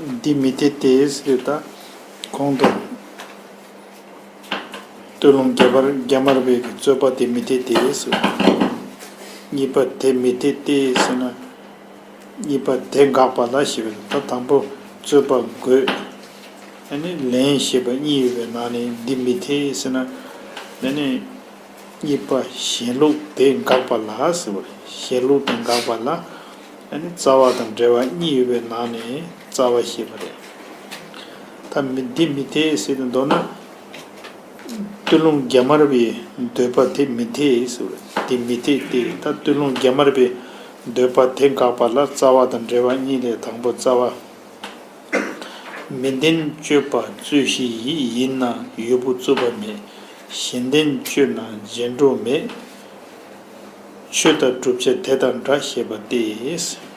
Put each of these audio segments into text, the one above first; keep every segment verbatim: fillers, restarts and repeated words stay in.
འདི་མི་འཐད་དེ་ཟེར་ད། གོང་དུ་སྟོད་ལུང་རྒྱ་མར་རྒྱ་མར་པའི་གི་རྩོད་པ་དེ་མི་འཐད་དེ་ཟེར། གཉིས་པ་དེ་མི་འཐད་དེ་ཟེར་ན། གཉིས་པ་དེ་འགག་པ་ལ་ཞེས་པས། ད་དང་པོ་རྩོད་པ་དགོས། ཨ་ནི་ལན་ཞེས་པ་གཉིས་ཡོད་པའི་ནང་ནས་འདི་མི་འཐད་ཟེར་ན། ཨ་ནི་གཉིས་པ་གཞན་ལུགས་དེ་འགག་པ་ལ་ཟེར་བ་རེད། གཞན་ལུགས་དེ་འགག་པ་ལ། ཨ་ནི་རྩ་བ་དང་འབྲེལ་བ་གཉིས་ཡོད་པའི་ནང་ནས་རྩ་བ་ཞེས་པ་རེད། ད་མི་འདི་མི་འཐད་ཟེར་དུས་མདོར་ན། སྟོད་ལུང་རྒྱ་མར་པའི་འདོད་པ་དེ་མི་འཐད་ཟེར་བ་རེད། དེ་མི་འཐད་དེ། ད་སྟོད་ལུང་རྒྱ་མར་པའི་འདོད་པ་དེ་འགག་པ་ལ་རྩ་བ་དང་འབྲེལ་བ་གཉིས་ལས་དང་པོ་རྩ་བ། མི་ལྡན་སྤྱོད་པ་རྩོད་གཞི་ཡིན་ན་ཡུལ་པོ་རྩོད་པ་མེད། གཞན་ལྡན་སྤྱོད་ན་རྗེས་འགྲོ་མེད། ཆོས་དང་བསྒྲུབ་བྱ་དེ་དང་འདྲ་ཞེས་པ་སྟེ།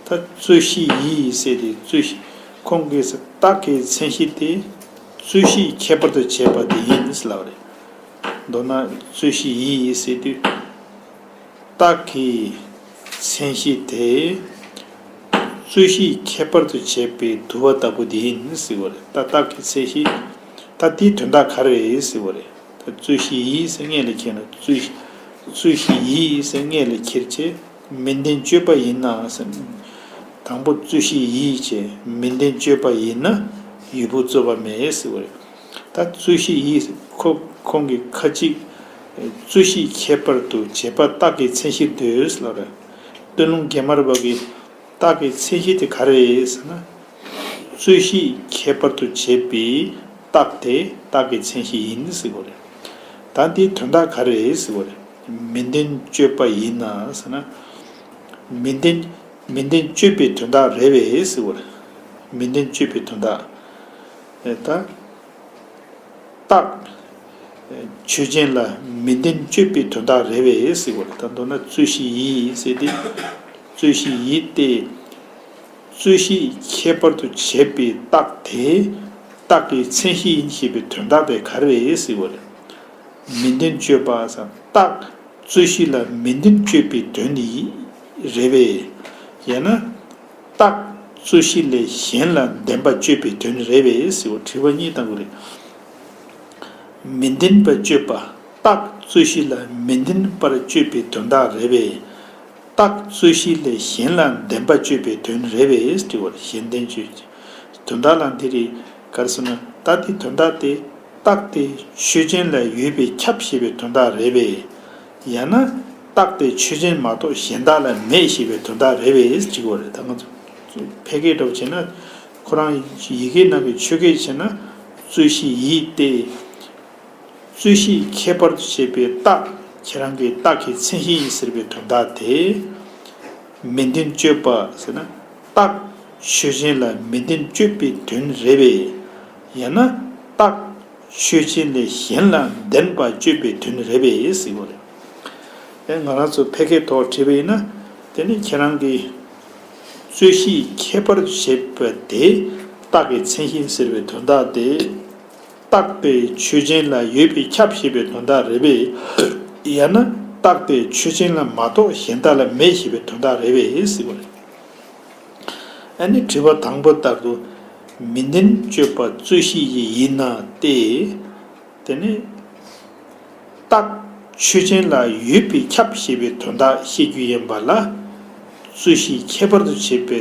ད་རྩོད་གཞི་ཡིན་ཟེར་ཏེ། རྩོད་གཞི། ཁོང་གིས་རྟགས་ཀྱི་མཚན་གཞི་དེ་རྩོད་གཞི་ཁྱད་པར་དུ་བྱས་པ་དེ་ཡིན་ལབ་རེད། མདོར་ན་རྩོད་གཞི་ཡིན་ཟེར་དུས། རྟགས་ཀྱི་མཚན་གཞི་དེ་རྩོད་གཞི་ཁྱད་པར་དུ་བྱས་པའི་དུ་བ་ལྟ་བུ་དེ་ཡིན་ཟེར་བ་རེད། ད་རྟགས་ཀྱི་མཚན་གཞི། ད་དེའི་དོན་དག་ག་རེ་རེད་ཟེར་བ་རེད། ད་རྩོད་གཞི་ཡིན་ཟེར་སྔོན་ལ་ཁྱེར་ན། རྩོད་རྩོད་གཞི་ཡིན་ཟེར་སྔོན་ལ་ཁྱེར་བྱས། མི་ལྡན་སྤྱོད་པ་ཡིན་ན་ཟེར། དང་པོ་རྩོད་གཞི་ཡིན་བྱས། མི་ལྡན་སྤྱོད་པ་ཡིན་ན་ཡུལ་པོ་རྩོད་པ་མེད་ཟེར་བ་རེད། ད་རྩོད་གཞི་ཡིན་ཁོ་ཁོང་གིས་ཁ་ཅིག་རྩོད་གཞི་ཁྱད་པར་དུ་བྱས་པ་རྟགས་ཀྱི་མཚན་གཞིར་འདོད་ལབ་རེད། སྟོད་ལུང་རྒྱ་མར་པ་གིས་རྟགས་ཀྱི་མཚན་གཞི་དེ་ག་རེ་རེད་ཟེར་ན། རྩོད་གཞི་ཁྱད་པར་དུ་བྱས་པའི་རྟགས་དེ་རྟགས་ཀྱི་མཚན་གཞི་ཡིན་ཟེར་བ་རེད། ད་འདིའི་དོན་དག་ག་རེ་རེད་ཟེར་བ་རེད། མི་ལྡན་སྤྱོད་པ་ཡིན་ན་ཟེར་ན། མི་ལྡན་མི་ལྡན་སྤྱོད་པའི་དོན་དག་རེད་པས་ཟེར་བ་རེད། མི་ལྡན་སྤྱོད་པའི་དོན་དག་ད། རྟགས། ཆོས་ཅན་ལ་མི་ལྡན་སྤྱོད་པའི་དོན་དག་རེད་པས་ཟེར་བ་རེད། ད་མདོར་ན་རྩོད་གཞི་ཡིན་ཟེར་ཏེ། རྩོད་གཞི་ཡིན་ཏེ། རྩོད་གཞི་ཁྱད་པར་དུ་བྱས་པའི་རྟགས་དེ་རྟགས་ཀྱི་མཚན་གཞི་ཡིན་ཞེས་པའི་དོན་དག་དེ་ག་རེ་རེད་ཟེར་བ་རེད། མི་ལྡན་སྤྱོད་པ་ཟེར། རྟགས་རྩོད་གཞི་ལ་མི་ལྡན་སྤྱོད་པའི་དོན་ནི་རེད་པས། ཡང་ན། རྟགས་རྩོད་གཞི་ལས་གཞན་ལ་ལྡན་པ་སྤྱོད་པའི་དོན་རེད་པས་ཟེར་བ། དྲི་བ་གཉིས་བཏང་དགོས་རེད། མི་ལྡན་པ་སྤྱོད་པ། རྟགས་རྩོད་གཞི་ལ་མི་ལྡན་པར་སྤྱོད་པའི་དོན་དག་རེད་པས། རྟགས་རྩོད་གཞི་ལས་གཞན་ལ་ལྡན་པ་སྤྱོད་པའི་དོན་རེད་པས་དྲི་བར། གཞན་ལྡན་སྤྱོད། དོན་དག་ལ་འདི་རེད། ག་རེ་ཟེར་ན། ད་དེ་དོན་དག་དེ། རྟགས་དེ་ཆོས་ཅན་ལ་ཡོད་པས་ཁྱབ་ཞེས་པའི་དོན་དག་རེད་པས། ཡང་ན། རྟགས་དེ་ཆོས་ཅན་མ་གཏོགས་གཞན་དག་ལ་མེད་ཞེས་པའི་དོན་དག་རེད་པས་དྲི་དགོས་རེད། ད་ང་ཚོ་ཕལ་སྐད་འདྲ་བོ་བྱས་ན། ཁོ་རང་ཡི་གེའི་ནང་གི་ཆོས་སྐད་བྱས་ན། རྩོད་གཞི་ཡིན་ཏེ། རྩོད་གཞི་ཁྱད་པར་དུ་བྱས་པའི་རྟགས། ཁྱེད་རང་གི་རྟགས་ཀྱི་མཚན་གཞི་ཡིན་ཟེར་བའི་དོན་དག་དེ། མི་ལྡན་སྤྱོད་པ་ཟེར་ན། རྟགས་ཆོས་ཅན་ལ་མི་ལྡན་སྤྱོད་པའི་དོན་རེད་པས། ཡང་ན། རྟགས་ཆོས་ཅན་ལས་གཞན་ལ་ལྡན་པ་སྤྱོད་པའི་དོན་རེད་པས་ཟེར་བ་རེད། ཨེ། ང་རང་ཚོ་ཕལ་སྐད་ཐོག་བྲིས་པ་ཡིན་ན། དེ་ནི་ཁྱེད་རང་གིས་རྩོད་གཞི་ཁྱད་པར་བྱེད་པ་དེ་རྟགས་ཀྱི་མཚན་གཞི་ཟེར་བའི་དོན་དག་དེ། རྟགས་དེ་ཆོས་ཅན་ལ་ཡོད་པས་ཁྱབ་ཞེས་པའི་དོན་དག་རེད་པས། ཡང་ན་རྟགས་དེ་ཆོས་ཅན་ལ་མ་གཏོགས་གཞན་དག་ལ་མེད་ཞེས་པའི་དོན་དག་རེད་པས་ཟེར་བ་རེད། ཨ་ནི་དྲི་བ་དང་པོ་ལྟར་དུ། མི་ལྡན་སྤྱོད་པ་རྩོད་གཞི་ཡིན་ན་སྟེ། དེ་ནི། རྟགས་ཆོས་ཅན་ལ་ཡོད་པས་ཁྱབ་ཞེས་པའི་དོན་དག་བཤད་རྒྱུ་ཡིན་པ་ལ། རྩོད་གཞི་ཁྱད་པར་དུ་བྱེད་པའི་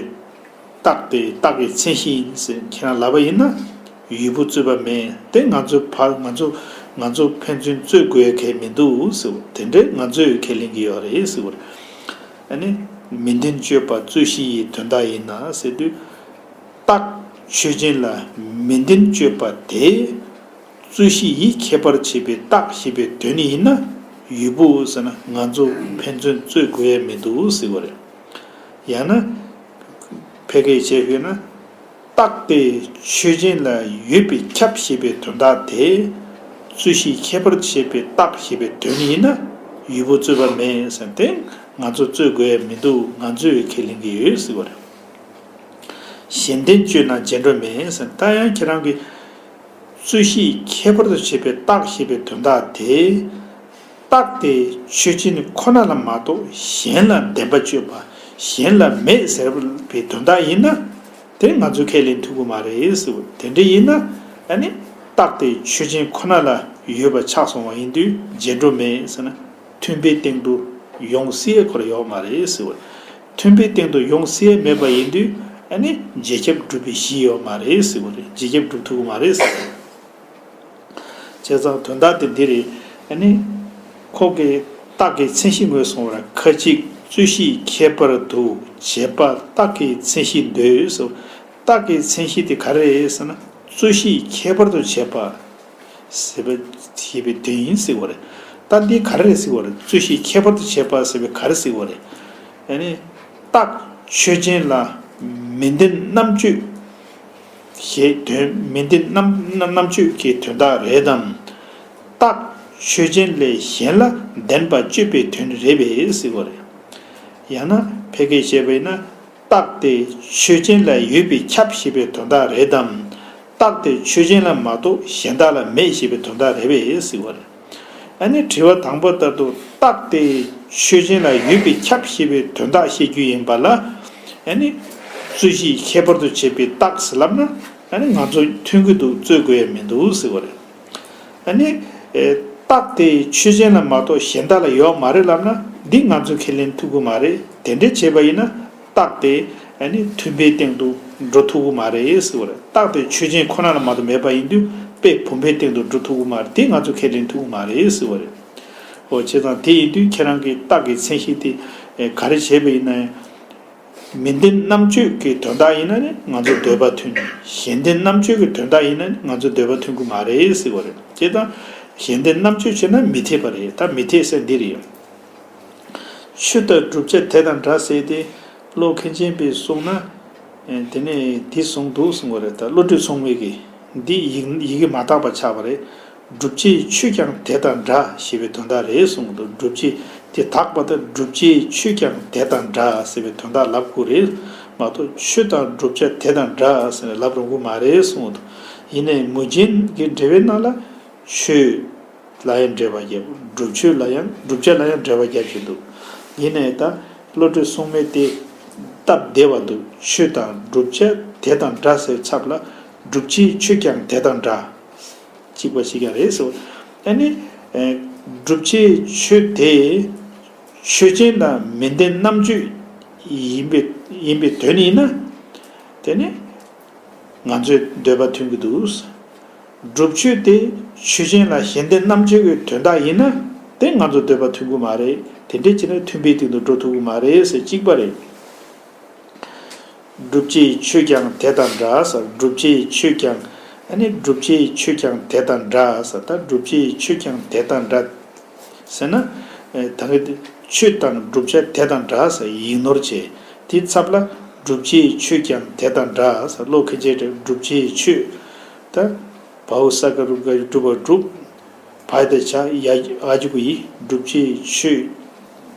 རྟགས་དེ་རྟགས་ཀྱི་མཚན་གཞི་ཡིན་ཟེར་ཁྱེད་རང་ལབ་པ་ཡིན་ན། ཡུལ་པོ་རྩོད་པ་མེད་དེ། ང་ཚོ་ཕ་ང་ཚོ་ང་ཚོ་ཕན་ཚུན་རྩོད་དགོས་ཡ་གལ་མི་འདུག་ཟེར་བ། དེ་འདྲས་ང་ཚོས་ཁས་ལེན་གྱི་ཡོད་རེད་ཟེར་བ་རེད། ཨ་ནི། མི་ལྡན་སྤྱོད་པ་རྩོད་གཞི་ཡི་དོན་དག་ཡིན་ན་ཟེར་དུས། རྟགས་ཆོས་ཅན་ལ་མི་ལྡན་སྤྱོད་པ་དེ། རྩོད་གཞི་ཡིས་ཁྱད་པར་བྱེད་པའི་རྟགས་ཞེས་པའི་དོན་ཡིན་ན། ཡུལ་པོ་ཟེར་ན་ང་ཚོ་ཕན་ཚུན་རྩོད་དགོས་ཡ་མི་འདུག་ཟེར་བ་རེད། ཡང་ན། ཕལ་སྐད་བྱས་ཡོད་ན། རྟགས་དེ་ཆོས་ཅན་ལ་ཡོད་པས་ཁྱབ་ཞེས་པའི་དོན་དག་དེ། རྩོད་གཞི་ཁྱད་པར་བྱེད་པའི་རྟགས་ཞེས་པའི་དོན་ཡིན་ན། ཡུལ་པོ་རྩོད་པ་མེད་ཟེར་ཏེ། ང་ཚོ་རྩོད་དགོས་ཡ་མི་འདུག་ང་ཚོས་ཁས་ལེན་གྱི་ཡོད་ཟེར་བ་རེད། གཞན་ལྡན་སྤྱོད་ན་རྗེས་འགྲོ་མེད་ཟེར། ད་ཡང་ཁྱེད་རང་གིས། རྩོད་གཞི་ཁྱད་པར་དུ་བྱེད་པའི་རྟགས་ཞེས་པའི་དོན་དག་དེ། རྟགས་དེ་ཆོས་ཅན་ཁོ་ན་ལ་མ་གཏོགས་གཞན་ལ་ལྡན་པ་སྤྱོད་པ་གཞན་ལ་མེད་ཟེར་བའི་དོན་དག་ཡིན་ན། དེ་ང་ཚོས་ཁས་ལེན་ཐུབ་ཀྱི་མ་རེད་ཟེར་བ། དེ་འདྲ་ཡིན་ན་ཨ་ནི་རྟགས་དེ་ཆོས་ཅན་ཁོ་ན་ལ་ཡོད་པ་ཆགས་སོང་བ་ཡིན་དུས་རྗེས་འགྲོ་མེད་ཟེར་ན། མཐུན་དཔེའི་སྟེང་དུ་ཡོང་སྲིད་ཁོ་ར་ཡོད་མ་རེད་ཟེར་བ། མཐུན་དཔེའི་སྟེང་དུ་ཡོང་སྲིད་མེད་པ་ཡིན་དུས་ཨ་ནི་རྗེས་ཁྱབ་སྒྲུབ་པའི་གཞི་ཡོད་མ་རེད་ཟེར་བ་རེད། རྗེས་ཁྱབ་སྒྲུབ་ཐུབ་ཀྱི་མ་རེད་ཟེར་བ་རེད། བྱས་ཙང་དོན་དག་དེ་འདི་རེད། ཨ་ནི། ཁོ་གིས་རྟགས་ཀྱི་མཚན་གཞི་ངོས་བཟུང་བར་ཁ་ཅིག་རྩོད་གཞིའི་ཁྱད་པར་དུ་བྱེད་པ་རྟགས་ཀྱི་མཚན་གཞི་འདོད་ཟེར། རྟགས་ཀྱི་མཚན་གཞི་དེ་ག་རེ་རེད་ཟེར་ན། རྩོད་གཞིའི་ཁྱད་པར་དུ་བྱེད་པ། ཟེར་བ་ཞེས་པའི་དོན་ཡིན་ཟེར་བ་རེད། ད་འདི་ག་རེ་རེད་ཟེར་བ་རེད། རྩོད་གཞིའི་ཁྱད་པར་དུ་བྱེད་པ་ཟེར་བའི་ག་རེ་ཟེར་བ་རེད། ཨ་ནི། རྟགས་ཆོས་ཅན་ལ་མི་ལྡན་རྣམ་གཅོད། ཞེས་དོན་མི་ལྡན་རྣམ་རྣམ་གཅོད་ཀྱི་དོན་དག་རེད་དམ། རྟགས་ཆོས་ཅན་ལས་གཞན་ལ་ལྡན་པ་གཅོད་པའི་དོན་རེད་པས་ཟེར་བ་རེད། ཡང་ན་ཕལ་སྐད་བཤད་པ་ཡིན་ན། རྟགས་དེ་ཆོས་ཅན་ལ་ཡོད་པས་ཁྱབ་ཞེས་པའི་དོན་དག་རེད་དམ། རྟགས་དེ་ཆོས་ཅན་ལ་མ་གཏོགས་གཞན་དག་ལ་མེད་ཞེས་པའི་དོན་དག་རེད་པས་ཟེར་བ་རེད། ཨ་ནི་དྲི་བ་དང་པོ་ལྟར་དུ་རྟགས་དེ་ཆོས་ཅན་ལ་ཡོད་པས་ཁྱབ་ཞེས་པའི་དོན་དག་བཤད་རྒྱུ་ཡིན་པ་ལ། ཨ་ནི་རྩོད་གཞིའི་ཁྱད་པར་དུ་བྱེད་པའི་རྟགས་ཟེར་ལབ་ན། ཨ་ནི་ང་ཚོ་མཐུན་གྱི་འདུག་རྩོད་དགོས་ཡ་མི་འདུག་ཟེར་བ་རེད། ཨ་ནི། ཨེ། རྟགས་དེ་ཆོས་ཅན་ལ་མ་གཏོགས་གཞན་དག་ལ་ཡོད་མ་རེད་ལབ་ན་འདི་ང་ཚོས་ཁས་ལེན་ཐུབ་ཀྱི་མ་རེད། དེ་འདྲ་བྱས་པ་ཡིན་ན། རྟགས་དེ་ཨ་ནི་མཐུན་དཔེའི་སྟེང་དུ་འགྲོ་ཐུབ་ཀྱི་མ་རེད་ཟེར་བ་རེད། རྟགས་དེ་ཆོས་ཅན་ཁོ་ན་ལ་མ་གཏོགས་མེད་པ་ཡིན་དུས་དཔེ་བུམ་པའི་སྟེང་དུ་འགྲོ་ཐུབ་ཀྱི་མ་རེད། དེ་ང་ཚོས་ཁས་ལེན་ཐུབ་ཀྱི་མ་རེད་ཟེར་བ་རེད། འོ་བྱས་ཙང་དེ་ཡིན་དུས་ཁྱེད་རང་གིས་རྟགས་ཀྱི་མཚན་གཞི་དེ་ག་རེ་བྱས་པ་ཡིན་ན་ཡང་། མི་ལྡན་རྣམ་གཅོད་ཀྱི་དོན་དག་ཡིན་ན་ནི་ང་ཚོ་འདོད་པ་མཐུན། གཞན་ལྡན་རྣམ་གཅོད་ཀྱི་དོན་དག་ཡིན་ན་ནི་ང་ཚོ་འདོད་པ་མཐུན་གྱི་མ་རེད་ཟེར་བ་རེད། བྱས་ཙང་གཞན་ལྡན་རྣམ་གཅོད་བྱས་ན་མི་འཐད་པ་རེད། ད་མི་འཐད་ཟེར་འདི་རེད། ཆོས་དང་བསྒྲུབ་བྱ་དེ་དང་འདྲ་ཟེར་ཏེ། བློ་མཁན་ཆེན་པས་གསུངས་ན། ཨེ། དེ་ནས་འདི་གསུངས་འདུག་གསུང་གི་རེད། ད་བློ་གྲོས་མཚུངས་མེད་ཀྱིས་འདི་ཡི་ཡི་གེ་མ་དག་པ་ཆགས་པ་རེད། བསྒྲུབ་བྱའི་ཆོས་ཀྱང་དེ་དང་འདྲ་ཞེས་པའི་དོན་དག་རེད་གསུངས་འདུག་བསྒྲུབ་བྱའི་དེ་དག་པ་དང་བསྒྲུབ་བྱའི་ཆོས་ཀྱང་དེ་དང་འདྲ་ཟེར་བའི་དོན་དག་ལབ་དགོས་རེད་མ་གཏོགས་ཆོས་དང་བསྒྲུབ་བྱ་དེ་དང་འདྲ་ཟེར་ནས་ལབ་རུང་གི་མ་རེད་གསུངས་འདུག་ཡིན་ནའི་མུས་རྒྱན་གྱི་འགྲེལ་པའི་ནང་ལ་ཆོས། ལ་ཡང་འགྲེལ་པ་བརྒྱབ། བསྒྲུབ་ཆོས་ལ་ཡང་བསྒྲུབ་བྱ་ལ་ཡང་འགྲེལ་པ་བརྒྱབ་ཀྱི་འདུག་ཡིན་ནའི་ད་བློ་གྲོས་མཚུངས་མེད་དེ་སྟབས་བདེ་བ་འདུག་ཆོས་དང་བསྒྲུབ་བྱ་དེ་དང་འདྲ་ཟེར་ཚབ་ལ་བསྒྲུབ་བྱའི་ཆོས་ཀྱང་དེ་དང་འདྲ། གཅིག་པ་གཅིག་རྐྱང་རེད་ཟེར། ཨ་ནི། ཨེ། བསྒྲུབ་བྱའི་ཆོས་དེ་ཆོས་ཅན་དང་མི་ལྡན་རྣམ་གཅོད་ཡིན་པའི་ཡིན་པའི་དོན་ཡིན་ན། དེ་ནི། ང་ཚོའི་འདོད་པ་མཐུན་གྱི་འདུག་བསྒྲུབ་ཆོས་དེ་ཆོས་ཅན་ལ་གཞན་ལྡན་རྣམ་གཅོད་ཀྱི་དོན་དག་ཡིན་ན་དེ་ང་ཚོ་འདོད་པ་མཐུན་གྱི་མ་རེད། དེ་འདྲ་བྱས་ན་མཐུན་དཔེའི་སྟེང་དུ་འགྲོ་ཐུབ་ཀྱི་མ་རེད་ཟེར་གཅིག་པ་རེད། བསྒྲུབ་བྱའི་ཆོས་ཀྱང་དེ་དང་འདྲ་ཟེར། བསྒྲུབ་བྱའི་ཆོས་ཀྱང་ཨ་ནི་བསྒྲུབ་བྱའི་ཆོས་ཀྱང་དེ་དང་འདྲ་ཟེར། ད་བསྒྲུབ་བྱའི་ཆོས་ཀྱང་དེ་དང་འདྲ། ཟེར་ན། ཨེ། ད་གིན་ཆོས་དང་བསྒྲུབ་བྱ་དེ་དང་འདྲ་ཟེར་ཡིག་ནོར་བྱས། དེའི་ཚབ་ལ་བསྒྲུབ་བྱའི་ཆོས་ཀྱང་དེ་དང་འདྲ་ཟེར། བློ་ཁ་ཅིག་རེད། བསྒྲུབ་བྱའི་ཆོས། ད། བའོ་ས་ཀ་རུ་ག་ཡུ་སྒྲུབ་པ་སྒྲུབ། བ་དེ་བྱ་ཡ་ཨ་ཅུ་གུ་ཡི་བསྒྲུབ་བྱའི་ཆོས།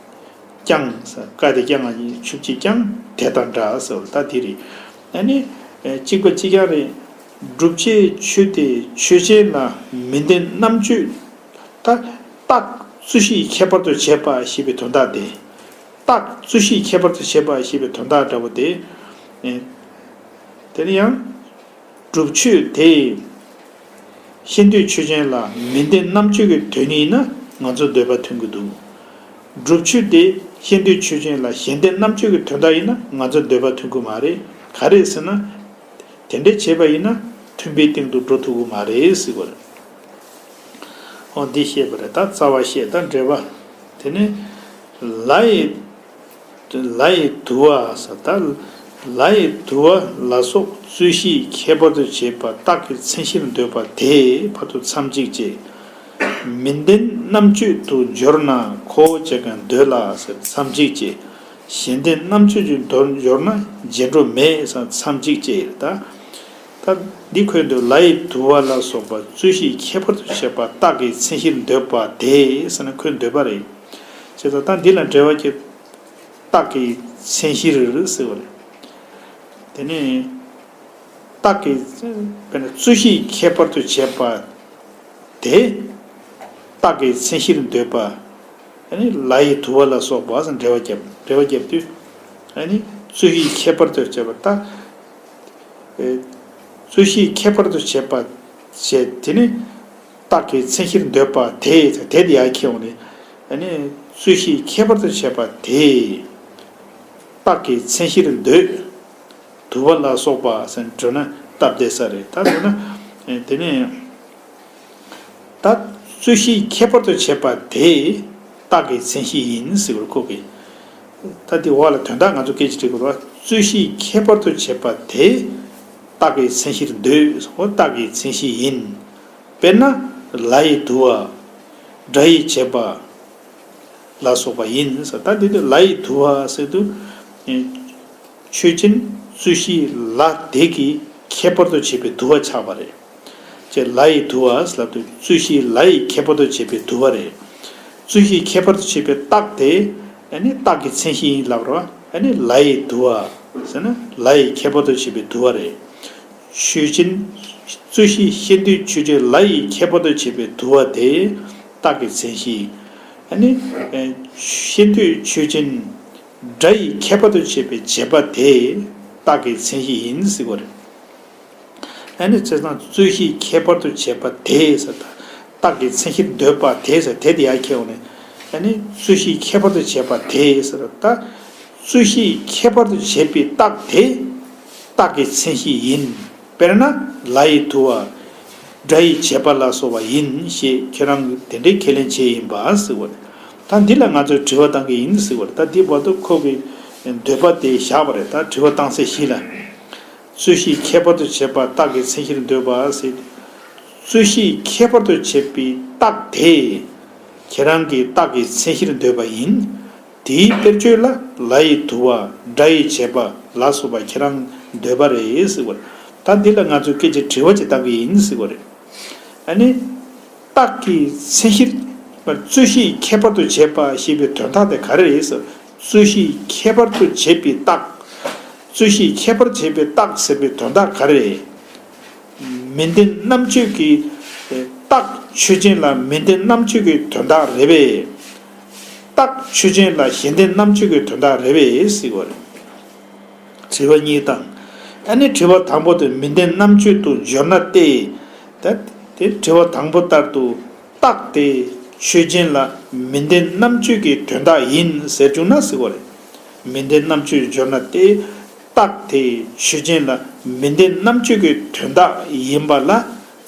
ཀྱང་ཟེར། ཀ་དེ་ཀྱང་ཨ་ཡི་ཆུབ་ཀྱི་ཀྱང་དེ་དང་འདྲ་ཟེར་བ་ད་དེ་རེད། ཨ་ནི། ཨེ། གཅིག་པ་གཅིག་རྐྱང་རེད། བསྒྲུབ་བྱའི་ཆོས་དེ་ཆོས་ཅན་ལ་མི་ལྡན་རྣམ་གཅོད། ད་རྟགས་རྩོད་གཞིའི་ཁྱད་པར་དུ་བྱེད་པ་ཞེས་པའི་དོན་དག་དེ། རྟགས་རྩོད་གཞིའི་ཁྱད་པར་དུ་བྱེད་པ་ཞེས་པའི་དོན་དག་འདྲ་པོ་དེ། ཨེ། དེ་ནི་ཡང་། བསྒྲུབ་ཆོས་དེ། ཤེས་འདོད་ཆོས་ཅན་ལ་མི་ལྡན་རྣམ་གཅོད་ཀྱི་དོན་ཡིན་ན་ང་ཚོ་འདོད་པ་མཐུན་གྱི་འདུག་བསྒྲུབ་ཆོས་དེ་ཤེས་འདོད་ཆོས་ཅན་ལ་གཞན་ལྡན་རྣམ་གཅོད་ཀྱི་དོན་དག་ཡིན་ན་ང་ཚོ་འདོད་པ་མཐུན་གྱི་མ་རེད། ག་རེ་ཟེར་ན། དེ་འདྲ་བྱས་པ་ཡིན་ན་མཐུན་དཔེའི་སྟེང་དུ་འགྲོ་ཐུབ་ཀྱི་མ་རེད་ཟེར་བ་རེད། འོ་འདི་བཤད་པ་རེད། ད་རྩ་བ་བཤད། ད་འགྲེལ་པ། དེ་ནི། ལ་ཡི། ལ་ཡི་དུ་བ་ཟེར། ད་ལ་ཡི་དུ་བ་ལ་སོགས་རྩོད་གཞིའི་ཁྱད་པར་དུ་བྱེད་པ་རྟགས་ཀྱི་མཚན་གཞིར་འདོད་པ་དེ་བར་དུ་མཚམས་གཅིག་བཅད། མི་ལྡན་རྣམ་གཅོད་དུ་འབྱོར་ན་ཁོ་བོ་ཅག་གི་འདོད་ལ་ཟེར་མཚམས་གཅིག་བཅད། གཞན་ལྡན་རྣམ་གཅོད་ཀྱི་དོན་འབྱོར་ན་རྗེས་འགྲོ་མེད་ཟེར་མཚམས་གཅིག་བཅད་ཡོད་ད། ད་འདི་ཁོའི་འདོད་ལ་ཡི་དུ་བ་ལ་སོགས་པ་རྩོད་གཞིའི་ཁྱད་པར་དུ་བྱེད་པ་རྟགས་ཀྱི་མཚན་གཞིར་འདོད་པ་དེ་ཟེར་ན་ཁོའི་འདོད་པ་རེད། བྱས་ཙང་ད་འདི་ལ་འགྲེལ་བ་གྱི་རྟགས་ཀྱི་མཚན་གཞིར་ཟེར་བ་རེད། དེ་ནས། རྟགས་ཀྱི། དཔེར་ན་རྩོད་གཞིའི་ཁྱད་པར་དུ་བྱེད་པ། དེ། རྟགས་ཀྱི་མཚན་གཞིར་འདོད་པ། ཨ་ནི་ལ་ཡི་དུ་བ་ལ་སོགས་པ་ཟེར་འགྲེལ་བ་བརྒྱབ། འགྲེལ་བ་བརྒྱབ་དུས། ཨ་ནི་རྩོད་གཞིའི་ཁྱད་པར་དུ་བྱེད་པ་རྟགས། རྩོད་གཞི་ཁྱད་པར་དུ་བྱས་པ་བྱས། དེ་ནི་རྟགས་ཀྱི་མཚན་གཞིར་འདོད་པ་དེ། དེ་དེ་ཡར་ཁྱེར་འོང་ནས། ཨ་ནི་རྩོད་གཞི་ཁྱད་པར་དུ་བྱས་པ་དེ། རྟགས་ཀྱི་མཚན་གཞིར་འདོད། དུ་བ་ལ་སོགས་པ་ཟེར་འགྲོ་ན་སྟབས་བདེ་ས་རེད། ད་འགྲོ་ན་དེ་ནི། ད་རྩོད་གཞི་ཁྱད་པར་དུ་བྱས་པ་དེ་རྟགས་ཀྱི་མཚན་གཞི་ཡིན་ཟེར་བར་ཁོ་གིས། ད་དེ་འོག་ལ་དོན་དག་ང་ཚོ་སྐད་ཆ་དྲི་དགོས་རེད་བ། རྩོད་གཞི་ཁྱད་པར་དུ་བྱས་པ་དེ་རྟགས་ཀྱི་མཚན་གཞིར་འདོད། འོ་རྟགས་ཀྱི་མཚན་གཞི་ཡིན། དཔེར་ན་ལ་ཡི་དུ་བ། སྒྲ་ཡི་བྱས་པ་ལ་སོགས་པ་ཡིན་ཟེར། ད་འདི་ནི་ལ་ཡི་དུ་བ་ཟེར་དུས། ཆོས་ཅན། རྩོད་གཞི་ལ་དེ་གི་ཁྱད་པར་དུ་བྱས་པའི་དུ་བ་ཆགས་པ་རེད། ཅེས་ལ་ཡི་དུ་བ་ལབ་དུས་རྩོད་གཞི་ལ་ཡི་ཁྱད་པར་དུ་བྱས་པའི་དུ་བ་རེད། རྩོད་གཞི་ཁྱད་པར་དུ་བྱས་པའི་རྟགས་དེ་ཨ་ནི་རྟགས་ཀྱི་མཚན་གཞི་ཡིན་ལབ་རོ། ཨ་ནི་ལ་ཡི་དུ་བ་ཟེར་ན་ལ་ཡི་ཁྱད་པར་དུ་བྱས་པའི་དུ་བ་རེད། ཆོས་ཅན། རྩོད་གཞི་ཤེས་འདོད་ཆོས་ཅན་ལ་ཡི་ཁྱད་པར་དུ་བྱས་པའི་དུ་བ་དེ་རྟགས་ཀྱི་མཚན་གཞི། ཨ་ནི་ཤེས་འདོད་ཆོས་ཅན། སྒྲ་ཡི་ཁྱད་པར་དུ་བྱས་པའི་བྱས་པ་དེ་རྟགས་ཀྱི་མཚན་གཞི་ཡིན་ཟེར་བ་རེད། ཨ་ནི་བྱས་ཙང་རྩོད་གཞི་ཁྱད་པར་དུ་བྱས་པ་དེ་ཟེར། ད་རྟགས་ཀྱི་མཚན་གཞིར་འདོད་པ་དེ་ཟེར། དེ་དེ་ཡར་ཁྱེར་འོང་ནས། ཨ་ནི་རྩོད་གཞི་ཁྱད་པར་དུ་བྱས་པ་དེ་ཟེར། ད་རྩོད་གཞི་ཁྱད་པར་དུ་བྱས་པའི་རྟགས་དེ་རྟགས་ཀྱི་མཚན་གཞི་ཡིན། དཔེར་ན་ལ་ཡི་དུ་བ། སྒྲ་ཡི་བྱས་པ་ལ་སོགས་པ་ཡིན་ཞེས་ཁྱེད་རང་གིས་དེ་འདྲའི་ཁས་ལེན་བྱས་ཡིན་པ་ཟེར་བ་རེད། ད་འདི་ལ་ང་ཚོས་དྲི་བ་བཏང་གི་ཡིན་ཟེར་བ་རེད། ད་འདི་བར་དུ་ཁོ་གི་འདོད་པ་དེ་བཞག་པ་རེད། ད་དྲི་བ་བཏང་ཚད་བཞི་ལ། རྩོད་གཞི་ཁྱད་པར་དུ་བྱས་པ་རྟགས་ཀྱི་མཚན་གཞིར་འདོད་པ་ཟེར། རྩོད་གཞི་ཁྱད་པར་དུ་བྱས་པའི་རྟགས་དེ་ཁྱེད་རང་གི་རྟགས་ཀྱི་མཚན་གཞིར་འདོད་པ་ཡིན། དེའི་དཔེར་བརྗོད་ལ་ལ་ཡི་དུ་བ། སྒྲ་ཡི་བྱས་པ་ལ་སོགས་པ་ཁྱེད་རང་འདོད་པ་རེད་ཟེར་བ་རེད། ད་འདི་ལ་ང་ཚོས་སྐད་ཆ་དྲི་བ་ཅིག་བཏང་གི་ཡིན་ཟེར་བ་རེད། ཨ་ནི། རྟགས་ཀྱི་མཚན་གཞིར། རྩོད་གཞི་ཁྱད་པར་དུ་བྱས་པ་ཞེས་པའི་དོན་དག་དེ་ག་རེ་རེད་ཟེར། རྩོད་གཞི་ཁྱད་པར་དུ་བྱས་པའི་རྟགས། རྩོད་གཞི་ཁྱད་པར་བྱས་པའི་རྟགས་ཟེར་བའི་དོན་དག་ག་རེ་རེད། མི་ལྡན་རྣམ་གཅོད་ཀྱི་རྟགས་ཆོས་ཅན་ལ་མི་ལྡན་རྣམ་གཅོད་ཀྱི་དོན་དག་རེད་པས། རྟགས་ཆོས་ཅན་ལ་གཞན་ལྡན་རྣམ་གཅོད་ཀྱི་དོན་དག་རེད་པས་ཟེར་བ་རེད། དྲི་བ་གཉིས་དང་། ཨ་ནི་དྲི་བ་དང་པོ་དེ་མི་ལྡན་རྣམ་གཅོད་དུ་འབྱོར་ན་སྟེ། ད་དེ་དྲི་བ་དང་པོ་ལྟར་དུ་རྟགས་དེ་ཆོས་ཅན་ལ་མི་ལྡན་རྣམ་གཅོད་ཀྱི་དོན་དག་ཡིན་ཟེར་བྱུང་ན་ཟེར་བ་རེད། མི་ལྡན་རྣམ་གཅོད་འབྱོར་ན་སྟེ། རྟགས་དེ་ཆོས་ཅན་ལ་མི་ལྡན་རྣམ་གཅོད་ཀྱི་དོན་དག་ཡིན་པ་ལ།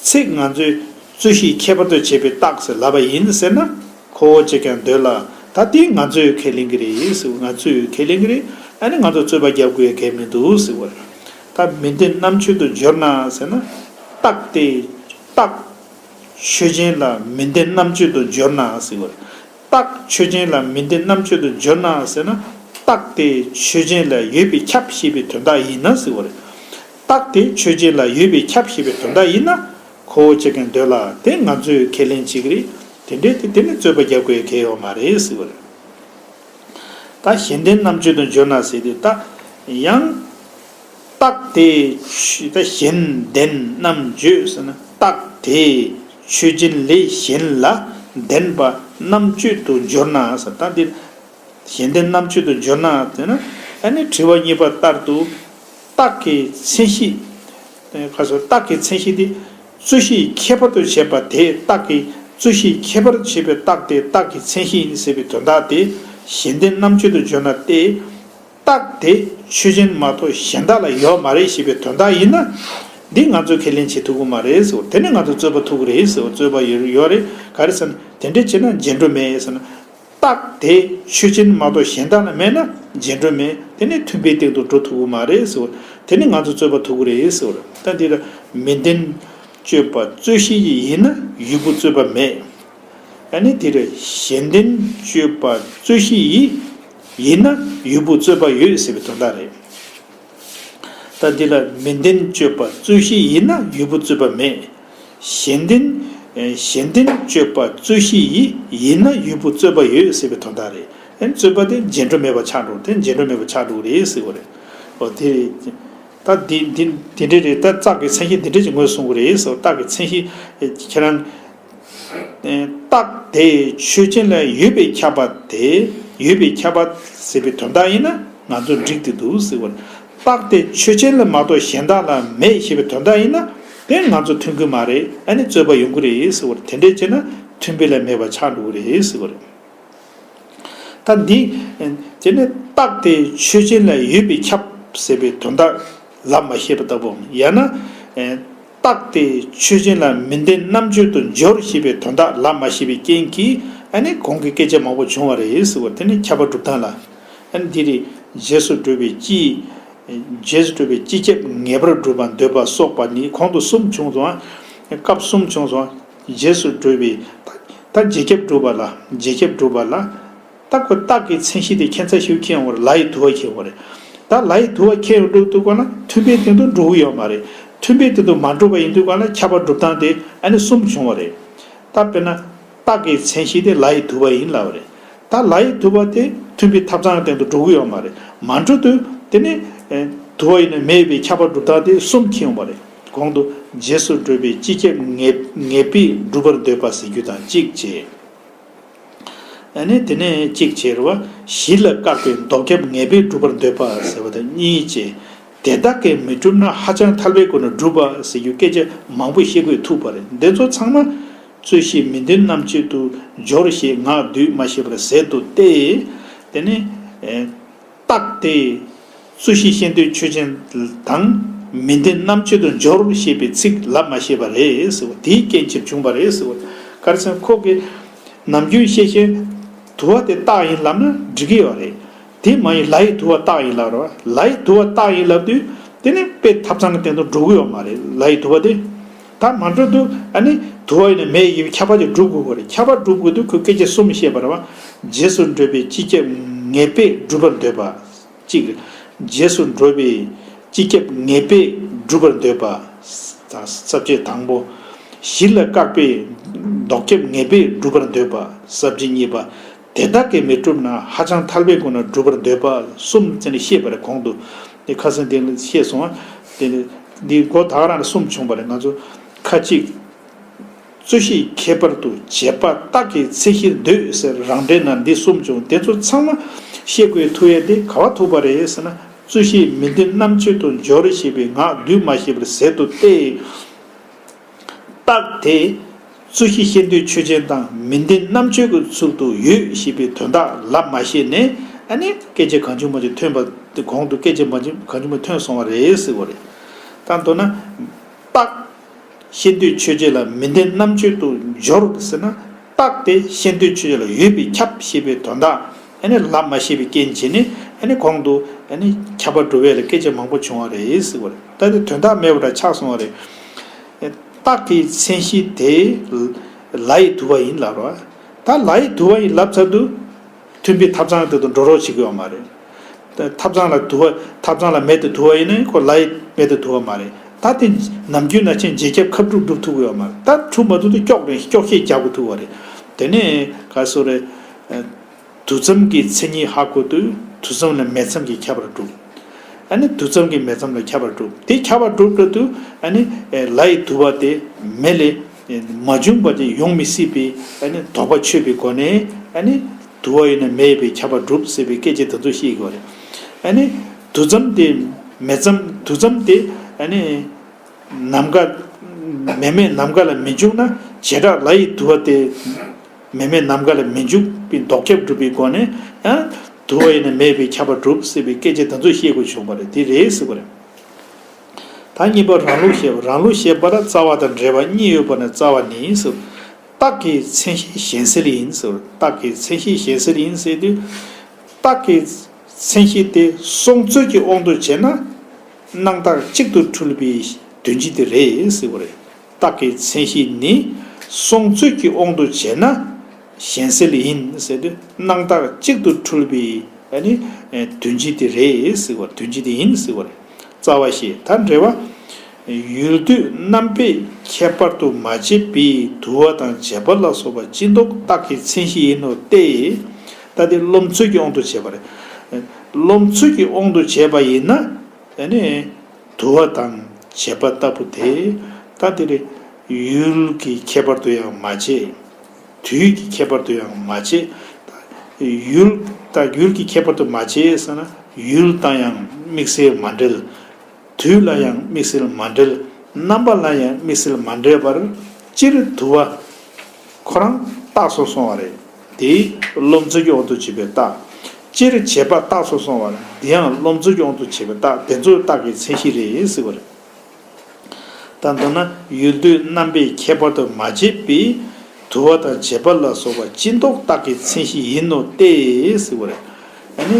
ཚིག་ང་ཚོས་རྩོད་གཞི་ཁྱད་པར་དུ་བྱས་པའི་རྟགས་ཟེར་ལབ་པ་ཡིན་ཟེར་ན། ཁོ་བོ་ཅིག་ཀྱང་འདོད་ལ། ད་དེ་ང་ཚོས་ཁས་ལེན་གྱི་རེད་ཟེར། ང་ཚོས་ཁས་ལེན་གྱི་རེད། ཨ་ནི་ང་ཚོ་རྩོད་པ་རྒྱག་དགོས་ཡ་གལ་མི་འདུག་ཟེར་བ་རེད། ད་མི་ལྡན་རྣམ་གཅོད་དུ་འབྱོར་ན་ཟེར་ན། རྟགས་དེ། རྟགས་ཆོས་ཅན་ལ་མི་ལྡན་རྣམ་གཅོད་དུ་འབྱོར་ན་ཟེར་བ་རེད། རྟགས་ཆོས་ཅན་ལ་མི་ལྡན་རྣམ་གཅོད་དུ་འབྱོར་ན་ཟེར་ན། རྟགས་དེ་ཆོས་ཅན་ལ་ཡོད་པས་ཁྱབ་ཞེས་པའི་དོན་དག་ཡིན་ན་ཟེར་བ་རེད། རྟགས་དེ་ཆོས་ཅན་ལ་ཡོད་པས་ཁྱབ་ཞེས་པའི་དོན་དག་ཡིན་ན། ཁོ་བོ་ཅིག་ཀྱང་འདོད་ལ། དེ་ང་ཚོས་ཁས་ལེན་བྱེད་ཀྱི་རེད། དེ་འདྲའི་དེ་དེ་ནི་རྩོད་པ་རྒྱག་དགོས་གལ་ཡོད་མ་རེད་ཟེར་བ་རེད། ད་གཞན་ལྡན་རྣམ་གཅོད་དུ་འབྱོར་ན་ཟེར་དུས་ད་ཡང་། རྟགས་དེ་ཆོས་ད་གཞན་ལྡན་རྣམ་གཅོད་ཟེར་ན། རྟགས་དེ་ཆོས་ཅན་ལས་གཞན་ལ་ལྡན་པ་རྣམ་གཅོད་དུ་འབྱོར་ན་ཟེར། ད་འདི་གཞན་ལྡན་རྣམ་གཅོད་དུ་འབྱོར་ན་ཟེར་ན། ཨ་ནི་དྲི་བ་གཉིས་པ་ལྟར་དུ། རྟགས་ཀྱི་མཚན་གཞི། ཁ་སོ་རྟགས་ཀྱི་མཚན་གཞི་དེ། རྩོད་གཞི་ཁྱད་པར་དུ་བྱས་པ་དེ་རྟགས་ཀྱི། རྩོད་གཞི་ཁྱད་པར་དུ་བྱས་པའི་རྟགས་དེ་རྟགས་ཀྱི་མཚན་གཞི་ཡིན་ཟེར་བའི་དོན་དག་དེ་གཞན་ལྡན་རྣམ་གཅོད་དུ་འབྱོར་ན་སྟེ། རྟགས་དེ་ཆོས་ཅན་མ་གཏོགས་གཞན་དག་ལ་ཡོད་མ་རེད་ཞེས་པའི་དོན་དག་ཡིན་ན། འདི་ང་ཚོས་ཁས་ལེན་བྱེད་ཐུབ་ཀྱི་མ་རེད་ཟེར། དེ་ནི་ང་ཚོ་རྩོད་པ་ཐུག་གི་རེད་ཟེར། རྩོད་པ་ཡོད་ཡོད་རེད། ག་རེ་ཟེར་ན། དེ་འདྲ་བྱས་ན་རྗེས་འགྲོ་མེད་ཟེར་ན། རྟགས་དེ་ཆོས་ཅན་མ་གཏོགས་གཞན་དག་ལ་མེད་ན་རྗེས་འགྲོ་མེད། དེ་ནི་མཐུན་དཔེའི་སྟེང་དུ་འགྲོ་ཐུབ་ཀྱི་མ་རེད་ཟེར། དེ་ནི་ང་ཚོ་རྩོད་པ་ཐུག་གི་རེད་ཟེར། ད་འདི་ལ་མི་ལྡན་སྤྱོད་པ་རྩོད་གཞི་ཡིན་ན་ཡུལ་པོ་རྩོད་པ་མེད། ཨ་ནི་དེ་ལ་གཞན་ལྡན་སྤྱོད་པ་རྩོད་གཞི་ཡིན་ན་ཡུལ་པོ་རྩོད་པ་ཡོད་ཟེར་བའི་དོན་དག་རེད། ད་འདི་ལ་མི་ལྡན་སྤྱོད་པ་རྩོད་གཞི་ཡིན་ན་ཡུལ་པོ་རྩོད་པ་མེད། གཞན་ལྡན། གཞན་ལྡན་སྤྱོད་པ་རྩོད་གཞི་ཡི་ཡིན་ན་ཡུལ་པོ་རྩོད་པ་ཡོད་ཟེར་བའི་དོན་དག་རེད། ཨ་ནི་རྩོད་པ་དེ་རྗེས་འགྲོ་མེད་པ་ཆགས་འགྲོ། དེ་རྗེས་འགྲོ་མེད་པ་ཆགས་འགྲོ་གི་རེད་ཟེར་བ་རེད། འོ་དེ་རེད། ད་འདི་འདི་འདི་འདྲ་རེད། ད་རྟགས་ཀྱི་མཚན་གཞི་འདི་འདྲ་ཅིག་ངོས་བཟུང་གི་རེད་ཟེར། རྟགས་ཀྱི་མཚན་གཞི་ཁྱེད་རང་། རྟགས་དེ་ཆོས་ཅན་ལ་ཡོད་པས་ཁྱབ་པ་དེ། ཡོད་པས་ཁྱབ་པ་ཟེར་བའི་དོན་དག་ཡིན་ན་ང་ཚོ་འགྲིག་བསྡད་འདུག་ཟེར་བ་རེད། རྟགས་དེ་ཆོས་ཅན་ལ་མ་གཏོགས་གཞན་དག་ལ་མེད་ཞེས་པའི་དོན་དག་ཡིན་ན། དེ་ང་ཚོ་མཐུན་གྱི་མ་རེད། ཨ་ནི་རྩོད་པ་ཡོང་གི་རེད་ཟེར་བ་རེད། དེ་འདྲས་བྱས་ན་མཐུན་དཔེ་ལས་མེད་པ་ཆགས་འགྲོ་གི་རེད་ཟེར་བ་རེད། ད་འདི་དེ་ནི་རྟགས་དེ་ཆོས་ཅན་ལ་ཡོད་པས་ཁྱབ་ཟེར་བའི་དོན་དག་ལབ་མ་ཤེས་པ་ལྟ་བུའམ། ཡང་ན་རྟགས་དེ་ཆོས་ཅན་ལ་མི་ལྡན་རྣམ་གཅོད་དུ་འཇོག་ཞེས་པའི་དོན་དག་ལབ་མ་ཤེས་པའི་རྐྱེན་གྱིས། ཨ་ནི་གོང་གི་སྐད་ཆ་མང་པོ་བྱུང་བ་རེད་ཟེར་བ་དེ་ནི་ཁྱབ་པ་སྒྲུབ་སྟངས་ལ། ཨ་ནི་འདི་རེད། རྗེས་སུ་འགྲོ་བའི་སྤྱི། རྗེས་སུ་འགྲོ་བའི་སྤྱི་ཁྱབ་ངེས་པར་སྒྲུབ་པར་འདོད་པ་སོགས་པ་ནི་གོང་དུ་གསུམ་བྱུང་སོང་། སྐབས་གསུམ་བྱུང་སོང་། རྗེས་སུ་འགྲོ་བའི། ད་རྗེས་ཁྱབ་སྒྲུབ་པ་ལ། རྗེས་ཁྱབ་སྒྲུབ་པ་ལ། ད་ཁོ་རྟགས་ཀྱི་མཚན་གཞི་དེ་ཁྱད་མཚར་ཞིག་ཁྱེར་ཡོང་བ་རེད། ལ་ཡི་དུ་བ་ཁྱེར་ཡོང་བ་རེད། ད་ལ་ཡི་དུ་བ་ཁྱེར་ཡོང་འགྲོ་དུས་ག་ལ་མཐུན་དཔེ་དེ་ཚོ་འགྲོ་གི་ཡོད་མ་རེད། མཐུན་དཔེ་དེ་ཚོ་མ་འགྲོ་བ་ཡིན་དུས་ག་ལ་ཁྱབ་པ་སྒྲུབ་སྟངས་དེ་ཨ་ནི་གསུམ་བྱུང་བ་རེད། ད་དཔེར་ན། རྟགས་ཀྱི་མཚན་གཞི་དེ་ལ་ཡི་དུ་བ་ཡིན་ལབ་པ་རེད། ད་ལ་ཡི་དུ་བ་དེ་མཐུན་དཔེ་ཐབ་ཚང་སྟེང་དུ་འགྲོ་གི་ཡོད་མ་རེད། མ་འགྲོ་དུས་དེ་ནི་དུ་བ་ཡིན་ན་མེད་པའི་ཁྱབ་པ་སྒྲུབ་སྟངས་དེ་གསུམ་ཁྱེར་ཡོང་བ་རེད། གོང་དུ་རྗེས་སུ་འགྲོ་བའི་སྤྱི་ཁྱབ་ངེས་ངེས་པས་སྒྲུབ་པར་འདོད་པ་ཟེར་རྒྱུ་དང་གཅིག་བྱས། ཨ་ནི་དེ་ནས་གཅིག་བྱས་རེད་བ། གཞི་ལ་བཀག་པའི་ལྡོག་ཁྱབ་ངེས་པས་སྒྲུབ་པར་འདོད་པ་ཟེར་བ་དང་གཉིས་བྱས། དེ་དག་གིས་མི་འགྲུབ་ན་ཧ་ཅང་ཐལ་བའི་སྒོ་ནས་སྒྲུབ་པ་ཟེར་རྒྱུ་སྐད་ཆ་མང་པོ་བཤད་དགོས་ཐུག་པ་རེད། འདི་ཚོ་ཚང་མ། རྩོད་གཞི་མི་ལྡན་རྣམ་གཅོད་དུ་འཇོག་ཞེས་ངག་བསྡུས་མ་ཤེས་པར་ཟད་དུ་སྟེ། དེ་ནི། རྟགས་དེ། རྩོད་གཞི་ཤེས་འདོད་ཆོས་ཅན་དང་མི་ལྡན་རྣམ་གཅོད་དུ་འཇོག་ཞེས་པའི་ཚིག་ལབ་མ་ཤེས་པ་རེད་ཟེར་བ་དེའི་རྐྱེན་གྱིས་བྱུང་བ་རེད་ཟེར་བ། ག་རེ་ཟེར་ན་ཁོ་གིས་ནམ་རྒྱུན་བཤད་བཤད། དུ་བ་དེ་རྟགས་ཡིན་ལབ་ན་འགྲིག་གི་ཡོད་རེད། དེ་མ་ཡིན་ལ་ཡི་དུ་བ་རྟགས་ཡིན་ལབ་རེད་བ། ལ་ཡི་དུ་བ་རྟགས་ཡིན་ལབ་དུས་དེ་ནི་དཔེ་ཐབ་ཚང་གི་སྟེང་དུ་འགྲོ་གི་ཡོད་མ་རེད། ལ་ཡི་དུ་བ་དེ། ད་མ་འགྲོ་དུས་ཨ་ནི་དུ་བ་ཡིན་ན་མེ་ཡིན་པའི་ཁྱབ་པ་དེ་སྒྲུབ་དགོས་པ་རེད། ཁྱབ་པ་སྒྲུབ་དགོས་དུས་ཁོས་སྐད་ཆ་གསུམ་བཤད་པ་རེད་བ། རྗེས་སུ་འགྲོ་བའི་སྤྱི་ཁྱབ་ངེས་པས་སྒྲུབ་པར་འདོད་པ། གཅིག་རེད། རྗེས་སུ་འགྲོ་བའི་སྤྱི་ཁྱབ་ངེས་པས་སྒྲུབ་པར་འདོད་པ། ས་བཅད་དང་པོ། གཞི་ལ་བཀག་པའི་ལྡོག་ཁྱབ་ངེས་པས་སྒྲུབ་པར་འདོད་པ། ས་བཅད་གཉིས་པ། དེ་དག་གིས་མི་འགྲུབ་ན་ཧ་ཅང་ཐལ་བའི་སྒོ་ནས་སྒྲུབ་པར་འདོད་པ། གསུམ་བྱས་ནས་བཤད་པ་རེད། གོང་དུ་དེ་ཁ་སང་དེ་བཤད་སོང་བ། དེ་ནི་འདི་མགོ་ད་ག་རང་ནས་གསུམ་བྱུང་བ་རེད། ང་ཚོ་ཁ་ཅིག་རྩོད་གཞི་ཁྱད་པར་དུ་བྱས་པ་རྟགས་ཀྱི་མཚན་གཞིར་འདོད་ཟེར་རང་འགྲེལ་ན་འདི་གསུམ་བྱུང་། དེ་ཚོ་ཚང་མ་ཤེས་དགོས་ཐུག་ཡས་དེ་ག་བ་ཐུག་པ་རེད་ཟེར་ན། རྩོད་གཞི་མི་ལྡན་རྣམ་གཅོད་དུ་འཇོག་ཞེས་པའི་ངག་བསྡུས་མ་ཤེས་པར་ཟད་དུ་སྟེ། རྟགས་དེ་རྩོད་གཞི་ཤེས་འདོད་ཆོས་ཅན་དང་མི་ལྡན་རྣམ་གཅོད་ཀྱི་ཚུལ་དུ་ཡོད་ཞེས་པའི་དོན་དག་ལབ་མ་ཤེས་ནས། ཨ་ནི་སྐད་ཆ་གང་བྱུང་མང་བྱུང་ཐོན་པ། གོང་དུ་སྐད་ཆ་མང་བྱུང་གང་བྱུང་མང་ཐོན་སོང་བ་རེད་ཟེར་བ་རེད། ད་མདོར་ན། རྟགས། ཤེས་འདོད་ཆོས་ཅན་ལ་མི་ལྡན་རྣམ་གཅོད་དུ་འཇོག་ཟེར་ན། རྟགས་དེ་ཤེས་འདོད་ཆོས་ཅན་ལ་ཡོད་པས་ཁྱབ་ཞེས་པའི་དོན་དག་ཨ་ནི་ལབ་མ་ཤེས་པའི་རྐྱེན་བྱས་ནས། ཨ་ནི་གོང་དུ་ཨ་ནི་ཁྱབ་པ་སྒྲུབ་ཡས་ལ་སྐད་ཆ་མང་པོ་བྱུང་བ་རེད་ཟེར་བ་རེད། ད་དེ་དོན་དག་མེད་པ་འདྲ་ཆགས་སོང་བ་རེད། རྟགས་ཀྱི་མཚན་གཞི་དེ་ལ་ཡི་དུ་བ་ཡིན་ལབ་རོ། ད་ལ་ཡི་དུ་བ་ཡིན་ལབ་ཚར་དུས། མཐུན་དཔེ་ཐབ་ཚང་དེ་དང་འགྲོ་རོགས་བྱེད་ཀྱི་ཡོད་མ་རེད། ཐབ་ཚང་ལ་དུ་བ། ཐབ་ཚང་ལ་མེ་དང་དུ་བ་ཡིན་ན་ཁོ་ལ་ཡི་མེ་དང་དུ་བ་མ་རེད། ད་དེ་ནམ་རྒྱུན་ནང་བཞིན་རྗེས་ཁྱབ་ཁ་སྒྲུབ་སྒྲུབ་ཐུབ་ཀྱི་ཡོད་མ་རེད། ད་གྲུབ་མ་ཐུབ་དུས་སྐྱོག་རེ་སྐྱོག་བཤད་རྒྱག་དགོས་ཐུག་པ་རེད། དེ་ནས་ག་སོ་རེད། དུ་ཙམ་གྱི་མཚན་ཉིད་ཧ་གོ་དུས་དུ་ཙམ་ལ་མེ་ཙམ་གྱི་ཁྱད་པར་སྒྲུབ། ཨ་ནི་དུ་ཙམ་གྱི་མེ་ཙམ་ལ་ཁྱད་པར་སྒྲུབ། དེ་ཁྱད་པར་སྒྲུབ་འགྲོ་དུས་ཨ་ནི་ལ་ཡི་དུ་བ་དེ་མེ་ལས་མ་བྱུང་བ་དེ་ཡོང་མི་སྲིད་པའི་ཨ་ནི་དོགས་པ་ཆོད་པའི་སྒོ་ནས། ཨ་ནི་དུ་བ་ཡིན་ན་མེ་ཡིན་པའི་ཁྱད་པར་སྒྲུབ་ཟེར་བའི་སྐད་ཆ་དེ་ཚོ་བཤད་ཀྱི་ཡོད་རེད། ཨ་ནི་དུ་ཙམ་དེ་མེ་ཙམ། དུ་ཙམ་དེ་ཨ་ནི་ནམ་མཁའ། མེ་མེ་ནམ་མཁའ་ལ་མི་འཇུག་ན་བྱེ་བྲག་ལ་ཡི་དུ་བ་དེ་མེ་མེ་ནམ་མཁའ་ལ་མི་འཇུག་པའི་ལྡོག་ཁྱབ་སྒྲུབ་པའི་སྒོ་ནས་ཡང་དུ་བ་ཡིན་ན་མེ་ཡིན་པའི་ཁྱད་པར་སྒྲུབ་ཟེར་བའི་སྐད་ཆ་དེ་ཚོ་བཤད་དགོས་བྱུང་བ་རེད། དེ་རེད་ཟེར་བ་རེད། ད་གཉིས་པ་རང་ལུགས་བཤད་པ། རང་ལུགས་བཤད་པ་ལ་རྩ་བ་དང་འབྲེལ་བ་གཉིས་ཡོད་པ་ནི་རྩ་བ་ནི་ཟེར། རྟགས་ཀྱི་མཚན་གཞི་གཞན་སེལ་ཡིན་ཟེར། རྟགས་ཀྱི་མཚན་གཞི་གཞན་སེལ་ཡིན་ཟེར་དུས། རྟགས་ཀྱི་མཚན་གཞི་དེ་སོང་ཚོད་ཀྱི་དབང་དུ་བྱས་ན་སྣང་རྟགས་གཅིག་ཏུ་འཁྲུལ་པའི་དོན་སྤྱི་དེ་རེད་ཟེར་བ་རེད། རྟགས་ཀྱི་མཚན་གཞི་ནི་སོང་ཚོད་ཀྱི་དབང་དུ་བྱས་ན་གཞན་སེལ་ཡིན་ཟེར་དུས། སྣང་རྟགས་གཅིག་ཏུ་འཁྲུལ་པའི་ཨ་ནི་དོན་སྤྱི་དེ་རེད་ཟེར་བ། དོན་སྤྱི་དེ་ཡིན་ཟེར་བ་རེད། རྩ་བ་ཞེས། ད་འགྲེལ་བ། ཡུལ་དུས་རྣམ་པས་ཁྱད་པར་དུ་མ་བྱས་པའི་དུ་བ་དང་བྱེད་པ་ལ་སོགས་པ་ཅི་ལྡོག་རྟགས་ཀྱི་མཚན་གཞི་ཡིན་ནོ་སྟེ། ད་དེ་རློམ་ཚོད་ཀྱི་དབང་དུ་བྱས་པ་རེད། རློམ་ཚོད་ཀྱི་དབང་དུ་བྱས་པ་ཡིན་ན། ཨ་ནི་དུ་བ་དང་བྱེད་པ་ལྟ་བུ་དེ། ད་དེ་རེད། ཡུལ་གྱི་ཁྱད་པར་དུ་ཡང་མ་བྱས། དུས་ཀྱི་ཁྱད་པར་དུ་ཡང་མ་བྱས། ད་ཡུལ། ད་ཡུལ་གྱི་ཁྱད་པར་དུ་མ་བྱས་ཟེར་ན་ཡུལ་དང་ཡང་ དམིགས་བསལ་མ་འབྲེལ། དུས་ལ་ཡང་དམིགས་བསལ་མ་འབྲེལ། རྣམ་པ་ལ་ཡང་དམིགས་བསལ་མ་འབྲེལ་བར་སྤྱིར་དུ་བ་ཁོ་རང་རྟགས་སུ་སོང་བ་རེད། དེས་རློམ་ཚུལ་གྱི་དབང་དུ་བྱས་པའི་རྟགས། སྤྱིར་བྱས་པ་རྟགས་སུ་སོང་བ་རེད། དེ་ཡང་རློམ་ཚུལ་གྱི་དབང་དུ་བྱས་པའི་རྟགས་དེ་ཚོ་རྟགས་ཀྱི་མཚན་གཞི་རེད་ཟེར་བ་རེད། ད་མདོར་ན་ཡུལ་དུས་རྣམ་པའི་ཁྱད་པར་དུ་མ་བྱས་པའི་དུ་བ་དང་བྱེད་པ་ལ་སོགས་པ་ཅི་ལྡོག་རྟགས་ཀྱི་མཚན་གཞི་ཡིན་ནོ་སྟེ་ཟེར་བ་རེད། ཨ་ནི་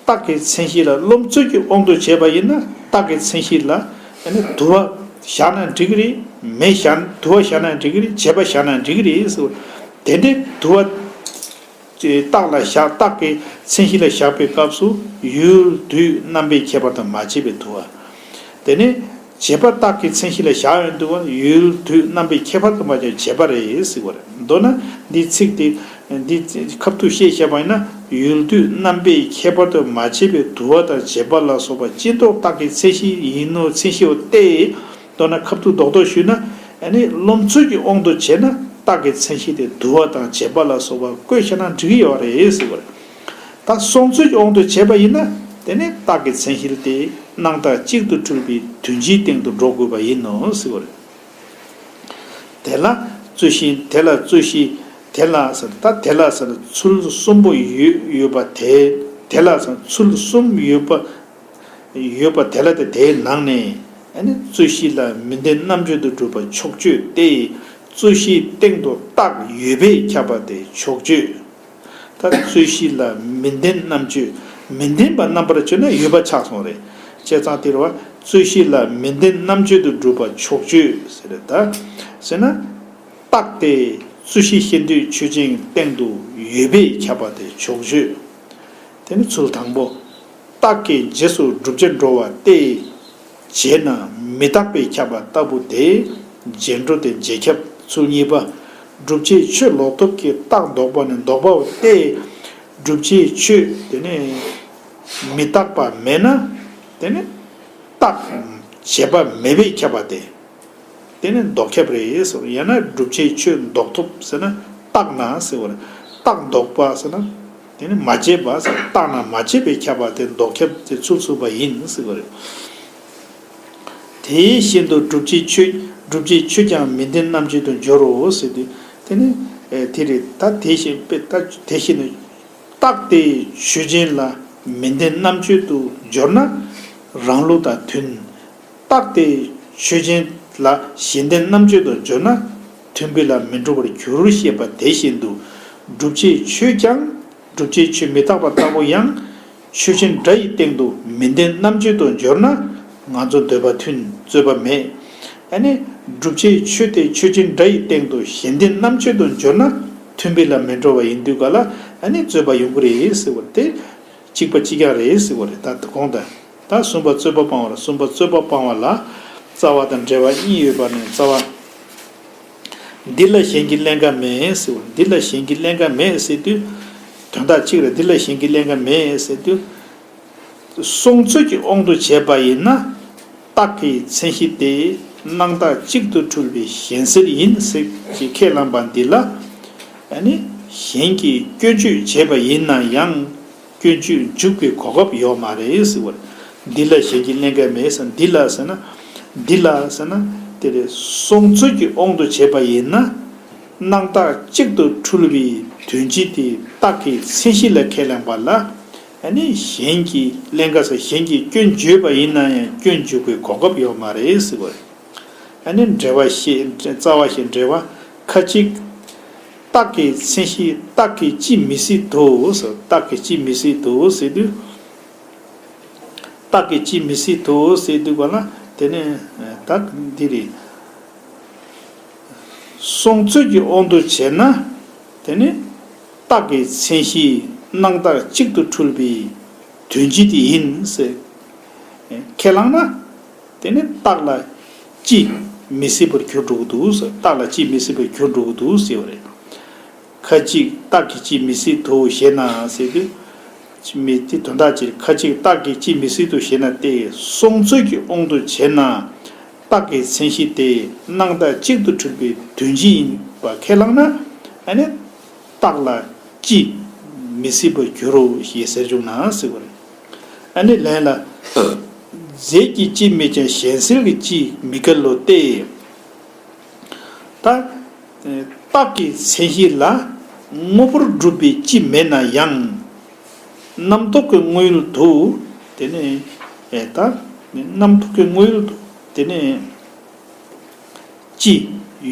རྟགས་ཀྱི་མཚན་གཞི་ལ་རློམ་ཚུལ་གྱི་དབང་དུ་བྱས་པ་ཡིན་ན་རྟགས་ཀྱི་མཚན་གཞི་ལ་ཨ་ནི་དུ་བ་བཞག་ན་འགྲིག་གི་རེད། མེ་བཞག་དུ་བ་བཞག་ན་འགྲིག་གི་རེད། བྱེད་པ་བཞག་ན་འགྲིག་གི་རེད་ཟེར་བ། དེ་འདྲའི་དུ་བ་རྟགས་ལ་བཞག་རྟགས་ཀྱི་མཚན་གཞི་ལ་བཞག་པའི་སྐབས་སུ་ཡུལ་དུས་རྣམ་པའི་ཁྱད་པར་དུ་མ་བྱས་པའི་དུ་བ། དེ་ནས་བྱེད་པ་རྟགས་ཀྱི་མཚན་གཞི་ལ་བཞག་ཡོང་དུས་ཡུལ་དུས་རྣམ་པའི་ཁྱད་པར་དུ་མ་བྱས་བྱེད་པ་རེད་ཟེར་བ་རེད། མདོར་ན་འདི་ཚིག་དེ་འདི་ཁ་ཐུག་བཤད་བཤད་པ་ཡིན་ན་ཡུལ་དུས་རྣམ་པའི་ཁྱད་པར་དུ་མ་བྱས་པའི་དུ་བ་དང་བྱེད་པ་ལ་སོགས་པ་ཅི་ལྡོག་རྟགས་ཀྱི་མཚན་གཞི་ཡིན་ནོ། མཚན་གཞི་བོ་སྟེ། མདོར་ན་ཁ་ཐུག་རྡོག་རྡོག་ཞུས་ན། ཨ་ནི་རློམ་ཚུལ་གྱི་དབང་དུ་བྱས་ན་རྟགས་ཀྱི་མཚན་གཞི་དེ་དུ་བ་དང་བྱེད་པ་ལ་སོགས་པ་བཀོད་བྱས་ན་འགྲིག་གི་ཡོད་རེད་ཟེར་བ་རེད། ད་སོང་ཚུལ་གྱི་དབང་དུ་བྱས་པ་ཡིན་ན་དེ་ནི་རྟགས་ཀྱི་མཚན་གཞི་དེ་སྣང་བཏགས་གཅིག་ཏུ་འཁྲུལ་པའི་དོན་སྤྱིའི་སྟེང་དུ་འགྲོ་དགོས་པ་ཡིན་ནོ་ཟེར་བ་རེད། དེ་ལ་རྩོད་གཞི་དེ་ལ་རྩོད་གཞི་དེ་ལ་ཟེར། ད་དེ་ལ་ཟེར་ཚུལ་གསུམ་པོ་ཡོད་ཡོད་པ་དེ། དེ་ལ་ཟེར་ཚུལ་གསུམ་ཡོད་པ། ཡོད་པ་དེ་ལ་དེ་དེའི་ནང་ནས་ཨ་ནི་རྩོད་གཞི་ལ་མི་ལྡན་རྣམ་གཅོད་དུ་གྲུབ་པ་ཕྱོགས་ཆོས་ཏེ། རྩོད་གཞིའི་སྟེང་དུ་རྟགས་ཡོད་པས་ཁྱབ་པ་དེ་ཕྱོགས་ཆོས། ད་རྩོད་གཞི་ལ་མི་ལྡན་རྣམ་གཅོད། མི་ལྡན་པ་རྣམ་པར་གཅོད་ན་ཡོད་པ་ཆགས་སོང་རེད། བྱས་ཙང་དེ་རེད་བ། རྩོད་གཞི་ལ་མི་ལྡན་རྣམ་གཅོད་དུ་གྲུབ་པ་ཕྱོགས་ཆོས་ཟེར་རེད་ད། ཟེར་ན། རྟགས་དེ་རྩོད་གཞི་ཤེས་འདོད་ཆོས་ཅན་སྟེང་དུ་ཡོད་པས་ཁྱབ་པ་དེ་ཕྱོགས་ཆོས། དེ་ནི་ཚུལ་དང་པོ། རྟགས་ཀྱི་རྗེས་སུ་བསྒྲུབ་བྱ་འགྲོ་བ་སྟེ། བྱས་ན་མི་རྟག་པས་ཁྱབ་པ་ལྟ་བུ་དེ་རྗེས་འགྲོ་སྟེ་རྗེས་ཁྱབ། ཚུལ་གཉིས་པ། བསྒྲུབ་བྱའི་ཆོས་ལོག་ཐོབ་ཀྱི་རྟགས་ལྡོག་པ་ནི་ལྡོག་པའོ་སྟེ། བསྒྲུབ་བྱའི་ཆོས་དེ་ནི་མི་རྟག་པ་མེད་ན་དེ་ནི་རྟགས་བྱས་པ་མེད་པས་ཁྱབ་པ་སྟེ། དེ་ནི་ལྡོག་ཁྱབ་རེད་ཟེར། ཡང་ན་བསྒྲུབ་བྱའི་ཆོས་ལྡོག་ཐོབ་ཟེར་ན་རྟག་ན་ཟེར་བ་རེད། རྟགས་ལྡོག་པ་ཟེར་ན་དེ་ནི་མ་བྱས་པ་ཟེར། རྟག་ན་མ་བྱས་པས་ཁྱབ་པ་དེ་ལྡོག་ཁྱབ་དེ་ཚུལ་ཚུགས་པ་ཡིན་ཟེར་བ་རེད། དེའི་ཤིན་ཏུ་བསྒྲུབ་བྱའི་ཆོས། བསྒྲུབ་བྱའི་ཆོས་ཀྱང་མི་ལྡན་རྣམ་གཅོད་དུ་འགྱུར་རོ་ཟེར་དུས་དེ་ནི་དེ་རེད། ད་དེ་བཞིན་དཔེ་ད་དེ་བཞིན་རྟགས་དེ་ཆོས་ཅན་ལ་མི་ལྡན་རྣམ་གཅོད་དུ་འགྱུར་ན་རང་ལུགས་དང་མཐུན། རྟགས་དེ་ཆོས་ཅན་ལ་གཞན་ལྡན་རྣམ་གཅོད་དུ་འགྱུར་ན་མཐུན་དཔེ་ལ་མི་འགྲོ་བར་འགྱུར་ཞེས་པ་དེ་བཞིན་དུ་བསྒྲུབ་བྱའི་ཆོས་ཀྱང་བསྒྲུབ་བྱའི་ཆོས་མི་རྟག་པ་ལྟ་བུ་ཡང་ཆོས་ཅན་སྒྲ་ཡི་སྟེང་དུ་མི་ལྡན་རྣམ་གཅོད་དུ་འགྱུར་ན་ང་ཚོ་འདོད་པ་མཐུན། རྩོད་པ་མེད། ཨ་ནི་བསྒྲུབ་བྱའི་ཆོས་དེ་ཆོས་ཅན་སྒྲ་ཡི་སྟེང་དུ་གཞན་ལྡན་རྣམ་གཅོད་དུ་འགྱུར་ན་མཐུན་དཔེ་ལ་མི་འགྲོ་བ་ཡིན་དུས་ག་ལ་ཨ་ནི་རྩོད་པ་ཡོང་གི་རེད་ཟེར་བ་དེ། གཅིག་པ་གཅིག་རྐྱང་རེད་ཟེར་བ་རེད། ད་གོང་དང་། ད་གསུམ་པ་རྩོད་པ་སྤང་བ་ལ། གསུམ་པ་རྩོད་པ་སྤང་བ་ལ་རྩ་བ་དང་འབྲེལ་བ་གཉིས་ཡོད་པ་ནས་རྩ་བ། འདི་ལ་གཞན་གྱི་ཀླན་ཀ་མེད་ཟེར་བ། འདི་ལ་གཞན་གྱི་ཀླན་ཀ་མེད་ཟེར་དུས། དོན་དག་གཅིག་རེད། འདི་ལ་གཞན་གྱི་ཀླན་ཀ་མེད་ཟེར་དུས། སོང་ཚོད་ཀྱི་དབང་དུ་བྱས་པ་ཡིན་ན། རྟགས་ཀྱི་མཚན་གཞི་དེ་སྣང་བཏགས་གཅིག་ཏུ་འཁྲུལ་པའི་གཞན་སེལ་ཡིན་ཟེར་གྱི་ཁས་བླངས་པ་འདི་ལ། ཨ་ནི་གཞན་གྱིས་སྐྱོན་བརྗོད་བྱས་པ་ཡིན་ན་ཡང་། སྐྱོན་བརྗོད་འཇུག་པའི་གོ་སྐབས་ཡོད་མ་རེད་ཟེར་བ་རེད། འདི་ལ་གཞན་གྱི་ཀླན་ཀ་མེད་ཟེར། འདི་ལ་ཟེར་ན། འདི་ལ་ཟེར་ན། དེ་རེད། སོང་ཚོད་ཀྱི་དབང་དུ་བྱས་པ་ཡིན་ན། སྣང་བཏགས་གཅིག་ཏུ་འཁྲུལ་བའི་དོན་སྤྱི་དེ་རྟགས་ཀྱི་མཚན་གཞི་ལ་ཁས་ལེན་པ་ལ། ཨ་ནི་གཞན་གྱི་ཀླན་ཀ་ཟེར་གཞན་གྱིས་སྐྱོན་བརྗོད་པ་ཡིན་ན་ཡང་སྐྱོན་འཇུག་པའི་གོ་སྐབས་ཡོད་མ་རེད་ཟེར་བ་རེད། ཨ་ནི་འགྲེལ་བ་བཤད། རྩ་བ་བཤད། འགྲེལ་བ། ཁ་ཅིག་རྟགས་ཀྱི་མཚན་གཞི་རྟགས་ཀྱིས་ཅི་མི་སྲིད་དོ་ཟེར། རྟགས་ཀྱིས་ཅི་མི་སྲིད་དོ་ཟེར་དུས། རྟགས་ཀྱིས་ཅི་མི་སྲིད་དོ་ཟེར་དུས་ག་ལ་དེ་ནས་ད་འདི་རེད། སོང་ཚོད་ཀྱི་དབང་དུ་བྱས་ན་དེ་ནི་རྟགས་ཀྱི་མཚན་གཞི་སྣང་བཏགས་གཅིག་ཏུ་འཁྲུལ་པའི་དོན་སྤྱི་དེ་ཡིན་ཟེར། ཁས་བླངས་ན། དེ་ནི་རྟགས་ལ་ཅི་མི་སྲིད་པར་གྱུར་འགྲོ་གི་འདུག་ཟེར། རྟགས་ལ་ཅི་མི་སྲིད་པར་གྱུར་འགྲོ་གི་འདུག་ཟེར་བ་རེད། ཁ་ཅིག་རྟགས་ཀྱིས་ཅི་མི་སྲིད་དོ་ཞེ་ན་ཟེར་དུས། མི་དེ་དོན་དག་ཅིག་ཁ་ཅིག་རྟགས་ཀྱིས་ཅི་མི་སྲིད་དོ་ཞེ་ན་སྟེ། སོང་ཚོད་ཀྱི་དབང་དུ་བྱས་ན། རྟགས་ཀྱི་མཚན་གཞི་དེ་སྣང་བཏགས་གཅིག་ཏུ་འཁྲུལ་པའི་དོན་སྤྱི་ཡིན་པ་ཁས་བླངས་ན། ཨ་ནི་རྟགས་ལ་ཅི་མི་སྲིད་པར་འགྱུར་རོ་ཞེས་ཟེར་བྱུང་ན་ཟེར་བ་རེད། ཨ་ནི་ལན་ལ། རྫས་ཀྱི་སྤྱི་མེད་ཀྱང་གཞན་སེལ་གྱི་སྤྱི་མི་འགལ་ལོ་སྟེ། ད། རྟགས་ཀྱི་མཚན་གཞི་ལ་དངོས་པོར་སྒྲུབ་པའི་སྤྱི་མེད་ན་ཡང་། རྣམ་རྟོག་གི་དངོས་ཡུལ་དུ། དེ་ནི། ད། རྣམ་རྟོག་གི་དངོས་ཡུལ་དུ། དེ་ནི། སྤྱི་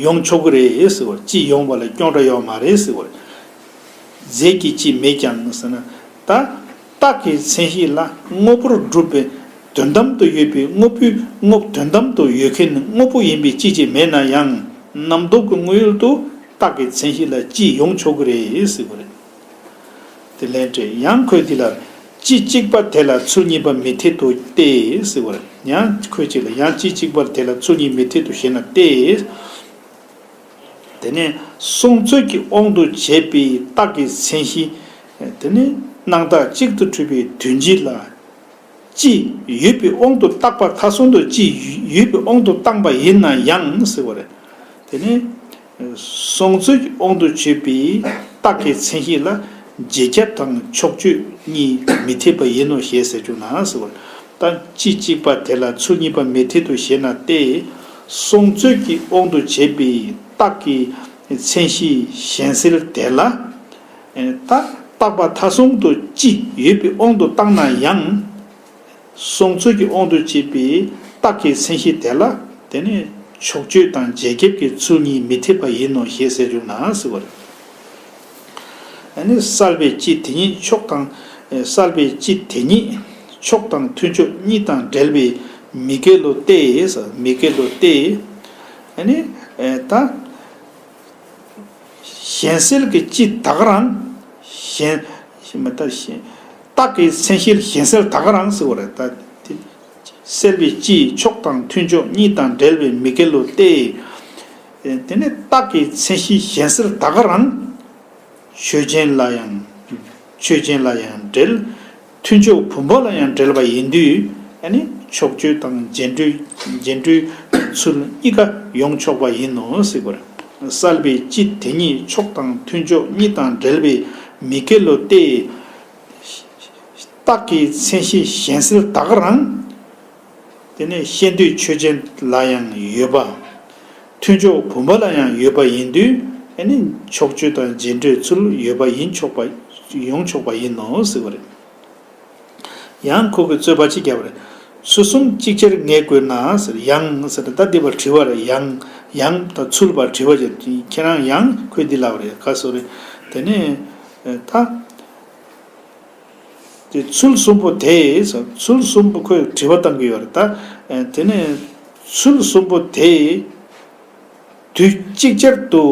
ཡོང་ཆོག་གི་རེད་ཟེར་བ། སྤྱི་ཡོང་བ་ལ་སྐྱོན་འདྲ་ཡོད་མ་རེད་ཟེར་བ། རྫས་ཀྱི་སྤྱི་མེད་ཀྱང་ཟེར་ན། ད། རྟགས་ཀྱི་མཚན་གཞི་ལ་དངོས་པོར་སྒྲུབ་པའི་དོན་དམ་དུ་ཡོད་པའི་དངོས་པོའི་དངོས་དོན་དམ་དུ་ཡོད་མཁན་དངོས་པོ་ཡིན་པའི་སྤྱི་ཅིག་མེད་ན་ཡང་། རྣམ་རྟོག་གི་དངོས་ཡུལ་དུ་རྟགས་ཀྱི་མཚན་གཞི་ལ་སྤྱི་ཡོང་ཆོག་གི་རེད་ཟེར་བ་རེད། དེ་ལན་སྤྲད། ཡང་ཁོས་འདི་ལ། སྤྱི་གཅིག་པ་དེ་ལ་ཚུལ་གཉིས་པ་མི་འཐད་དོ་སྟེ་ཟེར་བར། ཡང་ཁོས་གཅིག་ལ། ཡང་སྤྱི་གཅིག་པ་དེ་ལ་ཚུལ་གཉིས་མི་འཐད་དོ་ཞེ་ན་སྟེ། དེ་ནས་སོང་ཚོད་ཀྱི་དབང་དུ་བྱས་པའི་རྟགས་ཀྱི་མཚན་གཞི། དེ་ནས་སྣང་བཏགས་གཅིག་ཏུ་འཁྲུལ་པའི་དོན་སྤྱི་ལ། སྤྱི་ཡོད་པའི་དབང་དུ་བཏགས་པ། མཐའ་སོང་དུ་སྤྱི་ཡོད་པའི་དབང་དུ་བཏང་པ་ཡིན་ན་ཡང་ཟེར་བ་རེད། དེ་ནས། སོང་ཚོད་ཀྱི་དབང་དུ་བྱས་པའི་རྟགས་ཀྱི་མཚན་གཞི་ལ་རྗེས་ཁྱབ་དང་ཕྱོགས་ཆོས་གཉིས་མི་འཐད་པ་ཡིན་ནོ་ཞེས་ཟེར་བྱུང་ན་ཟེར་བ། ད་སྤྱི་གཅིག་པ་དེ་ལ་ཚུལ་གཉིས་པ་མི་འཐད་དོ་ཞེ་ན་སྟེ། སོང་ཚོད་ཀྱི་དབང་དུ་བྱས་པའི་རྟགས་ཀྱི་མཚན་གཞི་གཞན་སེལ་དེ་ལ། ད་རྟག་པ་མཐའ་སོང་དུ་སྤྱི་ཡོད་པའི་དབང་དུ་བཏང་ན་ཡང་། སོང་ཚོད་ཀྱི་དབང་དུ་བྱས་པའི་རྟགས་ཀྱི་མཚན་གཞི་དེ་ལ། དེ་ནི་ཕྱོགས་ཆོས་དང་རྗེས་ཁྱབ་ཀྱི་ཚུལ་གཉིས་མི་འཐད་པ་ཡིན་ནོ་ཞེས་ཟེར་བྱུང་ན་ཟེར་བ་རེད། ཨ་ནི་བསལ་བའི་སྤྱི་དེ་ཉིད་ཕྱོགས་དང་། བསལ་བའི་སྤྱི་དེ་ཉིད་ཕྱོགས་དང་མཐུན་ཕྱོགས་གཉིས་དང་བྲལ་བའི་མི་འགལ་ལོ་སྟེ། མི་འགལ་ལོ་སྟེ། ཨ་ནི། ད། གཞན་སེལ་གྱི་སྤྱི་ད་ག་རང་། གཞན། མི་ལྟ་གཞན། རྟགས་ཀྱི་མཚན་གཞིར་གཞན་སེལ་ད་ག་རང་ཟེར་བ་རེད། ད་དེ། བསལ་བའི་སྤྱི་ཕྱོགས་དང་མཐུན་ཕྱོགས་གཉིས་དང་བྲལ་བའི་མི་འགལ་ལོ་སྟེ། དེ་ནི་རྟགས་ཀྱི་མཚན་གཞི་གཞན་སེལ་ད་ག་རང་། ཆོས་ཅན་ལ་ཡང་། ཆོས་ཅན་ལ་ཡང་འབྲེལ། མཐུན་ཕྱོགས་བུམ་པ་ལ་ཡང་འབྲེལ་བ་ཡིན་དུས། ཨ་ནི་ཕྱོགས་ཆོས་དང་རྗེས་འགྲོའི། རྗེས་འགྲོའི་ཚུལ་གཉིས་ཀ་ཡོང་ཆོག་པ་ཡིན་ནོ་ཟེར་བར། བསལ་བའི་སྤྱི་དེ་ཉིད་ཕྱོགས་དང་མཐུན་ཕྱོགས་གཉིས་དང་བྲལ་བའི་མི་འགལ་ལོ་སྟེ། རྟགས་ཀྱི་མཚན་གཞི་གཞན་སེལ་ད་ག་རང་། དེ་ནས་ཤེས་འདོད་ཆོས་ཅན་ལ་ཡང་ཡོད་པ། མཐུན་ཕྱོགས་བུམ་པ་ལ་ཡང་ཡོད་པ་ཡིན་དུས། ཨ་ནི་ཕྱོགས་ཆོས་དང་རྗེས་འགྲོའི་ཚུལ་ཡོད་པ་ཡིན་ཆོག་པ། ཡོང་ཆོག་པ་ཡིན་ནོ་ཟེར་བ་རེད། ཡང་ཁོ་གིས་རྩོད་པ་གཅིག་བརྒྱབ་པ་རེད། ཚུལ་གསུམ་གཅིག་ཆར་ངེས་དགོས་ན་ཟེར། ཡང་ཟེར་ད་འདི་བར་དྲི་བ་རེད། ཡང་། ཡང་ད་ཚུལ་བར་དྲི་བ་བྱས། ཁྱེད་རང་ཡང་ཁོས་འདི་ལབ་པ་རེད། ག་སོ་རེད། དེ་ནས་ད། དེ་ཚུལ་གསུམ་པོ་དེ། ཚུལ་གསུམ་པོ་ཁོས་དྲི་བ་བཏང་གི་ཡོད་རེད་ད། དེ་ནས་ཚུལ་གསུམ་པོ་དེ་དུས་གཅིག་ཅར་དུ་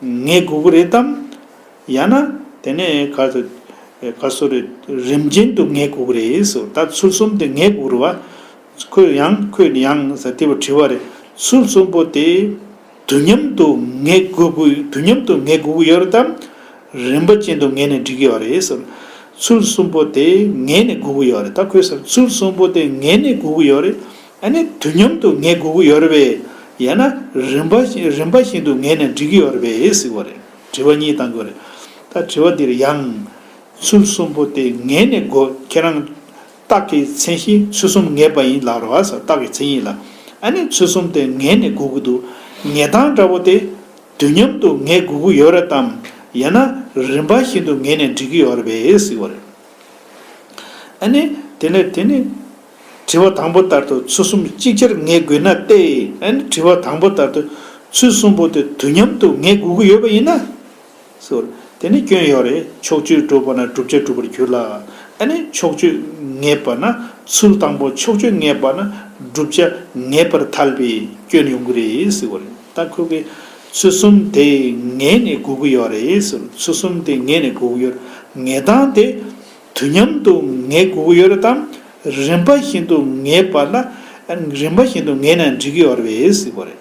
ངེས་དགོས་ཀྱི་རེད་དམ། ཡང་ན་དེ་ནས་ག་ཚོད་ག་སོ་རེད། རིམ་ཅན་དུ་ངེས་དགོས་ཀྱི་རེད་ཟེར། ད་ཚུལ་གསུམ་དེ་ངེས་དགོས་རེད་བ། ཁོས་ཡང་ཁོས་ཡང་ཟེར་དེ་བ་དྲི་བ་རེད། ཚུལ་གསུམ་པོ་དེ། དུས་མཉམ་དུ་ངེས་དགོས་ཀྱི། དུས་མཉམ་དུ་ངེས་དགོས་ཀྱི་ཡོད་རེད་དམ། རིམ་པ་ཅན་དུ་ངེས་ནས་འགྲིག་གི་ཡོད་རེད་ཟེར། ཚུལ་གསུམ་པོ་དེ་ངེས་ནས་དགོས་ཀྱི་ཡོད་རེད། ད་ཁོས་ཟེར། ཚུལ་གསུམ་པོ་དེ་ངེས་ནས་དགོས་ཀྱི་ཡོད་རེད། ཨ་ནི་དུས་མཉམ་དུ་ངེས་དགོས་ཀྱི་ཡོད་རེད་པས། ཡང་ན་རིམ་པ་བཞིན། རིམ་པ་བཞིན་དུ་ངེས་ནས་འགྲིག་གི་ཡོད་རེད་པས་ཟེར་བ་རེད། དྲི་བ་གཉིས་བཏང་གི་ཡོད་རེད། ད་དྲི་བ་འདིར་ཡང་། ཚུལ་གསུམ་པོ་དེ་ངེས་ནས་དགོས། ཁྱེད་རང་རྟགས་ཀྱི་མཚན་གཞི་ཚུལ་གསུམ་ངེས་པ་ཡིན་ལབ་རེད་བ་ཟེར། རྟགས་ཀྱི་མཚན་ཉིད་ལ། ཨ་ནི་ཚུལ་གསུམ་དེ་ངེས་ནས་དགོས་ཀྱི་འདུག། ངེས་སྟངས་འདྲ་པོ་དེ་དུས་མཉམ་དུ་ངེས་དགོས་ཀྱི་ཡོད་རེད་དམ། ཡང་ན་རིམ་པ་བཞིན་དུ་ངེས་ནས་འགྲིག་གི་ཡོད་རེད་པས་ཟེར་བ་རེད། ཨ་ནི་དེ་ནས་དེ་ནི་དྲི་བ་དང་པོ་ལྟར་དུ་ཚུལ་གསུམ་ཅིག་ཅར་ངེས་དགོས་ན་སྟེ། ཨ་ནི་དྲི་བ་དང་པོ་ལྟར་དུ་ཚུལ་གསུམ་པོ་དེ་དུས་མཉམ་དུ་ངེས་དགོས་ཀྱི་ཡོད་པ་ཡིན་ན། ཟེར། དེ་ནི་སྐྱོན་ཡོད་རེད། ཕྱོགས་ཆོས་གྲུབ་པ་ན་བསྒྲུབ་བྱ་གྲུབ་པར་འགྱུར་ལ། ཨ་ནི་ཕྱོགས་ཆོས་ངེས་པ་ན། ཚུལ་དང་པོ་ཕྱོགས་ཆོས་ངེས་པ་ན་བསྒྲུབ་བྱ་ངེས་པར་ཐལ་བའི་སྐྱོན་ཡོང་གི་རེད་ཟེར་བ་རེད། ད་ཁོ་གིས་ཚུལ་གསུམ་དེ་ངེས་ནས་དགོས་ཀྱི་ཡོད་རེད་ཟེར། ཚུལ་གསུམ་དེ་ངེས་ནས་དགོས་ཀྱི་ཡོད་རེད། ངེས་སྟངས་དེ་དུས་མཉམ་དུ་ངེས་དགོས་ཀྱི་ཡོད་རེད་དམ། རིམ་པ་བཞིན་དུ་ངེས་པ་ན། ཨ་ནི་རིམ་པ་བཞིན་དུ་ངེས་ན་འགྲིག་གི་ཡོད་རེད་ཟེར་བ་རེད།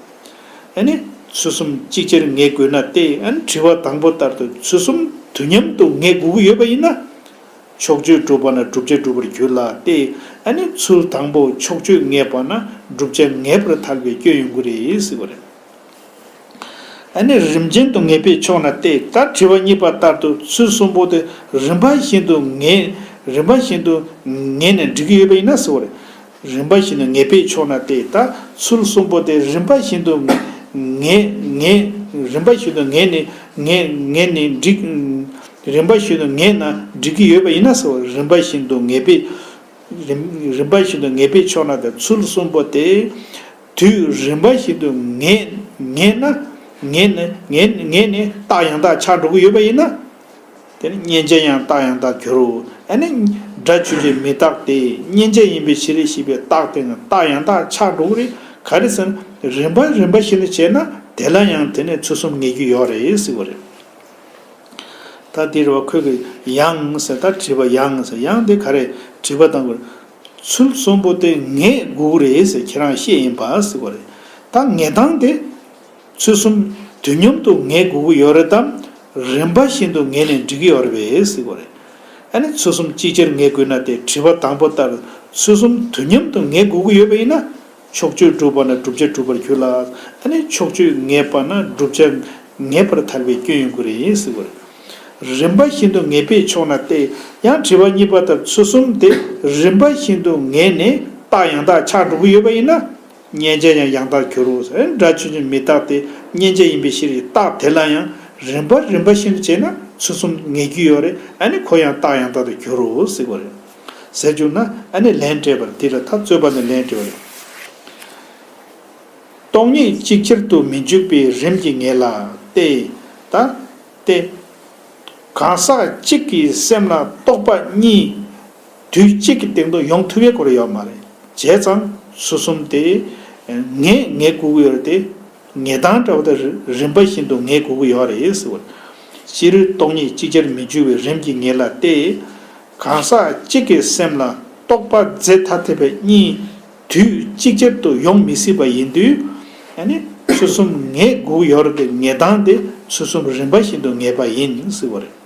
ཨ་ནི་ཚུལ་གསུམ་ཅིག་ཅར་ངེས་དགོས་ན་སྟེ། ཨ་ནི་དྲི་བ་དང་པོ་ལྟར་དུ་ཚུལ་གསུམ་དུས་མཉམ་དུ་ངེས་དགོས་ཀྱི་ཡོད་པ་ཡིན་ན། ཕྱོགས་ཆོས་གྲུབ་པ་ན་བསྒྲུབ་བྱ་གྲུབ་པར་འགྱུར་ལ་སྟེ། ཨ་ནི་ཚུལ་དང་པོ་ཕྱོགས་ཆོས་ངེས་པ་ན་བསྒྲུབ་བྱ་ངེས་པར་ཐལ་བའི་སྐྱོན་ཡོང་གི་རེད་ཟེར་བ་རེད། ཨ་ནི་རིམ་ཅན་དུ་ངེས་པས་ཆོག་ན་སྟེ། ད་དྲི་བ་གཉིས་པ་ལྟར་དུ་ཚུལ་གསུམ་པོ་དེ་རིམ་པ་བཞིན་དུ་ངེས། རིམ་པ་བཞིན་དུ་ངེས་ནས་འགྲིག་གི་ཡོད་པ་ཡིན་ན་ཟེར་བ་རེད། རིམ་པ་བཞིན་དུ་ངེས་པས་ཆོག་ན་སྟེ། ད་ཚུལ་གསུམ་པོ་དེ་རིམ་པ་བཞིན་དུ་ངེས་ངེས། རིམ་པ་བཞིན་དུ་ངེས་ནས་ངེས་ངེས་ནས་འགྲིག་རིམ་པ་བཞིན་དུ་ངེས་ན་འགྲིག་གི་ཡོད་པ་ཡིན་ན་ཟེར་བ། རིམ་པ་བཞིན་དུ་ངེས་པས། རིམ་རིམ་པ་བཞིན་དུ་ངེས་པས་ཆོག་ན་སྟེ། ཚུལ་གསུམ་པོ་དེ་དུས་རིམ་པ་བཞིན་དུ་ངེས་ངེས་ན་ངེས་ནས་ངེས་ངེས་ནས་རྟགས་ཡང་དག་ཆགས་འགྲོ་གི་ཡོད་པ་ཡིན་ན། དེ་ནི་མཉན་བྱ་ཡང་རྟགས་ཡང་དག་འགྱུར་རོ། ཨ་ནི་སྒྲ་ཆོས་ཅན་མི་རྟག་སྟེ་མཉན་བྱ་ཡིན་པའི་ཕྱིར་ཞེས་པའི་རྟགས་དེ་ནི་རྟགས་ཡང་དག་ཆགས་འགྲོ་གི་རེད། ག་རེ་ཟེར་ན། རིམ་པ་རིམ་པ་བཞིན་དུ་བྱས་ན་དེ་ལ་ཡང་དེ་ནི་ཚུལ་གསུམ་ངེས་རྒྱུ་ཡོད་རེད་ཟེར་བ་རེད། ད་འདིར་བ་ཁོས་ཀྱི་ཡང་ཟེར། ད་དྲི་བ་ཡང་ཟེར། ཡང་དེ་ག་རེ། དྲི་བ་དང་པོར་ཚུལ་གསུམ་པོ་དེ་ངེས་དགོས་ཀྱི་རེད་ཟེར་ཁྱེད་རང་བཤད་ཡིན་པ་ཟེར་བ་རེད། ད་ངེས་སྟངས་དེ། ཚུལ་གསུམ་དུས་མཉམ་དུ་ངེས་དགོས་ཀྱི་ཡོད་རེད་དམ། རིམ་པ་བཞིན་དུ་ངེས་ནས་འགྲིག་གི་ཡོད་རེད་པས་ཟེར་བ་རེད། ཨ་ནི་ཚུལ་གསུམ་ཅིག་ཅར་ངེས་དགོས་ན་དེ་དྲི་བ་དང་པོ་ལྟར་ཚུལ་གསུམ་དུས་མཉམ་དུ་ངེས་དགོས་ཀྱི་ཡོད་པ་ཡིན་ན། ཕྱོགས་ཆོས་གྲུབ་པ་ན་བསྒྲུབ་བྱ་གྲུབ་པར་འགྱུར་ལ། ཨ་ནི་ཕྱོགས་ཆོས་ངེས་པ་ན་བསྒྲུབ་བྱ་ངེས་པར་ཐལ་བའི་སྐྱོན་ཡོང་གི་རེད་ཟེར་བ་རེད། རིམ་པ་བཞིན་དུ་ངེས་པས་ཆོག་ན་སྟེ། ཡང་དྲི་བ་གཉིས་པ་ལྟར་ཚུལ་གསུམ་དེ་རིམ་པ་བཞིན་དུ་ངེས་ནས་རྟགས་ཡང་དག་ཆགས་འགྲོ་གི་ཡོད་པ་ཡིན་ན། མཉན་བྱ་ཡང་ཡང་དག་འགྱུར་རོ་ཟེར། སྒྲ་ཆོས་ཅན་མི་རྟག་སྟེ་མཉན་བྱ་ཡིན་པའི་ཕྱིར་རྟགས་དེ་ལ་ཡང་རིམ་པ་རིམ་པ་བཞིན་དུ་བྱས་ན་ཚུལ་གསུམ་ངེས་རྒྱུ་ཡོད་རེད། ཨ་ནི་ཁོ་ཡང་རྟགས་ཡང་དག་ཏུ་འགྱུར་རོ་ཟེར་བ་རེད། ཟེར་བྱུང་ན་ཨ་ནི་ལན་སྤྲད་པར་འདི་ལ་ད་རྩོད་པ་ནི་ལན་སྤྲད་པ་རེད། སྟོང་ཉིད་ཅིག་ཅར་དུ་མི་འཇུག་པའི་རིམ་གྱིས་ངེས་ལ་སྟེ། ད་སྟེ། གང་ཟག་གཅིག་གི་སེམས་ལ་རྟོག་པ་གཉིས་དུས་གཅིག་གི་སྟེང་དུ་ཡོང་ཐུབ་པའི་སྐོར་ཡོད་མ་རེད། བྱས་ཙང་ཚུལ་གསུམ་དེ་ངེས་ངེས་དགོས་ཀྱི་ཡོད་རེད་དེ། ངེས་སྟངས་འདྲ་བོ་དེ་རི་རིམ་པ་བཞིན་དུ་ངེས་དགོས་ཀྱི་ཡོད་རེད་ཟེར་བ། སྤྱིར་སྟོང་ཉིད་ཅིག་ཅར་མི་འཇུག་པའི་རིམ་གྱིས་ངེས་ལ་སྟེ། གང་ཟག་གཅིག་གི་སེམས་ལ་རྟོག་པ་རྫས་ཐ་དད་པ་གཉིས་དུས་གཅིག་ཅར་དུ་ཡོང་མི་སྲིད་པ་ཡིན་དུས། ཨ་ནི་ཚུལ་གསུམ་ངེས་དགོས་ཀྱི་ཡོད་རེད་དེ། ངེས་སྟངས་དེ་ཚུལ་གསུམ་རིམ་པ་བཞིན་དུ་ངེས་པ་ཡིན་ཟེར་བ་རེད།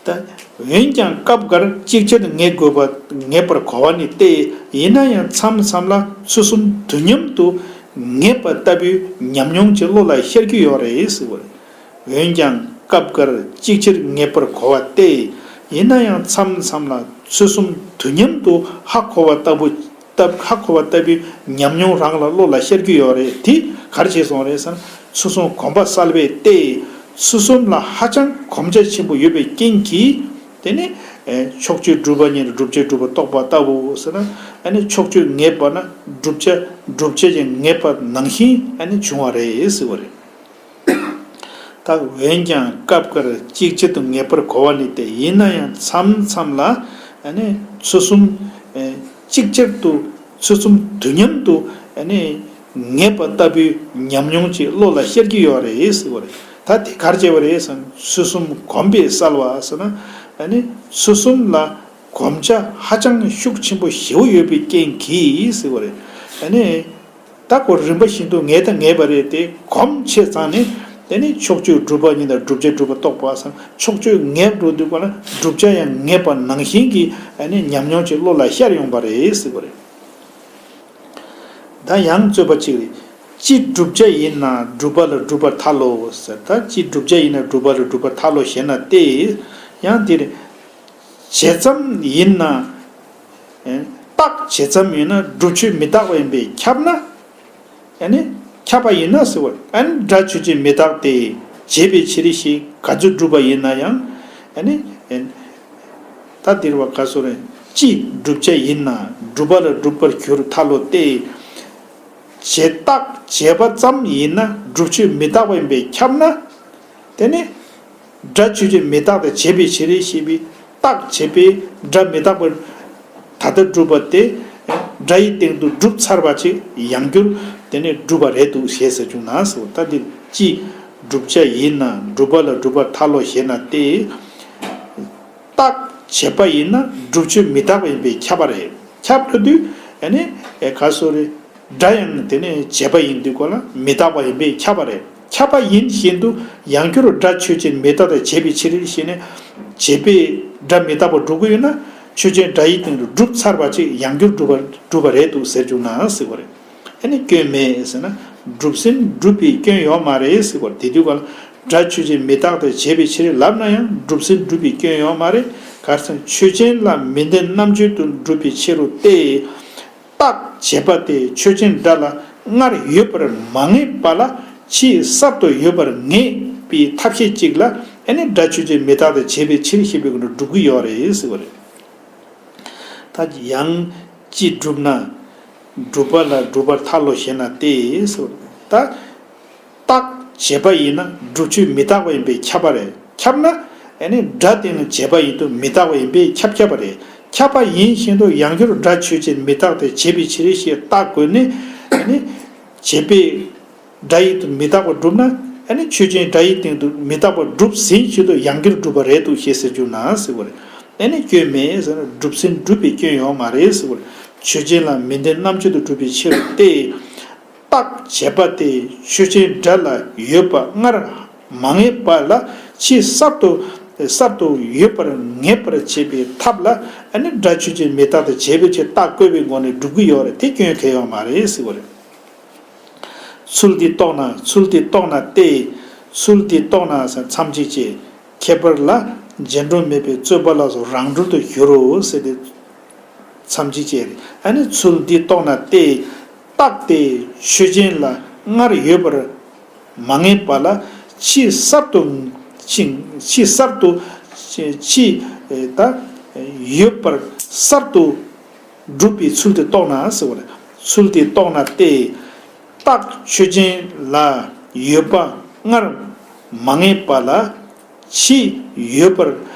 ད་འོན་ཀྱང་སྐབས་འགར་ཅིག་ཅར་ངེས་དགོས་པ་ངེས་པར་གོ་བ་ནི་སྟེ། ཡིན་ན་ཡང་མཚམས་མཚམས་ལ་ཚུལ་གསུམ་དུས་མཉམ་དུ་ངེས་པ་ལྟ་བུའི་ཉམས་མྱོང་ཅིག་བློ་ལ་ཤར་རྒྱུ་ཡོད་རེད་ཟེར་བ་རེད། འོན་ཀྱང་སྐབས་འགར་ཅིག་ཅར་ངེས་པར་གོ་བ་སྟེ། ཡིན་ན་ཡང་མཚམས་མཚམས་ལ་ཚུལ་གསུམ་དུས་མཉམ་དུ་ཧ་གོ་བ་ལྟ་བུ། ལྟ་ཧ་གོ་བ་ལྟ་བུའི་ཉམས་མྱོང་རང་ལ་བློ་ལ་ཤར་རྒྱུ་ཡོད་རེད། དེ་ག་རེ་བྱས་སོང་རེད་ཟེར་ན། ཚུལ་གསུམ་གོམས་པ་གསལ་བས་ཏེ། ཚུལ་གསུམ་ལ་ཧ་ཅང་གོམས་རྒྱ་ཆེན་པོ་ཡོད་པའི་རྐྱེན་གྱིས། དེ་ནི་ཕྱོགས་ཆོས་གྲུབ་པ་ཉིད་ལ་བསྒྲུབ་བྱ་གྲུབ་པ་རྟོགས་པ་ལྟ་བུ་ཟེར་ན། ཨ་ནི་ཕྱོགས་ཆོས་ངེས་པ་ན་བསྒྲུབ་བྱ་བསྒྲུབ་བྱ་ཡང་ངེས་པ་ནང་བཞིན་ཨ་ནི་བྱུང་བ་རེད་ཟེར་བ་རེད། ད་འོན་ཀྱང་སྐབས་འགར་ཅིག་ཅར་དུ་ངེས་པར་གོ་བ་ནི་སྟེ། ཡིན་ན་ཡང་མཚམས་མཚམས་ལ་ཨ་ནི་ཚུལ་གསུམ་ཨེ་ཅིག་ཅར་དུ་ཚུལ་གསུམ་དུས་མཉམ་དུ་ཨ་ནི་ངེས་པ་ལྟ་བུའི་ཉམས་མྱོང་ཅིག་བློ་ལ་ཤར་གྱི་ཡོད་རེད་ཟེར་བ་རེད། ད་དེ་ག་རེ་བྱས་པ་རེད་ཟེར་ན། ཚུལ་གསུམ་གོམས་པས་གསལ་བ་ཟེར་ན། ཨ་ནི་ཚུལ་གསུམ་ལ་གོམས་ཆ་ཧ་ཅང་ཤུགས་ཆེན་པོ་ཞེ་པོ་ཡོད་པའི་རྐྱེན་གྱིས་ཟེར་བ་རེད། ཨ་ནི། ད་ཁོ་རིམ་པ་བཞིན་དུ་ངེས་དང་ངེས་པ་རེད་དེ། གོམས་ཆེ་ཙང་ནི་དེ་ནི་ཕྱོགས་ཆོས་གྲུབ་པ་ཉིད་དང་བསྒྲུབ་བྱ་གྲུབ་པ་རྟོགས་པ་སང་ཕྱོགས་ཆོས་ངེས་འགྲོ་དུས་ག་ལ་བསྒྲུབ་བྱ་ཡང་ངེས་པ་ནང་བཞིན་གྱི་ཨ་ནི་ཉམས་མྱོང་ཅིག་བློ་ལ་ཤར་ཡོང་པ་རེད་ཟེར་བ་རེད། ད་ཡང་རྩོད་པ་གཅིག་རེད། ཅི་བསྒྲུབ་བྱ་ཡིན་ན་སྒྲུབ་པ་ལ་སྒྲུབ་པར་ཐལ་ལོ་ཟེར། ད་ཅི་བསྒྲུབ་བྱ་ཡིན་ན་སྒྲུབ་པ་ལ་སྒྲུབ་པར་ཐལ་ལོ་ཞེ་ན་སྟེ། ཡང་དེ་རེད། བྱེད་ཙམ་ཡིན་ན། རྟགས་བྱེད་ཙམ་ཡིན་ན་སྒྲུབ་ཆོས་མི་རྟག་པ་ཡིན་པས་ཁྱབ་ན། ཨ་ནི་ཁྱབ་པ་ཡིན་ན་ཟེར་བ། ཨ་ནི་སྒྲ་ཆོས་ཅན་མི་རྟག་སྟེ། བྱས་པའི་ཕྱིར་ཞེས་ག་ཚོད་བསྒྲུབས་པ་ཡིན་ན་ཡང་། ཨ་ནི་ད་འདིར་བ་ག་སོ་རེ། ཅི་བསྒྲུབ་བྱ་ཡིན་ན་སྒྲུབ་པ་ལ་སྒྲུབ་པར་འགྱུར་ཐལ་ལོ་སྟེ། བྱེད་རྟགས་བྱས་པ་ཙམ་ཡིན་ན་སྒྲུབ་ཆོས་མི་རྟག་པ་ཡིན་པས་ཁྱབ་ན། དེ་ནི། སྒྲ་ཆོས་ཅན་མི་རྟག་སྟེ་བྱས་པའི་ཕྱིར་ཞེས་པའི་རྟགས་བྱས་པའི་སྒྲ་མི་རྟག་པ་ད་ལྟ་བསྒྲུབས་པ་དེ། སྒྲ་ཡི་སྟེང་དུ་བསྒྲུབས་ཚར་བ་ཅིག་ཡང་བསྒྱུར་དེ་ནས་བསྒྲུབས་པ་རེད་འདུག་ཞེས་ཟེར་བྱུང་ན་ཟེར་བ། ད་འདིར་ཅི་བསྒྲུབ་བྱ་ཡིན་ན་སྒྲུབ་པ་ལ་སྒྲུབ་པར་ཐལ་ལོ་ཞེ་ན་སྟེ། རྟགས་བྱས་པ་ཡིན་ན་སྒྲུབ་ཆོས་མི་རྟག་པ་ཡིན་པས་ཁྱབ་པ་རེད། ཁྱབ་འགྲོ་དུས་ཨ་ནི་ག་སོ་རེ། སྒྲ་ཡང་དེ་ནས་བྱས་པ་ཡིན་དུས་ག་ལ་མི་རྟག་པ་ཡིན་པས་ཁྱབ་པ་རེད། ཁྱབ་པ་ཡིན་བཞིན་དུ་ཡང་བསྒྱུར་སྒྲ་ཆོས་ཅན་མི་རྟག་སྟེ་བྱས་པའི་ཕྱིར་ཞེས་ནས་བྱས་པའི་སྒྲ་མི་རྟག་པ་སྒྲུབ་ཀྱི་ཡོད་ན་ཆོས་ཅན་སྒྲ་ཡི་སྟེང་དུ་བསྒྲུབས་ཚར་བ་ཅིག་ཡང་བསྒྱུར་བསྒྲུབས་པ་བསྒྲུབས་པ་རེད་འདུག་ཟེར་བྱུང་ན་ཟེར་བ་རེད། ཨ་ནི་སྐྱོན་མེད་ཟེར་ན། སྒྲུབ་ཟིན་སྒྲུབ་པའི་སྐྱོན་ཡོད་མ་རེད་ཟེར་བ་རེད། དེ་དུས་ག་ལ་སྒྲ་ཆོས་ཅན་མི་རྟག་སྟེ་བྱས་པའི་ཕྱིར་ལབ་ན་ཡང་སྒྲུབ་ཟིན་སྒྲུབ་པའི་སྐྱོན་ཡོད་མ་རེད། གར་སོང་ཆོས་ཅན་ལ་མི་ལྡན་རྣམ་དཔྱོད་དུ་གྲུབ་པའི་ཕྱིར་རོ་སྟེ། རྟགས་བྱས་པ་སྟེ་ཆོས་ཅན་སྒྲ་ལ་སྔར་ཡོད་པར་མ་ངེས་པ་ལ་ཕྱིས་གསར་དུ་ཡོད་པར་ངེས་པའི་ཐབས་ཤེས་གཅིག་ལ་ཨ་ནི་སྒྲ་ཆོས་ཅན་མི་རྟག་སྟེ་བྱས་པའི་ཕྱིར་ཞེས་པའི་སྒོ་ནས་སྒྲུབ་ཀྱི་ཡོད་རེད་ཟེར་བ་རེད། ད་ཡང་ཅི་སྒྲུབ་ན། སྒྲུབ་པ་ལ་སྒྲུབ་པར་ཐལ་ལོ་ཞེ་ན་སྟེ་ཟེར་བ་རེད། ད། རྟགས་བྱས་པ་ཡིན་ན་སྒྲུབ་ཆོས་མི་རྟག་པ་ཡིན་པས་ཁྱབ་པ་རེད། ཁྱབ་ན་ཨ་ནི་སྒྲ་དེ་ནི་བྱས་པ་ཡིན་དུ་མི་རྟག་པ་ཡིན་པས་ཁྱབ་ཁྱབ་པ་རེད། ཁྱབ་པ་ཡིན་བཞིན་དུ་ཡང་སྒྱུར་སྒྲ་ཆོས་ཅན་མི་རྟག་སྟེ་བྱས་པའི་ཕྱིར་ཞེས་རྟགས་བཀོད་ནས་ཨ་ནི་བྱས་པའི་སྒྲ་ཡིན་དུ་མི་རྟག་པ་སྒྲུབ་ན་ཨ་ནི་ཆོས་ཅན་སྒྲ་ཡི་སྟེང་དུ་མི་རྟག་པ་སྒྲུབ་ཟིན་བཞིན་དུ་ཡང་སྒྱུར་སྒྲུབ་པ་རེད་འདུག་ཞེས་ཟེར་རྒྱུ་ན་ཟེར་བ་རེད། ཨ་ནི་སྐྱོན་མེད་ཟེར་ན་སྒྲུབ་ཟིན་སྒྲུབ་པའི་སྐྱོན་ཡོད་མ་རེད་ཟེར་བ་རེད། ཆོས་ཅན་ལ་མི་ལྡན་རྣམ་དཔྱོད་དུ་གྲུབ་པའི་ཕྱིར་ཏེ། རྟགས་བྱས་པ་སྟེ་ཆོས་ཅན་སྒྲ་ལ་ཡོད་པ་སྔར་མ་ངེས་པ་ལ་ཕྱིས་གསར་དུ་གསར་དུ་ཡོད་པར་ངེས་པར་བྱེད་པའི་ཐབས་ལ་ཨ་ནི་སྒྲ་ཆོས་ཅན་མི་རྟག་སྟེ་བྱས་པའི་ཕྱིར་རྟགས་བཀོད་པའི་སྒོ་ནས་སྒྲུབ་ཀྱི་ཡོད་རེད། དེ་སྐྱོན་གལ་ཡོད་མ་རེད་ཟེར་བ་རེད། ཚུལ་འདི་རྟོགས་ན་ཚུལ་འདི་རྟོགས་ན་སྟེ། ཚུལ་འདི་རྟོགས་ན་ཟེར་མཚམས་གཅིག་བཅད། ཁྱད་པར་ལ་རྗེས་འགྲོ་མེད་པའི་རྩོད་པ་ལ་སོགས་རང་གྲོལ་དུ་འགྱུར་རོ་ཟེར་ཏེ། མཚམས་གཅིག་བཅད་རེད། ཨ་ནི་ཚུལ་འདི་རྟོགས་ན་སྟེ། རྟགས་དེ་ཆོས་ཅན་ལ་སྔར་ཡོད་པར་མ་ངེས་པ་ལ་ཕྱིས་གསར་དུ་ཕྱིས་ཕྱིས་གསར་དུ་ཕྱིས་ད་ཡོད་པར་གསར་དུ་སྒྲུབ་པའི་ཚུལ་དེ་རྟོགས་ན་ཟེར་བ་རེད། ཚུལ་དེ་རྟོགས་ན་སྟེ། རྟགས་ཆོས་ཅན་ལ་ཡོད་པ་སྔར་མ་ངེས་པ་ལ་ཕྱིས་ཡོད་པར་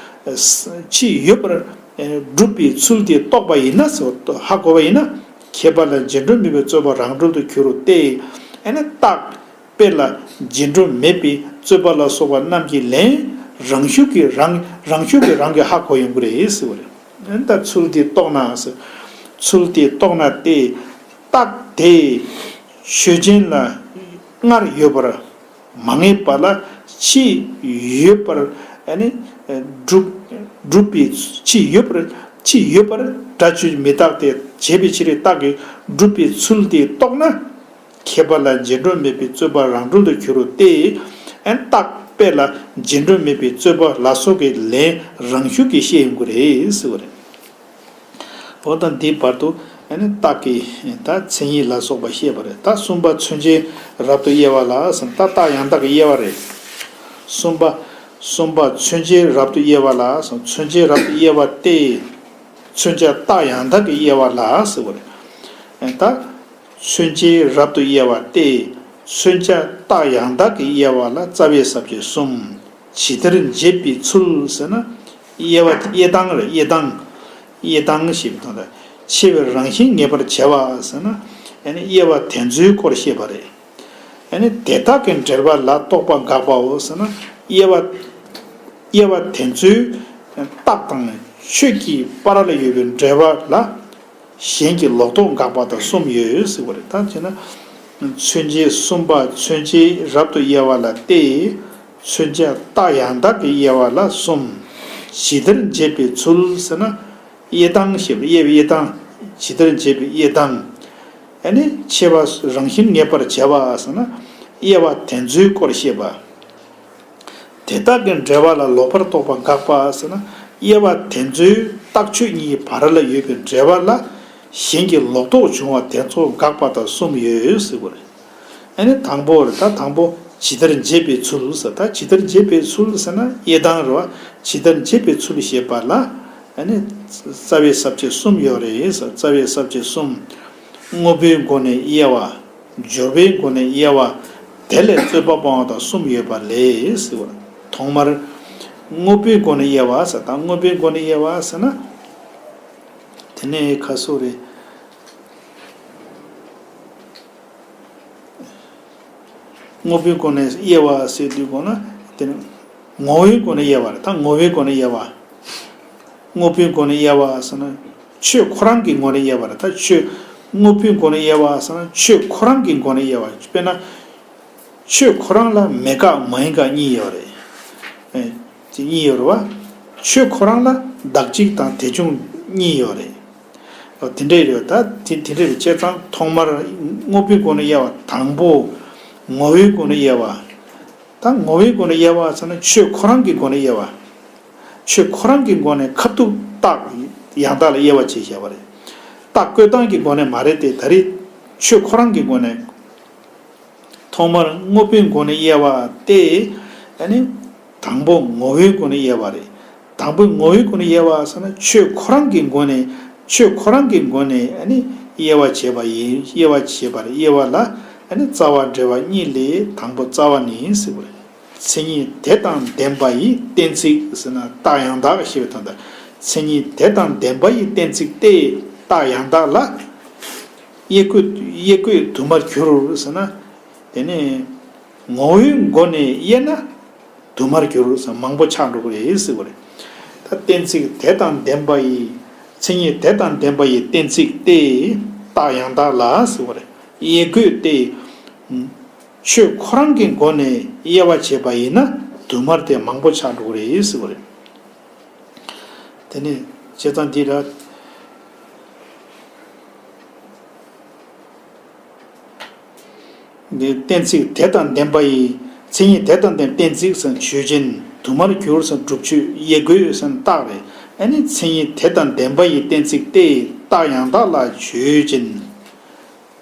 ཕྱིས་ཡོད་པར་སྒྲུབ་པའི་ཚུལ་དེ་རྟོགས་པ་ཡིན་ན་ཟེར་བ་ཧ་གོ་བ་ཡིན་ན། ཁྱད་པར་ལ་རྗེས་འགྲོ་མེད་པའི་རྩོད་པ་རང་གྲོལ་དུ་འགྱུར་རོ་སྟེ། ཨ་ནི་རྟགས་དཔེ་ལ་རྗེས་འགྲོ་མེད་པའི་རྩོད་པ་ལ་སོགས་པ་རྣམས་ཀྱི་ལན་རང་ཤུགས་ཀྱིས་རང་རང་ཤུགས་ཀྱིས་རང་གིས་ཧ་གོ་ཡོང་གི་རེད་ཟེར་བ་རེད། ཨ་ནི་ད་ཚུལ་དེ་རྟོགས་ན་ཟེར། ཚུལ་དེ་རྟོགས་ན་སྟེ། རྟགས་དེ་ཆོས་ཅན་ལ་སྔར་ཡོད་པར་མ་ངེས་པ་ལ་ཕྱིས་ཡོད་པར་ཨ་ནི་སྒྲུབ་སྒྲུབ་པའི་ཕྱིས་ཡོད་པར་ཕྱིས་ཡོད་པར་སྒྲ་ཆོས་མི་རྟག་སྟེ་བྱས་པའི་ཕྱིར་རྟགས་ཀྱིས་སྒྲུབ་པའི་ཚུལ་དེ་རྟོགས་ན། ཁྱད་པར་ལ་རྗེས་འགྲོ་མེད་པའི་རྩོད་པ་རང་གྲོལ་དུ་འགྱུར་རོ་སྟེ། ཨ་ནི་རྟགས་དཔེ་ལ་རྗེས་འགྲོ་མེད་པའི་རྩོད་པ་ལ་སོགས་ཀྱི་ལན་རང་ཤུགས་ཀྱིས་ཤེས་ཡོང་གི་རེད་ཟེར་བ་རེད། འོ་ད་འདིའི་བར་དུ་ཨ་ནི་རྟགས་ཀྱི་ད་མཚན་ཉིད་ལ་སོགས་པ་བཤད་པ་རེད། ད་གསུམ་པ་མཚོན་བྱའི་རབ་ཏུ་དབྱེ་བ་ལ་ཟེར་ན་ད་རྟགས་ཡང་དག་གི་དབྱེ་བ་རེད། གསུམ་པ། གསུམ་པ་མཚོན་བྱའི་རབ་ཏུ་དབྱེ་བ་ལ་ཟེར་ན་མཚོན་བྱའི་རབ་ཏུ་དབྱེ་བ་སྟེ། མཚོན་བྱ་རྟགས་ཡང་དག་གི་དབྱེ་བ་ལ་ཟེར་བ་རེད། ད་མཚོན་བྱའི་རབ་ཏུ་དབྱེ་བ་སྟེ། མཚོན་བྱ་རྟགས་ཡང་དག་གི་དབྱེ་བ་ལ་རྩ་བའི་ས་བཅད་གསུམ། ཇི་ལྟར་འབྱེད་པའི་ཚུལ་ཟེར་ན། དབྱེ་བ་དབྱེ་སྟངས་རེད། དབྱེ་སྟངས། དབྱེ་སྟངས་ཞེས་པའི་དོན་དང་། ཕྱེ་བའི་རང་བཞིན་ངེས་པར་བྱ་བ་ཟེར་ན། ཨ་ནི་དབྱེ་བ་དེ་ཚོའི་སྐོར་བཤད་པ་རེད། ཨ་ནི་དེ་དག་གི་འབྲེལ་བ་ལ་རྟོག་པ་དགག་པའོ་ཟེར་ན། དབྱེ་བ། དབྱེ་བ་དེ་ཚོའི་རྟགས་དང་ཆོས་ཀྱི་བར་ལ་ཡོད་པའི་འབྲེལ་བ་ལ། གཞན་གྱི་ལོག་རྟོག་དགག་པ་དང་གསུམ་ཡོད་ཟེར་བ་རེད། ད་བྱས་ན། མཚོན་བྱེད་གསུམ་པ་མཚོན་བྱེད་རབ་ཏུ་དབྱེ་བ་ལ་སྟེ། མཚོན་བྱ་རྟགས་ཡང་དག་གི་དབྱེ་བ་ལ་གསུམ། ཇི་ལྟར་འབྱེད་པའི་ཚུལ་ཟེར་ན། དབྱེ་སྟངས་ཞེས་པ་དབྱེ་བའི་དབྱེ་སྟངས། ཇི་ལྟར་འབྱེད་པའི་དབྱེ་སྟངས། ཨ་ནི་ཕྱེ་བ་རང་བཞིན་ངེས་པར་བྱ་བ་ཟེར་ན། དབྱེ་བ་དེ་ཚོའི་སྐོར་བཤད་པ། དེ་དག་གི་འབྲེལ་བ་ལ་ལོག་པར་རྟོག་པ་དགག་པ་ཟེར་ན། དབྱེ་བ་དེ་ཚོའི་རྟགས་ཆོས་གཉིས་བར་ལ་ཡོད་པའི་འབྲེལ་བ་ལ་གཞན་གྱི་ལོག་རྟོག་བྱུང་བ་དེ་ཚོ་དགག་པ་དང་གསུམ་ཡོད་ཟེར་བ་རེད། ཨ་ནི་དང་པོ་རེད། ད་དང་པོ་ཇི་ལྟར་འབྱེད་པའི་ཚུལ་ཟེར། ད་ཇི་ལྟར་འབྱེད་པའི་ཚུལ་ཟེར་ན་དབྱེ་སྟངས་རེད་བ། ཇི་ལྟར་འབྱེད་པའི་ཚུལ་ཞེས་པ་ལ་ཨ་ནི་རྩ་བའི་ས་བཅད་གསུམ་ཡོད་རེད་ཟེར། རྩ་བའི་ས་བཅད་གསུམ། དངོས་པོའི་སྒོ་ནས་དབྱེ་བ། སྦྱོར་བའི་སྒོ་ནས་དབྱེ་བ། དེ་ལས་རྩོད་པ་སྤོང་བ་དང་གསུམ་ཡོད་པ་ལས་ཟེར་བ། ཐོག་མར་དངོས་པོའི་སྒོ་ནས་དབྱེ་བ་ཟེར། ད་དངོས་པོའི་སྒོ་ནས་དབྱེ་བ་ཟེར་ན། དེ་ནས་ཁ་སོ་རེད། དངོས་པོའི་སྒོ་ནས་དབྱེ་བ་ཟེར་དུས་གོ་ན། དེ་ནི་ངོ་བོའི་སྒོ་ནས་དབྱེ་བ་རེད། ད་ངོ་བོའི་སྒོ་ནས་དབྱེ་བ། དངོས་པོའི་སྒོ་ནས་དབྱེ་བ་ཟེར་ན། ཆོས་ཁོ་རང་གི་སྒོ་ནས་དབྱེ་བ་རེད། ད་ཆོས་དངོས་པོའི་སྒོ་ནས་དབྱེ་བ་ཟེར་ན་ཆོས་ཁོ་རང་གི་སྒོ་ནས་དབྱེ་བ། དཔེར་ན། ཆོས་ཁོ་རང་ལ་མེད་དགག་མ་ཡིན་དགག་གཉིས་ཡོད་རེད། ཨེ། དེ་གཉིས་ཡོད་རེད་བ། ཆོས་ཁོ་རང་ལ་བདག་གཅིག་དང་དེ་བྱུང་གཉིས་ཡོད་རེད། ཨོ་དེ་འདྲས་རེད། ད་དེ་དེ་འདྲས་རེད། བྱས་ཙང་ཐོག་མར་དངོས་པོའི་སྒོ་ནས་དབྱེ་བ་དང་པོ། ངོ་བོའི་སྒོ་ནས་དབྱེ་བ། ད་ངོ་བོའི་སྒོ་ནས་དབྱེ་བ་ཟེར་ན་ཆོས་ཁོ་རང་གི་སྒོ་ནས་དབྱེ་བ། ཆོས་ཁོ་རང་གི་སྒོ་ནས་ཁ་ཐུག་རྟགས་ཡང་དག་ལ་དབྱེ་བ་ཕྱེ་བཞག་པ་རེད། རྟགས་བཀོད་སྟངས་ཀྱི་སྒོ་ནས་མ་རེད་དེ། ད་རེས་ཆོས་ཁོ་རང་གི་སྒོ་ནས། ཐོག་མར་དངོས་པོའི་སྒོ་ནས་དབྱེ་བ་སྟེ། ཨ་ནི། དང་པོ་ངོ་བོའི་སྒོ་ནས་དབྱེ་བ་རེད། དང་པོའི་ངོ་བོའི་སྒོ་ནས་དབྱེ་བ་ཟེར་ན། ཆོས་ཁོ་རང་གི་སྒོ་ནས། ཆོས་ཁོ་རང་གི་སྒོ་ནས་ཨ་ནི་དབྱེ་བ་བྱེད་པ་ཡིན། དབྱེ་བ་བྱེད་པ་རེད། དབྱེ་བ་ལ་ཨ་ནི་རྩ་བ་འབྲེལ་བ་གཉིས་ལས། དང་པོ་རྩ་བ་ནི་ཟེར་བ་རེད། མཚན་ཉིད་དེ་དང་ལྡན་པ་ཡི་གཏན་ཚིགས་ཟེར་ན། རྟགས་ཡང་དག་ཞེས་པའི་དོན་དང་། མཚན་ཉིད་དེ་དང་ལྡན་པ་ཡི་གཏན་ཚིགས་ཏེ། རྟགས་ཡང་དག་ལ། དབྱེ་དགོས། དབྱེ་དགོས་དུ་མར་གྱུར་ཟེར་ན། དེ་ནས་ངོ་བོའི་སྒོ་ནས་དབྱེ་ན་དུ་མར་གྱུར་ཟེར། མང་པོ་ཆགས་འགྲོ་གི་རེད་ཟེར་བ་རེད། ད་གཏན་ཚིགས་དེ་དང་ལྡན་པ་ཡི། མཚན་ཉིད་དེ་དང་ལྡན་པ་ཡི་གཏན་ཚིགས་ཏེ། རྟགས་ཡང་དག་ལ་ཟེར་བ་རེད། དབྱེ་དགོས་ཏེ། ཆོས་ཁོ་རང་གི་སྒོ་ནས་དབྱེ་བ་བྱས་པ་ཡིན་ན་དུ་མར་དེ་མང་པོ་ཆགས་འགྲོ་གི་རེད་ཟེར་བ་རེད། དེ་ནས་བྱས་ཙང་འདི་ལ། གཏན་ཚིགས་དེ་དང་ལྡན་པ་ཡི། མཚན་ཉིད་དེ་དང་ལྡན་པའི་གཏན་ཚིགས་ཟེར་ན་ཆོས་ཅན། དུ་མར་གྱུར་ཟེར་ན་སྒྲུབ་ཆོས། དབྱེ་དགོས་ཟེར་ན་རྟགས་རེད། ཨ་ནི་མཚན་ཉིད་དེ་དང་ལྡན་པ་ཡི་གཏན་ཚིགས་ཏེ། རྟགས་ཡང་དག་ལ་ཆོས་ཅན།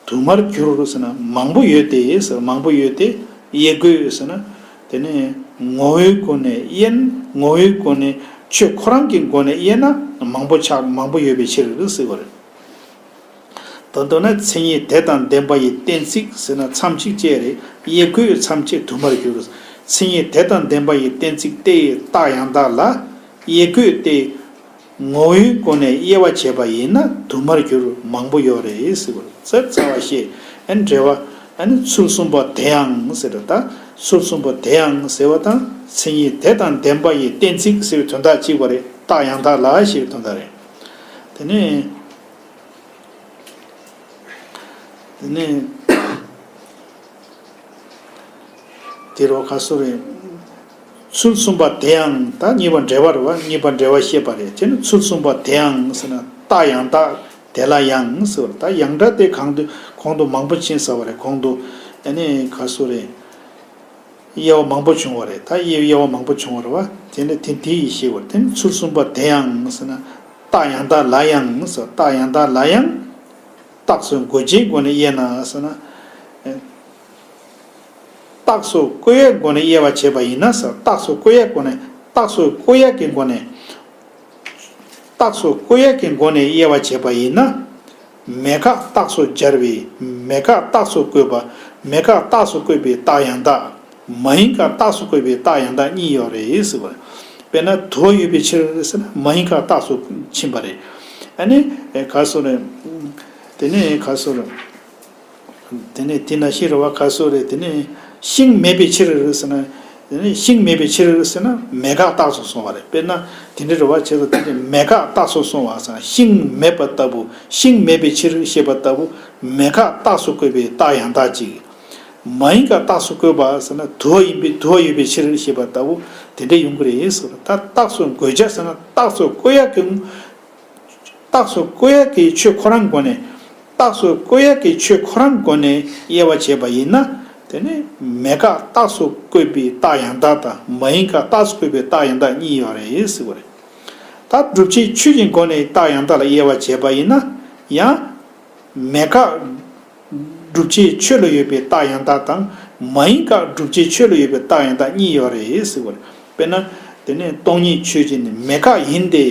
དུ་མར་གྱུར་ཟེར་ན་མང་པོ་ཡོད་དེ་ཟེར། མང་པོ་ཡོད་དེ། དབྱེ་དགོས་ཟེར་ན། དེ་ནས་ངོ་བོའི་སྒོ་ནས་དབྱེ་ན། ངོ་བོའི་སྒོ་ནས། ཆོས་ཁོ་རང་གི་སྒོ་ནས་དབྱེ་ན་མང་པོ་ཆགས། མང་པོ་ཡོད་པའི་ཕྱིར་ཟེར་བ་རེད། ད་མདོར་ན་མཚན་ཉིད་དེ་དང་ལྡན་པ་ཡི་གཏན་ཚིགས་ཟེར་ན་མཚམས་གཅིག་བཅད་རེད། དབྱེ་དགོས་མཚམས་བཅད་དུ་མར་གྱུར། མཚན་ཉིད་དེ་དང་ལྡན་པ་ཡི་གཏན་ཚིགས་ཏེ། རྟགས་ཡང་དག་ལ། དབྱེ་དགོས་ཏེ། ངོ་བོའི་སྒོ་ནས་དབྱེ་བ་བྱས་པ་ཡིན་ན་དུ་མར་གྱུར། མང་པོ་ཡོད་རེད་ཟེར་བ་རེད། རྩ་བ་བཤད། ཨ་ནི་འགྲེལ་པ། ཨ་ནི་ཚུལ་གསུམ་པ་དེ་ཡང་ཟེར་བ་ད། ཚུལ་གསུམ་པ་དེ་ཡང་ཟེར་བ་དང་། མཚན་ཉིད་དེ་དང་ལྡན་པ་ཡི་གཏན་ཚིགས་ཟེར་བའི་དོན་དག་གཅིག་པ་རེད། རྟགས་ཡང་དག་ལ་ཞེས་པའི་དོན་དག་རེད། དེ་ནས། དེ་ནས། དེ་རུ་ག་སོ་རེད། ཚུལ་གསུམ་པ་དེ་ཡང་། ད་གཉིས་པ་འགྲེལ་པ་རེད་བ། གཉིས་པ་འགྲེལ་པ་བཤད་པ་རེད། དེ་ནི་ཚུལ་གསུམ་པ་དེ་ཡང་ཟེར་ན་རྟགས་ཡང་དག་དེ་ལ་ཡང་ཟེར་བ་རེད། ད་ཡང་སྒྲ་དེ་གང་དུ་གོང་དུ་མང་པོ་ཕྱིན་ཟེར་བ་རེད། གོང་དུ་ཨ་ནི་ག་སོ་རེད། དབྱེ་བ་མང་པོ་བྱུང་བ་རེད། ད་དབྱེ་དབྱེ་བ་མང་པོ་བྱུང་བ་རེད་བ། དེ་ནི་དེ་དེ་ཡིས་ཤེས་པར། དེ་ནི་ཚུལ་གསུམ་པ་དེ་ཡང་ཟེར་ན། རྟགས་ཡང་དག་ལ་ཡང་ཟེར། རྟགས་ཡང་དག་ལ་ཡང་། རྟགས་སུ་འགོད་བྱའི་སྒོ་ནས་དབྱེ་ན་ཟེར་ན། རྟགས་སུ་བཀོད་ཡའི་སྒོ་ནས་དབྱེ་བ་བྱས་པ་ཡིན་ན་ཟེར། རྟགས་སུ་བཀོད་ཡའི་སྒོ་ནས། རྟགས་སུ་བཀོད་ཡ་གི་སྒོ་ནས། རྟགས་སུ་བཀོད་ཡ་གི་སྒོ་ནས་དབྱེ་བ་བྱས་པ་ཡིན་ན། མེད་དགག་རྟགས་སུ་སྦྱར་བའི་མེད་དགག་རྟགས་སུ་བཀོད་པ། མེད་དགག་རྟགས་སུ་བཀོད་པའི་རྟགས་ཡང་དག་མ་ཡིན་དགག་རྟགས་སུ་བཀོད་པའི་རྟགས་ཡང་དག་གཉིས་ཡོད་རེད་ཟེར་བ། དཔེར་ན་དུ་བ་ཡོད་པའི་ཕྱིར་ཟེར་ན་མ་ཡིན་དགག་རྟགས་སུ་ཕྱིན་པ་རེད། ཨ་ནི་ག་སོ་རེད། དེ་ནས་ག་སོ་རེད། དེ་ནས་དེ་ན་ཤི་ར་བ་ག་སོ་རེད། དེ་ནས་ཤིང་མེད་པའི་ཕྱིར་ཟེར་ན། དེ་ནས་ཤིང་མེད་པའི་ཕྱིར་ཟེར་ན་མེད་དགག་རྟགས་སུ་སོང་བ་རེད། དཔེར་ན་དེ་འདྲ་ར་བ་བྱས་ཙང་དེ་ནས་མེད་དགག་རྟགས་སུ་སོང་བ་ཟེར་ན། ཤིང་མེད་པ་ལྟ་བུ། ཤིང་མེད་པའི་ཕྱིར་ཞེས་པ་ལྟ་བུ། མེད་དགག་རྟགས་སུ་བཀོད་པའི་རྟགས་ཡང་དག་གཅིག་མ་ཡིན་དགག་རྟགས་སུ་བཀོད་པ་ཟེར་ན་དུ་བ་ཡིན་པའི། དུ་བ་ཡོད་པའི་ཕྱིར་ཞེས་པ་ལྟ་བུ་དེ་འདྲ་ཡོང་གི་རེད་ཟེར། ད་རྟགས་སུ་འགོད་བྱ་ཟེར་ན་རྟགས་སུ་བཀོད་ཡ་གི། རྟགས་སུ་བཀོད་ཡ་གི་ཆོས་ཁོ་རང་སྒོ་ནས། རྟགས་སུ་བཀོད་ཡ་གི་ཆོས་ཁོ་རང་སྒོ་ནས་དབྱེ་བ་བྱས་པ་ཡིན་ན། དེ་ནི་མེད་དགག་རྟགས་སུ་བཀོད་པའི་རྟགས་ཡང་དག་དང་། མ་ཡིན་དགག་རྟགས་སུ་བཀོད་པའི་རྟགས་ཡང་དག་གཉིས་ཡོད་རེད་ཟེར་བ་རེད། ད་བསྒྲུབ་བྱའི་ཆོས་ཀྱི་སྒོ་ནས་རྟགས་ཡང་དག་ལ་དབྱེ་བ་བྱས་པ་ཡིན་ན། ཡང་མེད་དགག་བསྒྲུབ་བྱའི་ཆོས་ལ་ཡོད་པའི་རྟགས་ཡང་དག་དང་། མ་ཡིན་དགག་བསྒྲུབ་བྱའི་ཆོས་ལ་ཡོད་པའི་རྟགས་ཡང་དག་གཉིས་ཡོད་རེད་ཟེར་བ་རེད། དཔེར་ན། དེ་ནས་སྟོང་ཉིད་ཆོས་ཅན། མེད་དགག་ཡིན་ཏེ།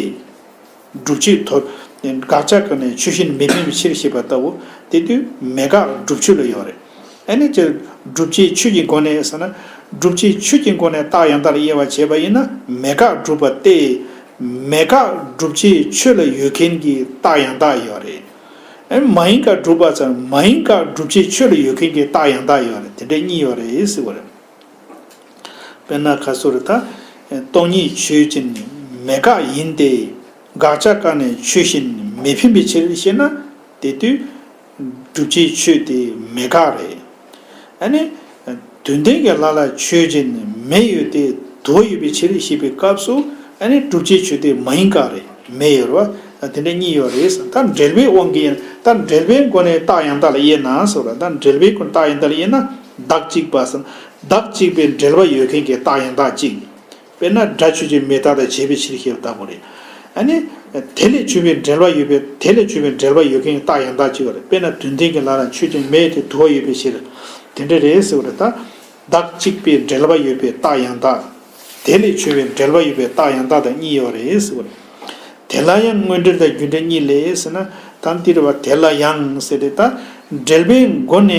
བསྒྲུབ་བྱའི་དོ། དགག་བྱ་ཀ་ནས་ཆོས་ཅན་མི་ཕན་པའི་ཕྱིར་ཞེས་པ་ལྟ་བུ། དེ་དུས་མེད་དགག་བསྒྲུབ་ཆོས་ལ་ཡོད་རེད། ཨ་ནི་ཅེ། བསྒྲུབ་བྱའི་ཆོས་ཀྱི་སྒོ་ནས་ཟེར་ན། བསྒྲུབ་བྱའི་ཆོས་ཀྱི་སྒོ་ནས་རྟགས་ཡང་དག་ལ་དབྱེ་བ་བྱས་པ་ཡིན་ན་མེད་དགག་སྒྲུབ་པ་སྟེ། མེད་དགག་བསྒྲུབ་བྱའི་ཆོས་ལ་ཡོད་མཁན་གྱི་རྟགས་ཡང་དག་ཡོད་རེད། ཨ་ནི་མ་ཡིན་དགག་སྒྲུབ་པ་ཟེར་ན་མ་ཡིན་དགག་བསྒྲུབ་བྱའི་ཆོས་ལ་ཡོད་མཁན་གྱི་རྟགས་ཡང་དག་ཡོད་རེད། དེ་འདྲ་གཉིས་ཡོད་རེད་ཟེར་བ་རེད། དཔེར་ན་ག་སོ་རེད་ད། སྟོང་ཉིད་ཆོས་ཅན། མེད་དགག་ཡིན་ཏེ། དགག་བྱ་ཀ་ནས་ཆོས་ཅན་མི་ཕན་པའི་ཕྱིར་ཞེ་ན། དེ་དུས་བསྒྲུབ་བྱའི་ཆོས་དེ་མེད་དགག་རེད། ཨ་ནི་དོན་ལྡན་གྱི་ལྷ་ལ་ཆོས་ཅན་མེ་ཡོད་དེ་དུ་བ་ཡོད་པའི་ཕྱིར་ཞེས་པའི་སྐབས་སུ། ཨ་ནི་བསྒྲུབ་བྱའི་ཆོས་དེ་མ་ཡིན་དགག་རེད། མེ་ཡོད་རེད་བ། དེ་འདྲ་གཉིས་ཡོད་རེད། ད་འགྲེལ་པའི་དབང་གིས་ཡིན། ད་འགྲེལ་པའི་སྒོ་ནས་རྟགས་ཡང་དག་ལ་དབྱེ་ན་ཟེར་བ། ད་འགྲེལ་པའི་སྒོ་ནས་རྟགས་ཡང་དག་ལ་དབྱེ་ན། བདག་གཅིག་པ་ཟེར་ན། བདག་གཅིག་པའི་འབྲེལ་བ་ཡོད་མཁན་གྱི་རྟགས་ཡང་དག་གཅིག་དཔེར་ན་སྒྲ་ཆོས་ཅན་མི་རྟག་སྟེ་བྱས་པའི་ཕྱིར་ཞེས་པ་ལྟ་བུ་རེད། ཨ་ནི། དེ་ལས་བྱུང་བའི་འབྲེལ་བ་ཡོད་པའི་དེ་ལས་བྱུང་བའི་འབྲེལ་བ་ཡོད་མཁན་རྟགས་ཡང་དག་ཅིག་ཡོད་རེད། དཔེར་ན་དུས་མཐུན་གྱི་ལ་ལ་ཆོས་ཅན་མེ་དེ་དུ་བ་ཡོད་པའི་ཕྱིར། དེ་འདྲ་རེད་ཟེར་བ་རེད་ད། བདག་གཅིག་པའི་འབྲེལ་བ་ཡོད་པའི་རྟགས་ཡང་དག་དེ་ལས་བྱུང་བའི་འབྲེལ་བ་ཡོད་པའི་རྟགས་ཡང་དག་དང་གཉིས་ཡོད་རེད་ཟེར་བ་རེད། དེ་ལ་ཡང་དངོས་འབྲེལ་དང་རྒྱུ་འབྲས་གཉིས་ལས་ཟེར་ན། ད་འདིར་བ་དེ་ལ་ཡང་ཟེར་ཏེ་ད། འབྲེལ་པའི་སྒོ་ནས་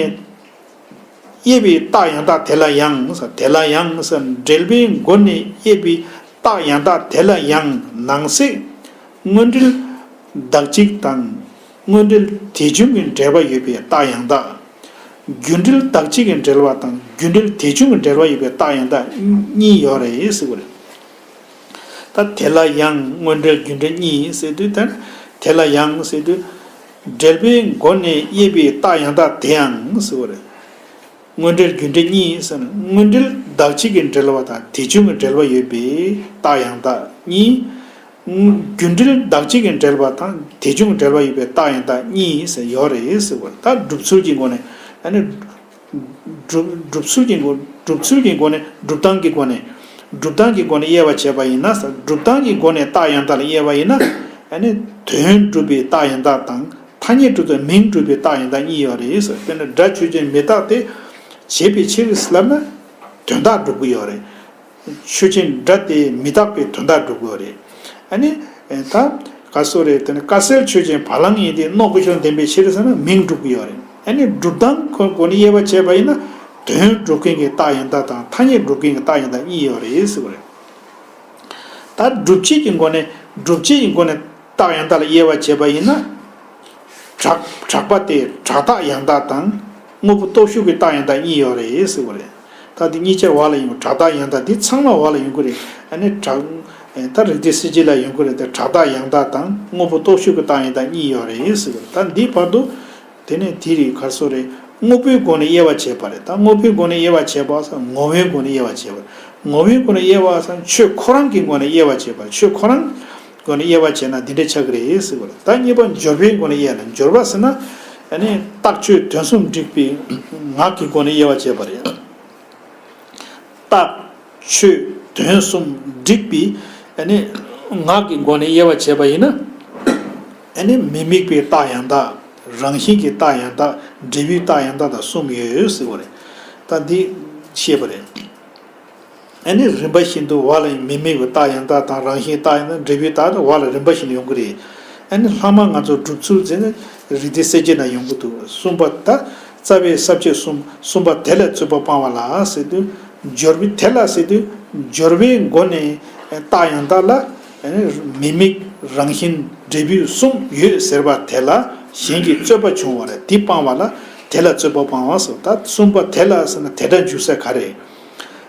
དབྱེ་བའི་རྟགས་ཡང་དག་དེ་ལ་ཡང་ཟེར། དེ་ལ་ཡང་ཟེར། འབྲེལ་པའི་སྒོ་ནས་དབྱེ་བའི་རྟགས་ཡང་དག་དེ་ལ་ཡང་ནང་གསེས་དངོས་འབྲེལ་བདག་གཅིག་དང་། དངོས་འབྲེལ་དེ་བྱུང་གི་འབྲེལ་བ་ཡོད་པའི་རྟགས་ཡང་དག་རྒྱུ་འབྲེལ་བདག་གཅིག་གི་འབྲེལ་བ་དང་རྒྱུ་འབྲེལ་དེ་བྱུང་གི་འབྲེལ་བ་ཡོད་པའི་རྟགས་ཡང་དག་གཉིས་ཡོད་རེད་ཟེར་བ་རེད། ད་དེ་ལ་ཡང་དངོས་འབྲེལ་རྒྱུ་འབྲེལ་གཉིས་ཟེར་དུས་ད་དེ་ལ་ཡང་ཟེར་དུས། འབྲེལ་པའི་སྒོ་ནས་དབྱེ་བའི་རྟགས་ཡང་དག་དེ་ཡང་ཟེར་བ་རེད། དངོས་འབྲེལ་རྒྱུ་འབྲེལ་གཉིས་ཟེར་ན་དངོས་འབྲེལ་བདག་གཅིག་གི་འབྲེལ་བ་དང་དེ་བྱུང་གི་འབྲེལ་བ་ཡོད་པའི་རྟགས་ཡང་དག་གཉིས། རྒྱུ་འབྲེལ་བདག་གཅིག་གི་འབྲེལ་བ་དང་དེ་བྱུང་གི་འབྲེལ་བ་ཡོད་པའི་རྟགས་ཡང་དག་གཉིས་ཟེར་ཡོད་རེད་ཟེར་བ་རེད། ད་སྒྲུབ་ཚུལ་གྱི་སྒོ་ནས་ཨ་ནི། སྒྲུབ་སྒྲུབ་ཚུལ་གྱི་སྒོ་སྒྲུབ་ཚུལ་གྱི་སྒོ་ནས་སྒྲུབ་སྟངས་ཀྱི་སྒོ་ནས་སྒྲུབ་སྟངས་ཀྱི་སྒོ་ནས་དབྱེ་བ་བྱས་པ་ཡིན་ན། སྒྲུབ་སྟངས་ཀྱི་སྒོ་ནས་རྟགས་ཡང་དག་ལ་དབྱེ་བ་ཡིན་ན། ཨ་ནི་དོན་སྒྲུབ་པའི་རྟགས་ཡང་དག་དང་ཐ་སྙད་སྒྲུབ་སྟངས་མིང་སྒྲུབ་པའི་རྟགས་ཡང་དག་གཉིས་ཡོད་རེད་ཟེར། དཔེར་ན་སྒྲ་ཆོས་ཅན་མི་རྟག་སྟེ་བྱས་པའི་ཕྱིར་ལབ་ན་དོན་དག་སྒྲུབ་ཀྱི་ཡོད་རེད། ཆོས་ཅན་སྒྲ་དེ་མི་རྟག་པའི་དོན་དག་སྒྲུབ་ཀྱི་ཡོད་རེད། ཨ་ནི། ད། ག་སོ་རེད་དེ་ནི་དཀའ་སེལ་ཆོས་ཅན་བ་ལང་ཡིན་ཏེ་གནོད་དགོས་ཤོར་བདེན་པའི་ཕྱིར་ཟེར་ན་མིང་སྒྲུབ་ཀྱི་ཡོད་རེད། ཨ་ནི་སྒྲུབ་སྟངས་ཁོ་སྒོ་ནས་དབྱེ་བ་བྱས་པ་ཡིན་ན། དོན་སྒྲུབ་མཁན་གྱི་རྟགས་ཡང་དག་དང་ཐ་སྙད་སྒྲུབ་མཁན་གྱི་རྟགས་ཡང་དག་གཉིས་ཡོད་རེད་ཟེར་བ་རེད། ད་སྒྲུབ་བྱེད་ཀྱི་སྒོ་ནས་སྒྲུབ་བྱེད་ཀྱི་སྒོ་ནས་རྟགས་ཡང་དག་ལ་དབྱེ་བ་བྱས་པ་ཡིན་ན། གྲགས་གྲགས་པ་སྟེ་གྲགས་རྟགས་ཡང་དག་དང་དངོས་པོ་སྟོབས་ཞུགས་ཀྱི་རྟགས་ཡང་དག་གཉིས་ཡོད་རེད་ཟེར་བ་རེད། ད་འདི་གཉིས་ཆར་བ་ལ་ཡོང་གྲགས་རྟགས་ཡང་དག་འདི་ཚང་མ་བ་ལ་ཡོང་གི་རེད། ཨ་ནི་གྲགས་ད་རིགས་དེ་སྲིད་ཇི་ལ་ཡོང་གི་རེད་དེ་གྲགས་རྟགས་ཡང་དག་དང་དངོས་པོ་སྟོབས་ཞུགས་ཀྱི་རྟགས་ཡང་དག་གཉིས་ཡོད་རེད་ཟེར་བ་རེད། ད་འདི་བར་དུ་དེ་ནས་དེ་རིགས་གར་སོ་རེད། དངོས་པོའི་སྒོ་ནས་དབྱེ་བ་བྱས་པ་རེད། ད་དངོས་པོའི་སྒོ་ནས་དབྱེ་བ་བྱས་པ་སང་ངོ་བོའི་སྒོ་ནས་དབྱེ་བ་བྱས་པ་རེད། ངོ་བོའི་སྒོ་ནས་དབྱེ་བ་སང་ཆོས་ཁོ་རང་གི་སྒོ་ནས་དབྱེ་བ་བྱས་པ་རེད། ཆོས་ཁོ་རང་སྒོ་ནས་དབྱེ་བ་བྱས་ན་འདི་འདྲ་ཆགས་ཀྱི་རེད་ཟེར་བ་རེད། ད་གཉིས་པ་འབྱོར་པའི་སྒོ་ནས་དབྱེ་ན་འབྱོར་པ་ཟེར་ན་ཨ་ནི་རྟགས་ཆོས་དོན་གསུམ་འགྲིག་པའི་ངག་གི་སྒོ་ནས་དབྱེ་བ་བྱས་པ་རེད། རྟགས་ཆོས་དོན་གསུམ་འགྲིག་པའི་ཨ་ནི་ངག་གི་སྒོ་ནས་དབྱེ་བ་བྱས་པ་ཡིན་ན། ཨ་ནི་མི་དམིགས་པའི་རྟགས་ཡང་དག་རང་བཞིན་གྱི་རྟགས་ཡང་དག་འབྲས་བུའི་རྟགས་ཡང་དག་དང་གསུམ་ཡོད་ཟེར་བ་རེད། ད་འདི་ཤེས་པ་རེད། ཨ་ནི་རིམ་པ་བཞིན་དུ་བ་ལ་མི་དམིགས་པའི་རྟགས་ཡང་དག་དང་རང་བཞིན་རྟགས་ཡང་དག་འབྲས་བུའི་རྟགས་དང་བ་ལ་རིམ་པ་བཞིན་དུ་ཡོང་གི་རེད། ཨ་ནི་ལྷག་མ་ང་ཚོ་སྒྲུབ་ཚུལ་ཟེར་ན་རིགས་གཏེར་གསལ་བྱེད་ན་ཡོང་གི་འདུག་གསུམ་པ་ད་རྩ་བའི་ས་བཅད་གསུམ་གསུམ་པ་དེ་ལ་རྩོད་པ་སྤང་བ་ལ་ཟེར་དུས་འབྱོར་བའི་དེ་ལ་ཟེར་དུས་འབྱོར་བའི་སྒོ་ནས་རྟགས་ཡང་དག་ལ་ཨ་ནི་མི་དམིགས་རང་བཞིན་འབྲས་བུ་གསུམ་ཡོད་ཟེར་བ་དེ་ལ་གཞན་གྱི་རྩོད་པ་བྱུང་བ་རེད། དེ་སྤང་བ་ལ་དེ་ལ་རྩོད་པ་སྤང་བ་ཟེར། ད་གསུམ་པ་དེ་ལ་ཟེར་ན་དེ་འདྲ་འཇུག་ས་ག་རེ།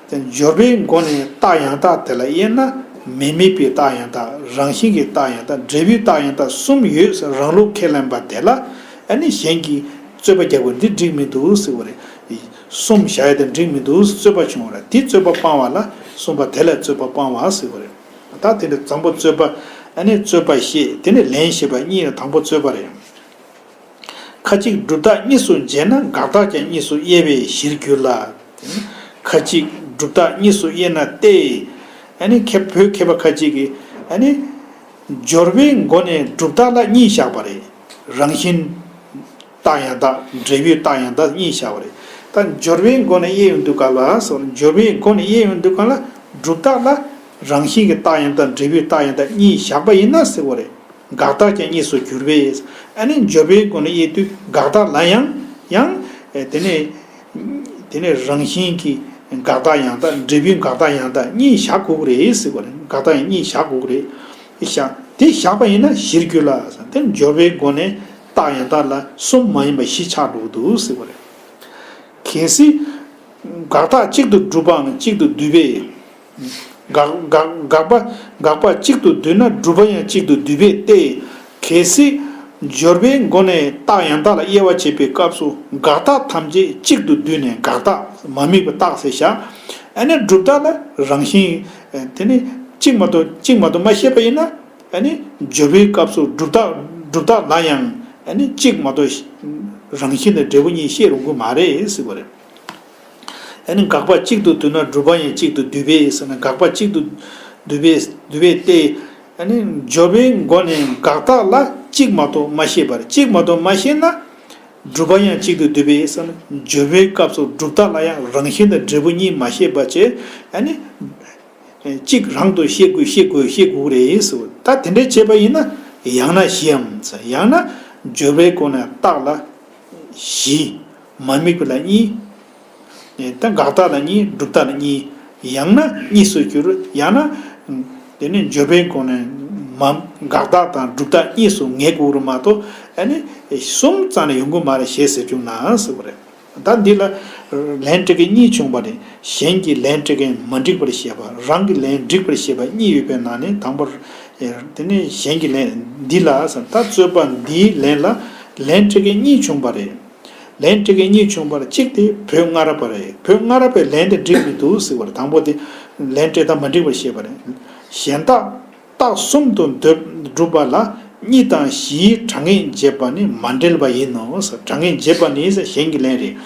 དེ་འབྱོར་པའི་སྒོ་ནས་རྟགས་ཡང་དག་དེ་ལ་དབྱེ་ན་མི་དམིགས་པའི་རྟགས་ཡང་དག་རང་བཞིན་གྱི་རྟགས་ཡང་དག་འབྲས་བུའི་རྟགས་ཡང་དག་གསུམ་ཡོད་ཟེར་རང་ལུགས་ཁས་ལེན་པ་དེ་ལ་ཨ་ནི་གཞན་གྱིས་རྩོད་པ་རྒྱག་དགོས་འདི་འགྲིག་མི་འདུག་ཟེར་བ་རེད། གསུམ་བཞག་ཡ་དེ་འགྲིག་མི་འདུག་རྩོད་པ་བྱུང་བ་རེད། དེ་རྩོད་པ་སྤང་བ་ལ་གསུམ་པ་དེ་ལ་རྩོད་པ་སྤང་བ་ཟེར་བ་རེད། ད་དེ་ནི་དང་པོ་རྩོད་པ་ཨ་ནི་རྩོད་པ་བཤད་དེ་ནི་ལན་བཤད་པ་གཉིས་ལ་དང་པོ་རྩོད་པ་རེད། ཁ་ཅིག་སྒྲུབ་རྟགས་གཉིས་སུ་འབྱེད་ན་དགག་རྟགས་ཀྱང་གཉིས་སུ་དབྱེ་བའི་གཞིར་གྱུར་ལ། ཁ་ཅིག་སྒྲུབ་རྟགས་གཉིས་སུ་དབྱེ་ན་སྟེ། ཨ་ནི་མཁས་བོད་མཁས་པ་ཁ་ཅིག་གིས་ཨ་ནི་སྦྱོར་བའི་སྒོ་ནས་སྒྲུབ་རྟགས་ལ་གཉིས་བཞག་པ་རེད། རང་བཞིན་རྟགས་ཡང་དག་འབྲས་བུའི་རྟགས་ཡང་དག་གཉིས་བཞག་པ་རེད། ད་སྦྱོར་བའི་སྒོ་ནས་དབྱེ་ཡོང་དུས་ག་ལ་སོགས་སྦྱོར་བའི་སྒོ་ནས་དབྱེ་ཡོང་དུས་ག་ལ་སྒྲུབ་རྟགས་ལ་རང་བཞིན་གྱི་རྟགས་ཡང་དག་འབྲས་བུའི་རྟགས་ཡང་དག་གཉིས་བཞག་པ་ཡིན་ན་ཟེར་བ་རེད། དགག་རྟགས་ཀྱང་གཉིས་སུ་གྱུར་པས། ཨ་ནི་སྦྱོར་བའི་སྒོ་ནས་དབྱེ་དུས་དགག་རྟགས་ལ་ཡང་ཡང་དེ་ནས་དེ་ནས་རང་བཞིན་གྱི་དགག་རྟགས་ཡང་དག་འབྲས་བུའི་དགག་རྟགས་ཡང་དག་གཉིས་བཞག་དགོས་ཀྱི་རེད་ཟེར་བ་རེད། དགག་རྟགས་ཡང་གཉིས་བཞག་དགོས་ཀྱི་རེད། བཞག་དེ་བཞག་པ་ཡིན་ན་གཞིར་གྱུར་ལ་ཟེར་དེ་སྦྱོར་བའི་སྒོ་ནས་རྟགས་ཡང་དག་ལ་གསུམ་མ་ཡིན་པ་བཞི་ཆགས་འགྲོ་གི་འདུག་ཟེར་བ་རེད། གལ་སྲིད་དགག་རྟགས་གཅིག་ཏུ་གྲུབ་པའམ་གཅིག་ཏུ་བསྡུས་པས། དགག་དགག་དགག་པ་དགག་པ་གཅིག་ཏུ་བསྡུས་ན་སྒྲུབ་པ་ཡང་གཅིག་ཏུ་བསྡུས་པས་ཏེ། གལ་སྲིད་སྦྱོར་བའི་སྒོ་ནས་རྟགས་ཡང་དག་ལ་དབྱེ་བ་བྱེད་པའི་སྐབས་སུ་དགག་རྟགས་ཐམས་ཅད་གཅིག་ཏུ་བསྡུས་ནས་དགག་རྟགས་མ་དམིགས་པའི་རྟགས་ཟེར་བཞག་ཨ་ནི་སྒྲུབ་རྟགས་ལ་རང་བཞིན་དེ་ནི་གཅིག་མ་གཏོགས་གཅིག་མ་གཏོགས་མ་བཤད་པ་ཡིན་ན་ཨ་ནི་སྦྱོར་བའི་སྐབས་སུ་སྒྲུབ་རྟགས་སྒྲུབ་རྟགས་ལ་ཡང་ཨ་ནི་གཅིག་མ་གཏོགས་རང་བཞིན་དང་འབྲས་བུ་གཉིས་བཤད་རུང་གི་མ་རེད་ཟེར་བ་རེད། ཨ་ནི་དགག་པ་གཅིག་ཏུ་བསྡུས་ན་སྒྲུབ་པ་ཡང་གཅིག་ཏུ་བསྡུས་པས་ཟེར་ན། དགག་པ་གཅིག་ཏུ་བསྡུས་པས་བསྡུས་པས་ཏེ། ཨ་ནི་སྦྱོར་བའི་སྒོ་ནས་དགག་རྟགས་ལ་གཅིག་མ་གཏོགས་མ་བཤད་པར། གཅིག་མ་གཏོགས་མ་བཤད་ན། སྒྲུབ་པ་ཡང་གཅིག་ཏུ་བསྡུས་པས་ཟེར་ན། སྦྱོར་བའི་སྐབས་སུ་སྒྲུབ་རྟགས་ལ་ཡང་རང་བཞིན་དང་འབྲས་བུ་གཉིས་མ་བཤད་པ་བྱས། ཨ་ནི་གཅིག་རང་དུ་བཤད་དགོས་བཤད་དགོས་བཤད་དགོས་རེད་ཟེར། ད་དེ་འདྲ་བྱས་པ་ཡིན་ན། ཡང་ན་བཞིའམ་ཟེར། ཡང་ན་སྦྱོར་བའི་སྒོ་ནས་རྟགས་ལ་བཞི། མ་དམིགས་པ་ལ་གཉིས། ད་དགག་རྟགས་ལ་གཉིས། སྒྲུབ་རྟགས་ལ་གཉིས། ཡང་ན་གཉིས་སུ་འགྱུར། ཡང་ན་དེ་ནི་སྦྱོར་བའི་སྒོ་ནས་མ་དགག་རྟགས་དང་སྒྲུབ་རྟགས་གཉིས་སུ་ངེས་དགོས་རེད་མ་གཏོགས། ཨ་ནི་གསུམ་ཙམ་ནས་ཡོང་གི་མ་རེད་ཞེས་ཟེར་བྱུང་ན་ཟེར་བ་རེད། ད་འདི་ལ་ལན་སྤྲད་མཁན་གཉིས་བྱུང་བ་རེད། གཞན་གྱི་ལན་སྤྲད་མཁན་མ་འགྲིག་པར་བཤད་པ། རང་གི་ལན་འགྲིག་པར་བཤད་པ་གཉིས་ཡོད་པའི་ནང་ནས། དང་པོར་དེ་ནི་གཞན་གྱི་ལན་འདི་ལ་ཟེར། ད་རྩོད་པ་འདིའི་ལན་ལ་ལན་སྤྲད་མཁན་གཉིས་བྱུང་བ་རེད། ལན་སྤྲད་མཁན་གཉིས་བྱུང་བར། གཅིག་དེ་བོད་སྔ་རབས་པ་རེད། བོད་སྔ་རབས་པའི་ལན་དེ་འགྲིག་མི་འདུག་ཟེར་བ་རེད། དང་པོ་དེ་ལན་སྤྲད་སྟངས་མ་འགྲིག་པར་བཤད་པ་རེད། གཞན་དག་རྟགས་གསུམ་དུ་འདོད་སྒྲུབ་པ་ལ་གཉིས་དང་བཞིའི་གྲངས་ངེས་འབྱེད་པ་ནི་མ་འབྲེལ་བ་ཡིན་ནོ་ཟེར། གྲངས་ངེས་འབྱེད་པ་ནི་ཟེར་གཞན་གྱི་ལན་རེད།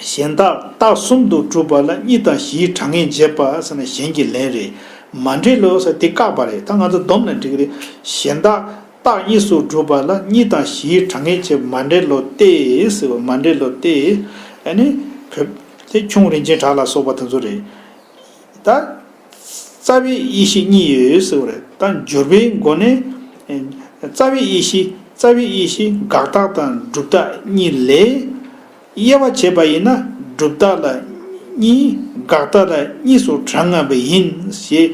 གཞན་དག་རྟགས་གསུམ་དུ་གྲུབ་པ་ལ་གཉིས་དང་བཞིའི་གྲངས་ངེས་འབྱེད་པ་ཟེར་ན་གཞན་གྱི་ལན་རེད། མ་འབྲེལ་ལོ་ཟེར་དེ་བཀག་པ་རེད། ད་ང་ཚོ་སྡོམ་ན་འགྲིག་གི་རེད། གཞན་དག་རྟགས་གཉིས་སུ་གྲུབ་པ་ལ་གཉིས་དང་བཞིའི་གྲངས་ངེས་འབྱེད་མ་འབྲེལ་ལོ་སྟེ་ཟེར་བ། མ་འབྲེལ་ལོ་སྟེ། ཨ་ནི་བོད་དེ་ཁྱུང་རིན་ཆེན་གྲགས་ལ་སོགས་པ་དེ་ཚོ་རེད། ད་རྩ་བའི་དབྱེ་གཞི་གཉིས་ཡོད་ཟེར་བ་རེད། ད་སྦྱོར་བའི་སྒོ་ནས་རྩ་བའི་དབྱེ་གཞི། རྩ་བའི་དབྱེ་གཞི་དགག་རྟགས་དང་སྒྲུབ་རྟགས་གཉིས་ལས། དབྱེ་བ་བྱས་པ་ཡིན་ན་སྒྲུབ་རྟགས་ལ་གཉིས། དགག་རྟགས་ལ་གཉིས་སུ་གྲངས་ངེས་པ་ཡིན་ཞེས་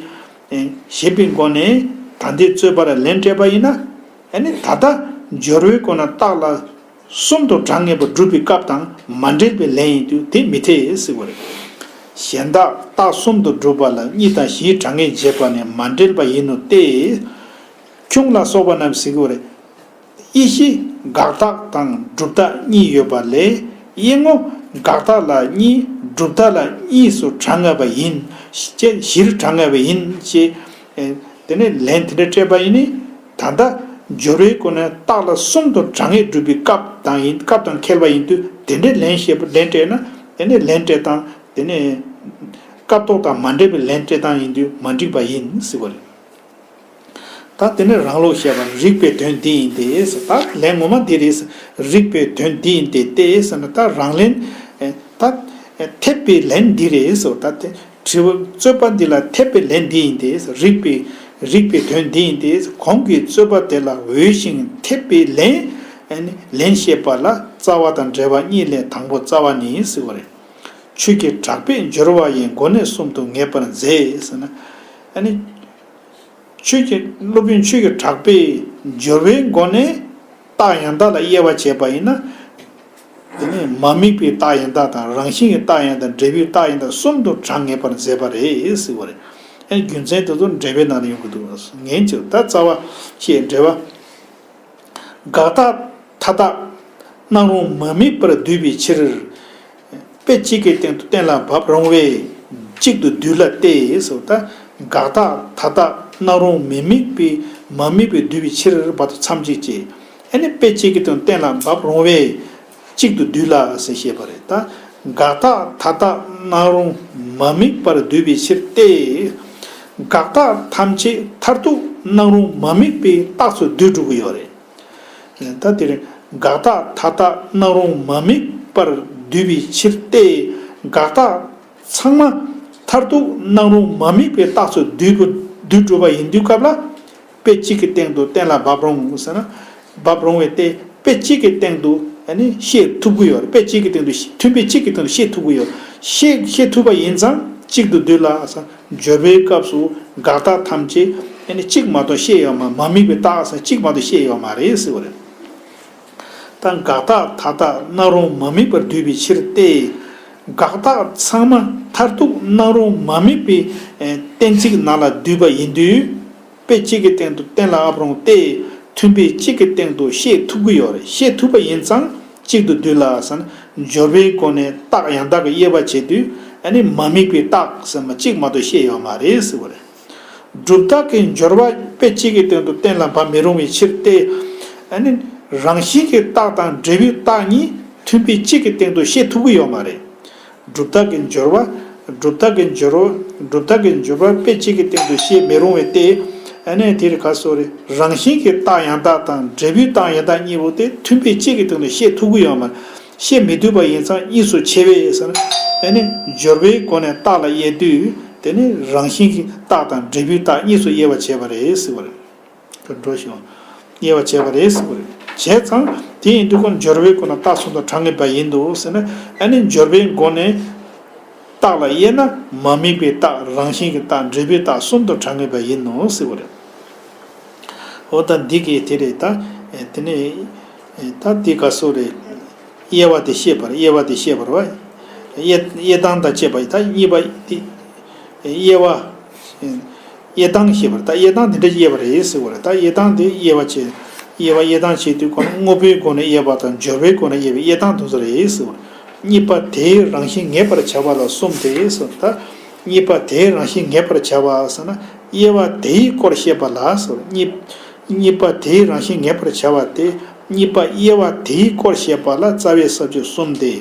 བཞེད་པའི་སྒོ་ནས། ད་ལྟའི་རྩོད་པ་ལ་ལན་སྤྲད་པ་ཡིན་ན། ཨ་ནི་ད་ལྟ་སྦྱོར་བའི་སྒོ་ནས་རྟགས་ལ་གསུམ་དུ་གྲངས་ངེས་པ་སྒྲུབ་པའི་སྐབས་དང་མ་འབྲེལ་བའི་ལན་ཡིན་དུས་དེ་མི་འཐད་ཟེར་བ་རེད། གཞན་དག་རྟགས་གསུམ་དུ་གྲུབ་པ་ལ་གཉིས་དང་བཞིའི་གྲངས་ངེས་འབྱེད་པ་ནི་མ་འབྲེལ་བ་ཡིན་ནོ་སྟེ། ཁྱུང་ལ་སོགས་པ་རྣམས་ཟེར་གྱི་ཡོད་རེད། དབྱེ་གཞི་དགག་རྟགས་དང་སྒྲུབ་རྟགས་གཉིས་ཡོད་པ་ལས། དབྱེ་ངོ་དགག་རྟགས་ལ་གཉིས། སྒྲུབ་རྟགས་ལ་གཉིས་སུ་གྲངས་ངེས་པ་ཡིན། ཅེས་བཞིར་གྲངས་ངེས་པ་ཡིན་ཅེས། ཨེ། དེ་ནས་ལན་དེ་འདྲ་སྤྲད་པ་ཡིན་ནི། ད་ལྟ་སྦྱོར་བའི་སྒོ་ནས་རྟགས་ལ་གསུམ་དུ་གྲངས་ངེས་སྒྲུབ་པའི་སྐབས་དང་ཡིན། སྐབས་དང་ཁེལ་བ་ཡིན་དུས་དེ་འདྲའི་ལན་བཤད་པ། ལན་སྤྲད་ན། དེ་ནས་ལན་སྤྲད་སྟངས་དེ་ནས་སྐབས་ཐོག་དང་མ་འབྲེལ་བའི་ལན་སྤྲད་སྟངས་ཡིན་དུས་མ་འགྲིག་པ་ཡིན་ཟེར་བ་རེད། ད་དེ་ནས་རང་ལུགས་བཤད་པ། རིགས་པའི་དོན་འདི་ཡིན་ཏེ་ཟེར། ད་ལན་ངོ་མ་འདི་རེད་ཟེར། རིགས་པའི་དོན་འདི་ཡིན་ཏེ་སྟེ་ཟེར་ན། ད་རང་ལན། ཨེ། ད་ཨེ། འཐེབ་པའི་ལན་འདི་རེད་ཟེར། ད་དེ་དྲི་བ། རྩོད་པ་འདི་ལ་འཐེབ་པའི་ལན་འདི་ཡིན་ཏེ་ཟེར། རིགས་པའི། རིགས་པའི་དོན་འདི་ཡིན་ཏེ་ཟེར། གོང་གི་རྩོད་པ་དེ་ལ་འོས་ཤིང་འཐེབ་པའི་ལན། ཨེ་ནི་ལན་བཤད་པ་ལ་རྩ་བ་དང་འབྲེལ་བ་གཉིས་ལས་དང་པོ་རྩ་བ་ནི་ཟེར་བ་རེད། ཆོས་ཀྱི་གྲགས་པས་སྦྱོར་བ་ཡི་སྒོ་ནས་གསུམ་དུ་ངེས་པར་མཛད་ཟེར་ན། ཨ་ནི། ཆོས་ཀྱི། སློབ་དཔོན་ཆོས་ཀྱི་གྲགས་པས་སྦྱོར་བའི་སྒོ་ནས་རྟགས་ཡང་དག་ལ་དབྱེ་བ་བྱས་པ་ཡིན་ན། དེ་ནས་མ་དམིགས་པའི་རྟགས་ཡང་དག་དང་། རང་བཞིན་གྱི་རྟགས་ཡང་དག། འབྲས་བུའི་རྟགས་ཡང་དག་གསུམ་དུ་གྲངས་ངེས་པར་མཛད་པ་རེད་ཟེར་བ་རེད། ཨ་ནི་རྒྱུ་མཚན་དེ་ཚོ་འགྲེལ་པའི་ནང་ལ་ཡོང་གི་འདུག་ངས་ཅིག་ད་རྩ་བ་བཤད། འགྲེལ་པ། དགག་རྟགས་མཐའ་རྟགས་སྣང་རུང་མ་དམིགས་པར་བསྡུས་པའི་ཕྱིར། དཔེ་གཅིག་གི་སྟེང་དུ་གཏན་ལ་འབབ་རུང་བས་གཅིག་ཏུ་བསྡུས་ལ་སྟེ་ཟེར། ད་དགག་རྟགས་མཐའ་རྟགས་སྣང་རུང་མ་དམིགས་པའི། མ་དམིགས་པའི་བསྡུས་པའི་ཕྱིར་བར་དུ་མཚམས་གཅིག་བཅད། ཨ་ནི་དཔེ་གཅིག་གི་སྟེང་དུ་གཏན་ལ་འབབ་རུང་བས་གཅིག་ཏུ་བསྡུས་ལ་ཟེར་བཤད་པ་རེད། ད་དགག་རྟགས་མཐའ་རྟགས་སྣང་རུང་མ་དམིགས་པར་བསྡུས་པའི་ཕྱིར་ཏེ། དགག་རྟགས་ཐམས་ཅད་མཐར་ཐུག་སྣང་རུང་མ་དམིགས་པའི་རྟགས་སུ་བསྡུས་འགྲོ་གི་ཡོད་རེད། ད་དེ་རིང་དགག་རྟགས་མཐའ་རྟགས་སྣང་རུང་མ་དམིགས་པར་བསྡུས་པའི་ཕྱིར་ཏེ། དགག་རྟགས་ཚང་མ་མཐར་ཐུག་སྣང་རུང་མ་དམིགས་པའི་རྟགས་སུ་བསྡུས་པ། བསྡུས་གྲུབ་པ་ཡིན་དུས་སྐབས་ལ། དཔེ་གཅིག་གི་སྟེང་དུ་གཏན་ལ་འབབ་རུང་ཟེར་ན། འབབ་རུང་བས་སྟེ། དཔེ་གཅིག་གི་སྟེང་དུ་ཨ་ནི་བཤད་ཐུབ་ཀྱི་ཡོད་རེད། དཔེ་གཅིག་གི་སྟེང་དུ། མཐུན་དཔེ་གཅིག་གི་སྟེང་དུ་བཤད་ཐུབ་ཀྱི་ཡོད། བཤད། བཤད་ཐུབ་པ་ཡིན་ཙང་གཅིག་ཏུ་བསྡུས་ལ་ཟེར། སྦྱོར་བའི་སྐབས་སུ་དགག་རྟགས་ཐམས་ཅད་ཨ་ནི་གཅིག་མ་གཏོགས་བཤད་ཡོད་མ། མ་དམིགས་པའི་རྟགས་ཟེར་གཅིག་མ་གཏོགས་བཤད་ཡོད་མ་རེད་ཟེར་བ་རེད། ད་དགག་རྟགས་མཐའ་རྟགས་སྣང་རུང་མ་དམིགས་པར་བསྡུས་པའི་ཕྱིར་ཏེ། དགག་རྟགས་ཚང་མ་མཐར་ཐུག་སྣང་རུང་མ་དམིགས་པའི་གཏན་ཚིགས་ནང་ལ་བསྡུས་པ་ཡིན་དུས། དཔེ་གཅིག་གི་སྟེང་དུ་གཏན་ལ་འབབ་རུང་སྟེ། མཐུན་དཔེ་གཅིག་གི་སྟེང་དུ་བཤད་ཐུབ་ཀྱི་ཡོད་རེད། བཤད་ཐུབ་པ་ཡིན་ཙང་གཅིག་ཏུ་བསྡུས་ལ་ཟེར་ན། སྦྱོར་བའི་སྒོ་ནས་རྟགས་ཡང་དག་གི་དབྱེ་བ་བྱེད་དུས་ཨ་ནི་མ་དམིགས་པའི་རྟགས་ཟེར་མ་གཅིག་མ་གཏོགས་བཤད་ཡོད་མ་རེད་ཟེར་བ་རེད། སྒྲུབ་རྟགས་ཀྱི་སྦྱོར་བ་དཔེ་གཅིག་གི་སྟེང་དུ་གཏན་ལ་འབབ་མི་རུང་བའི་ཕྱིར་ཏེ། ཨ་ནི་རང་བཞིན་གྱི་རྟགས་དང་འབྲས་བུའི་རྟགས་གཉིས་མཐུན་དཔེ་གཅིག་གི་སྟེང་དུ་བཤད་ཐུབ་ཀྱི་ཡོད་མ་རེད། སྒྲུབ་རྟགས་ཀྱི་སྦྱོར་བ། སྒྲུབ་རྟགས་ཀྱི་སྦྱོར་བ། སྒྲུབ་རྟགས་ཀྱི་སྦྱོར་བ་དཔེ་གཅིག་གི་སྟེང་དུ་བཤད་མི་རུང་བའི་སྟེ། ཨ་ནི་དེ་རིང་ཁ་སོ་རེ་རང་བཞིན་གྱི་རྟགས་ཡང་དག་དང་འབྲས་བུའི་རྟགས་ཡང་དག་གཉིས་པོ་དེ་མཐུན་དཔེ་གཅིག་གི་སྟེང་དུ་བཤད་ཐུབ་ཀྱི་ཡོད་མ་རེད། བཤད་མི་ཐུབ་པ་ཡིན་ཙང་གཉིས་སུ་ཕྱེ་བས་ཟེར་ན། ཨ་ནི་སྦྱོར་བའི་སྒོ་ནས་རྟགས་ལ་དབྱེ་དུས་དེ་ནི་རང་བཞིན་གྱི་རྟགས་དང་འབྲས་བུའི་རྟགས་གཉིས་སུ་དབྱེ་བ་བྱས་པ་རེད་ཟེར་བ་རེད། འགྲོ་ཞིང་། དབྱེ་བ་བྱས་པ་རེད་ཟེར་བ་རེད། བྱས་ཙང་དེ་ཡིན་དུས་ཁོ་སྦྱོར་བའི་སྒོ་ནས་རྟགས་གསུམ་དུ་གྲངས་ངེས་པ་ཡིན་འདུག་ཟེར་ན། ཨ་ནི་སྦྱོར་བའི་སྒོ་ནས་རྟགས་ལ་དབྱེ་ན་མ་དམིགས་པའི་རྟགས། རང་བཞིན་གྱི་རྟགས། འབྲས་བུའི་རྟགས་གསུམ་དུ་གྲངས་ངེས་པ་ཡིན་ནོ་ཟེར་བ་རེད། འོ་ད་འདི་གི་དེ་རེད་ད། དེ་ནས་ད་འདི་ག་སོ་རེད། དབྱེ་བ་དེ་བཤད་པར། དབྱེ་བ་དེ་བཤད་པར་བ། དབྱེ་དབྱེ་སྟངས་དང་བཅས་པ་ད་གཉིས་པ་དེ། དབྱེ་བ། དབྱེ་སྟངས་བཤད་པར་ད་དབྱེ་སྟངས་དེ་འདྲ་དབྱེ་བ་རེད་ཟེར་བ་རེད། ད་དབྱེ་སྟངས་དེ་དབྱེ་བ་བྱས། དབྱེ་བ་དབྱེ་སྟངས་བྱེད་དུས་ཁོ་ན་དངོས་པོའི་སྒོ་ནས་དབྱེ་བ་དང་སྦྱོར་བའི་སྒོ་ནས་དབྱེ་བའི་དབྱེ་སྟངས་དེ་ཚོ་རེད་ཟེར་བ་རེད། གཉིས་པ་དེའི་རང་བཞིན་ངེས་པར་བྱ་བ་ལ་གསུམ་སྟེ་ཟེར། ད་གཉིས་པ་དེའི་རང་བཞིན་ངེས་པར་བྱ་བ་ཟེར་ན། དབྱེ་བ་དེའི་སྐོར་བཤད་པ་ལ་ཟེར། གཉིས་གཉིས་པ་དེའི་རང་བཞིན་ངེས་པར་བྱ་བ་སྟེ། གཉིས་པ་དབྱེ་བ་དེའི་སྐོར་བཤད་པ་ལ་རྩ་བའི་ས་བཅད་གསུམ་སྟེ།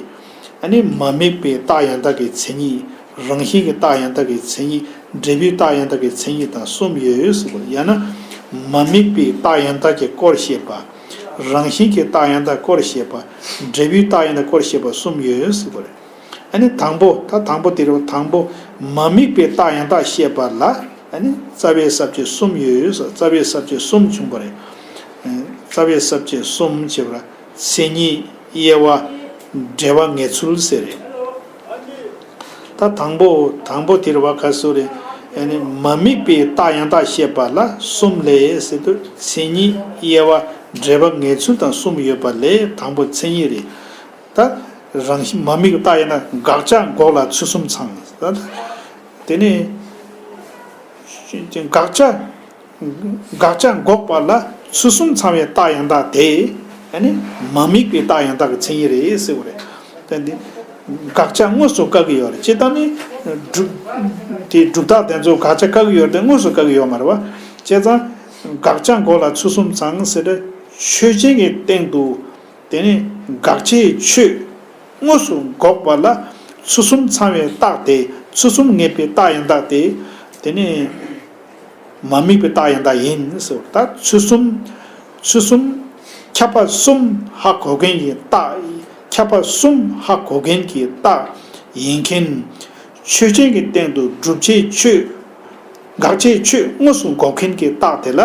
ཨ་ནི་མ་དམིགས་པའི་རྟགས་ཡང་དག་གི་མཚན་ཉིད། རང་བཞིན་གྱི་རྟགས་ཡང་དག་གི་མཚན་ཉིད། འབྲས་བུའི་རྟགས་ཡང་དག་གི་མཚན་ཉིད་དང་གསུམ་ཡོད་ཟེར་བ་རེད། ཡང་ན། མ་དམིགས་པའི་རྟགས་ཡང་དག་གི་སྐོར་བཤད་པ། རང་བཞིན་གྱི་རྟགས་ཡང་དག་སྐོར་བཤད་པ། འབྲས་བུའི་རྟགས་ཡང་དག་སྐོར་བཤད་པ་གསུམ་ཡོད་ཟེར་བ་རེད། ཨ་ནི་དང་པོ། ད་དང་པོ་དེ་རེད། དང་པོ་མ་དམིགས་པའི་རྟགས་ཡང་དག་བཤད་པ་ལ། ཨ་ནི་རྩ་བའི་ས་བཅད་གསུམ་ཡོད་ཟེར། རྩ་བའི་ས་བཅད་གསུམ་བྱུང་བ་རེད། རྩ་བའི་ས་བཅད་གསུམ་བྱས་པ་ལ་མཚན་ཉིད། དབྱེ་བ། འབྲེལ་བ་ངེས་ཚུལ་ཟེར་རེད། ད་དང་པོ། དང་པོ་དེ་རེད་བ། ག་སོ་རེད། ཨ་ནི་མ་དམིགས་པའི་རྟགས་ཡང་དག་བཤད་པ་ལ་གསུམ་ལས་ཟེར་དུས་མཚན་ཉིད། དབྱེ་བ། འབྲེལ་བ་ངེས་ཚུལ་དང་གསུམ་ཡོད་པ་ལས་དང་པོ་མཚན་ཉིད་རེད། ད་རང་བཞིན་མ་དམིགས་པའི་རྟགས་ཡང་དག་དགག་བྱ་འགོག་ལ་ཚུལ་གསུམ་ཚང་། ད་དེ་ནས་དགག་བྱ། དགག་བྱ་འགོག་པ་ལ་ཚུལ་གསུམ་ཚང་བའི་རྟགས་ཡང་དག་དེ། ཨ་ནི་མ་དམིགས་པའི་རྟགས་ཡང་དག་གི་མཚན་ཉིད་རེད་ཟེར་བ་རེད། དེ་འདི་དགག་བྱ་དངོས་སུ་བཀག་གི་ཡོད་རེད། སྤྱིར་བཏང་ནི་སྒྲུབ་དེ་སྒྲུབ་རྟགས་དེ་ཚོ་དགག་བྱ་བཀག་གི་ཡོད་རེད་དེ་དངོས་སུ་བཀག་གི་ཡོད་མ་རེད་བ། བྱས་ཙང་དགག་བྱ་འགོག་ལ་ཚུལ་གསུམ་ཚང་ཟེར་ཏེ་ཆོས་ཅན་གྱི་སྟེང་དུ། དེ་ནི་དགག་བྱའི་ཆོས་དངོས་སུ་འགོག་པ་ལ་ཚུལ་གསུམ་ཚང་བའི་རྟགས་དེ། ཚུལ་གསུམ་ངེས་པའི་རྟགས་ཡང་དག་དེ། དེ་ནི་མ་དམིགས་པའི་རྟགས་ཡང་དག་ཡིན་ཟེར། ད་ཚུལ་གསུམ། ཚུལ་གསུམ། ཁྱབ་པ་གསུམ་ཧ་གོ་མཁན་གྱི་རྟགས། ཁྱབ་པ་གསུམ་ཧ་གོ་མཁན་གྱི་རྟགས་ཡིན་མཁན། ཆོས་ཅན་གྱི་སྟེང་དུ་སྒྲུབ་བྱའི་ཆོས། དགག་བྱའི་ཆོས་དངོས་སུ་འགོག་མཁན་གྱི་རྟགས་དེ་ལ་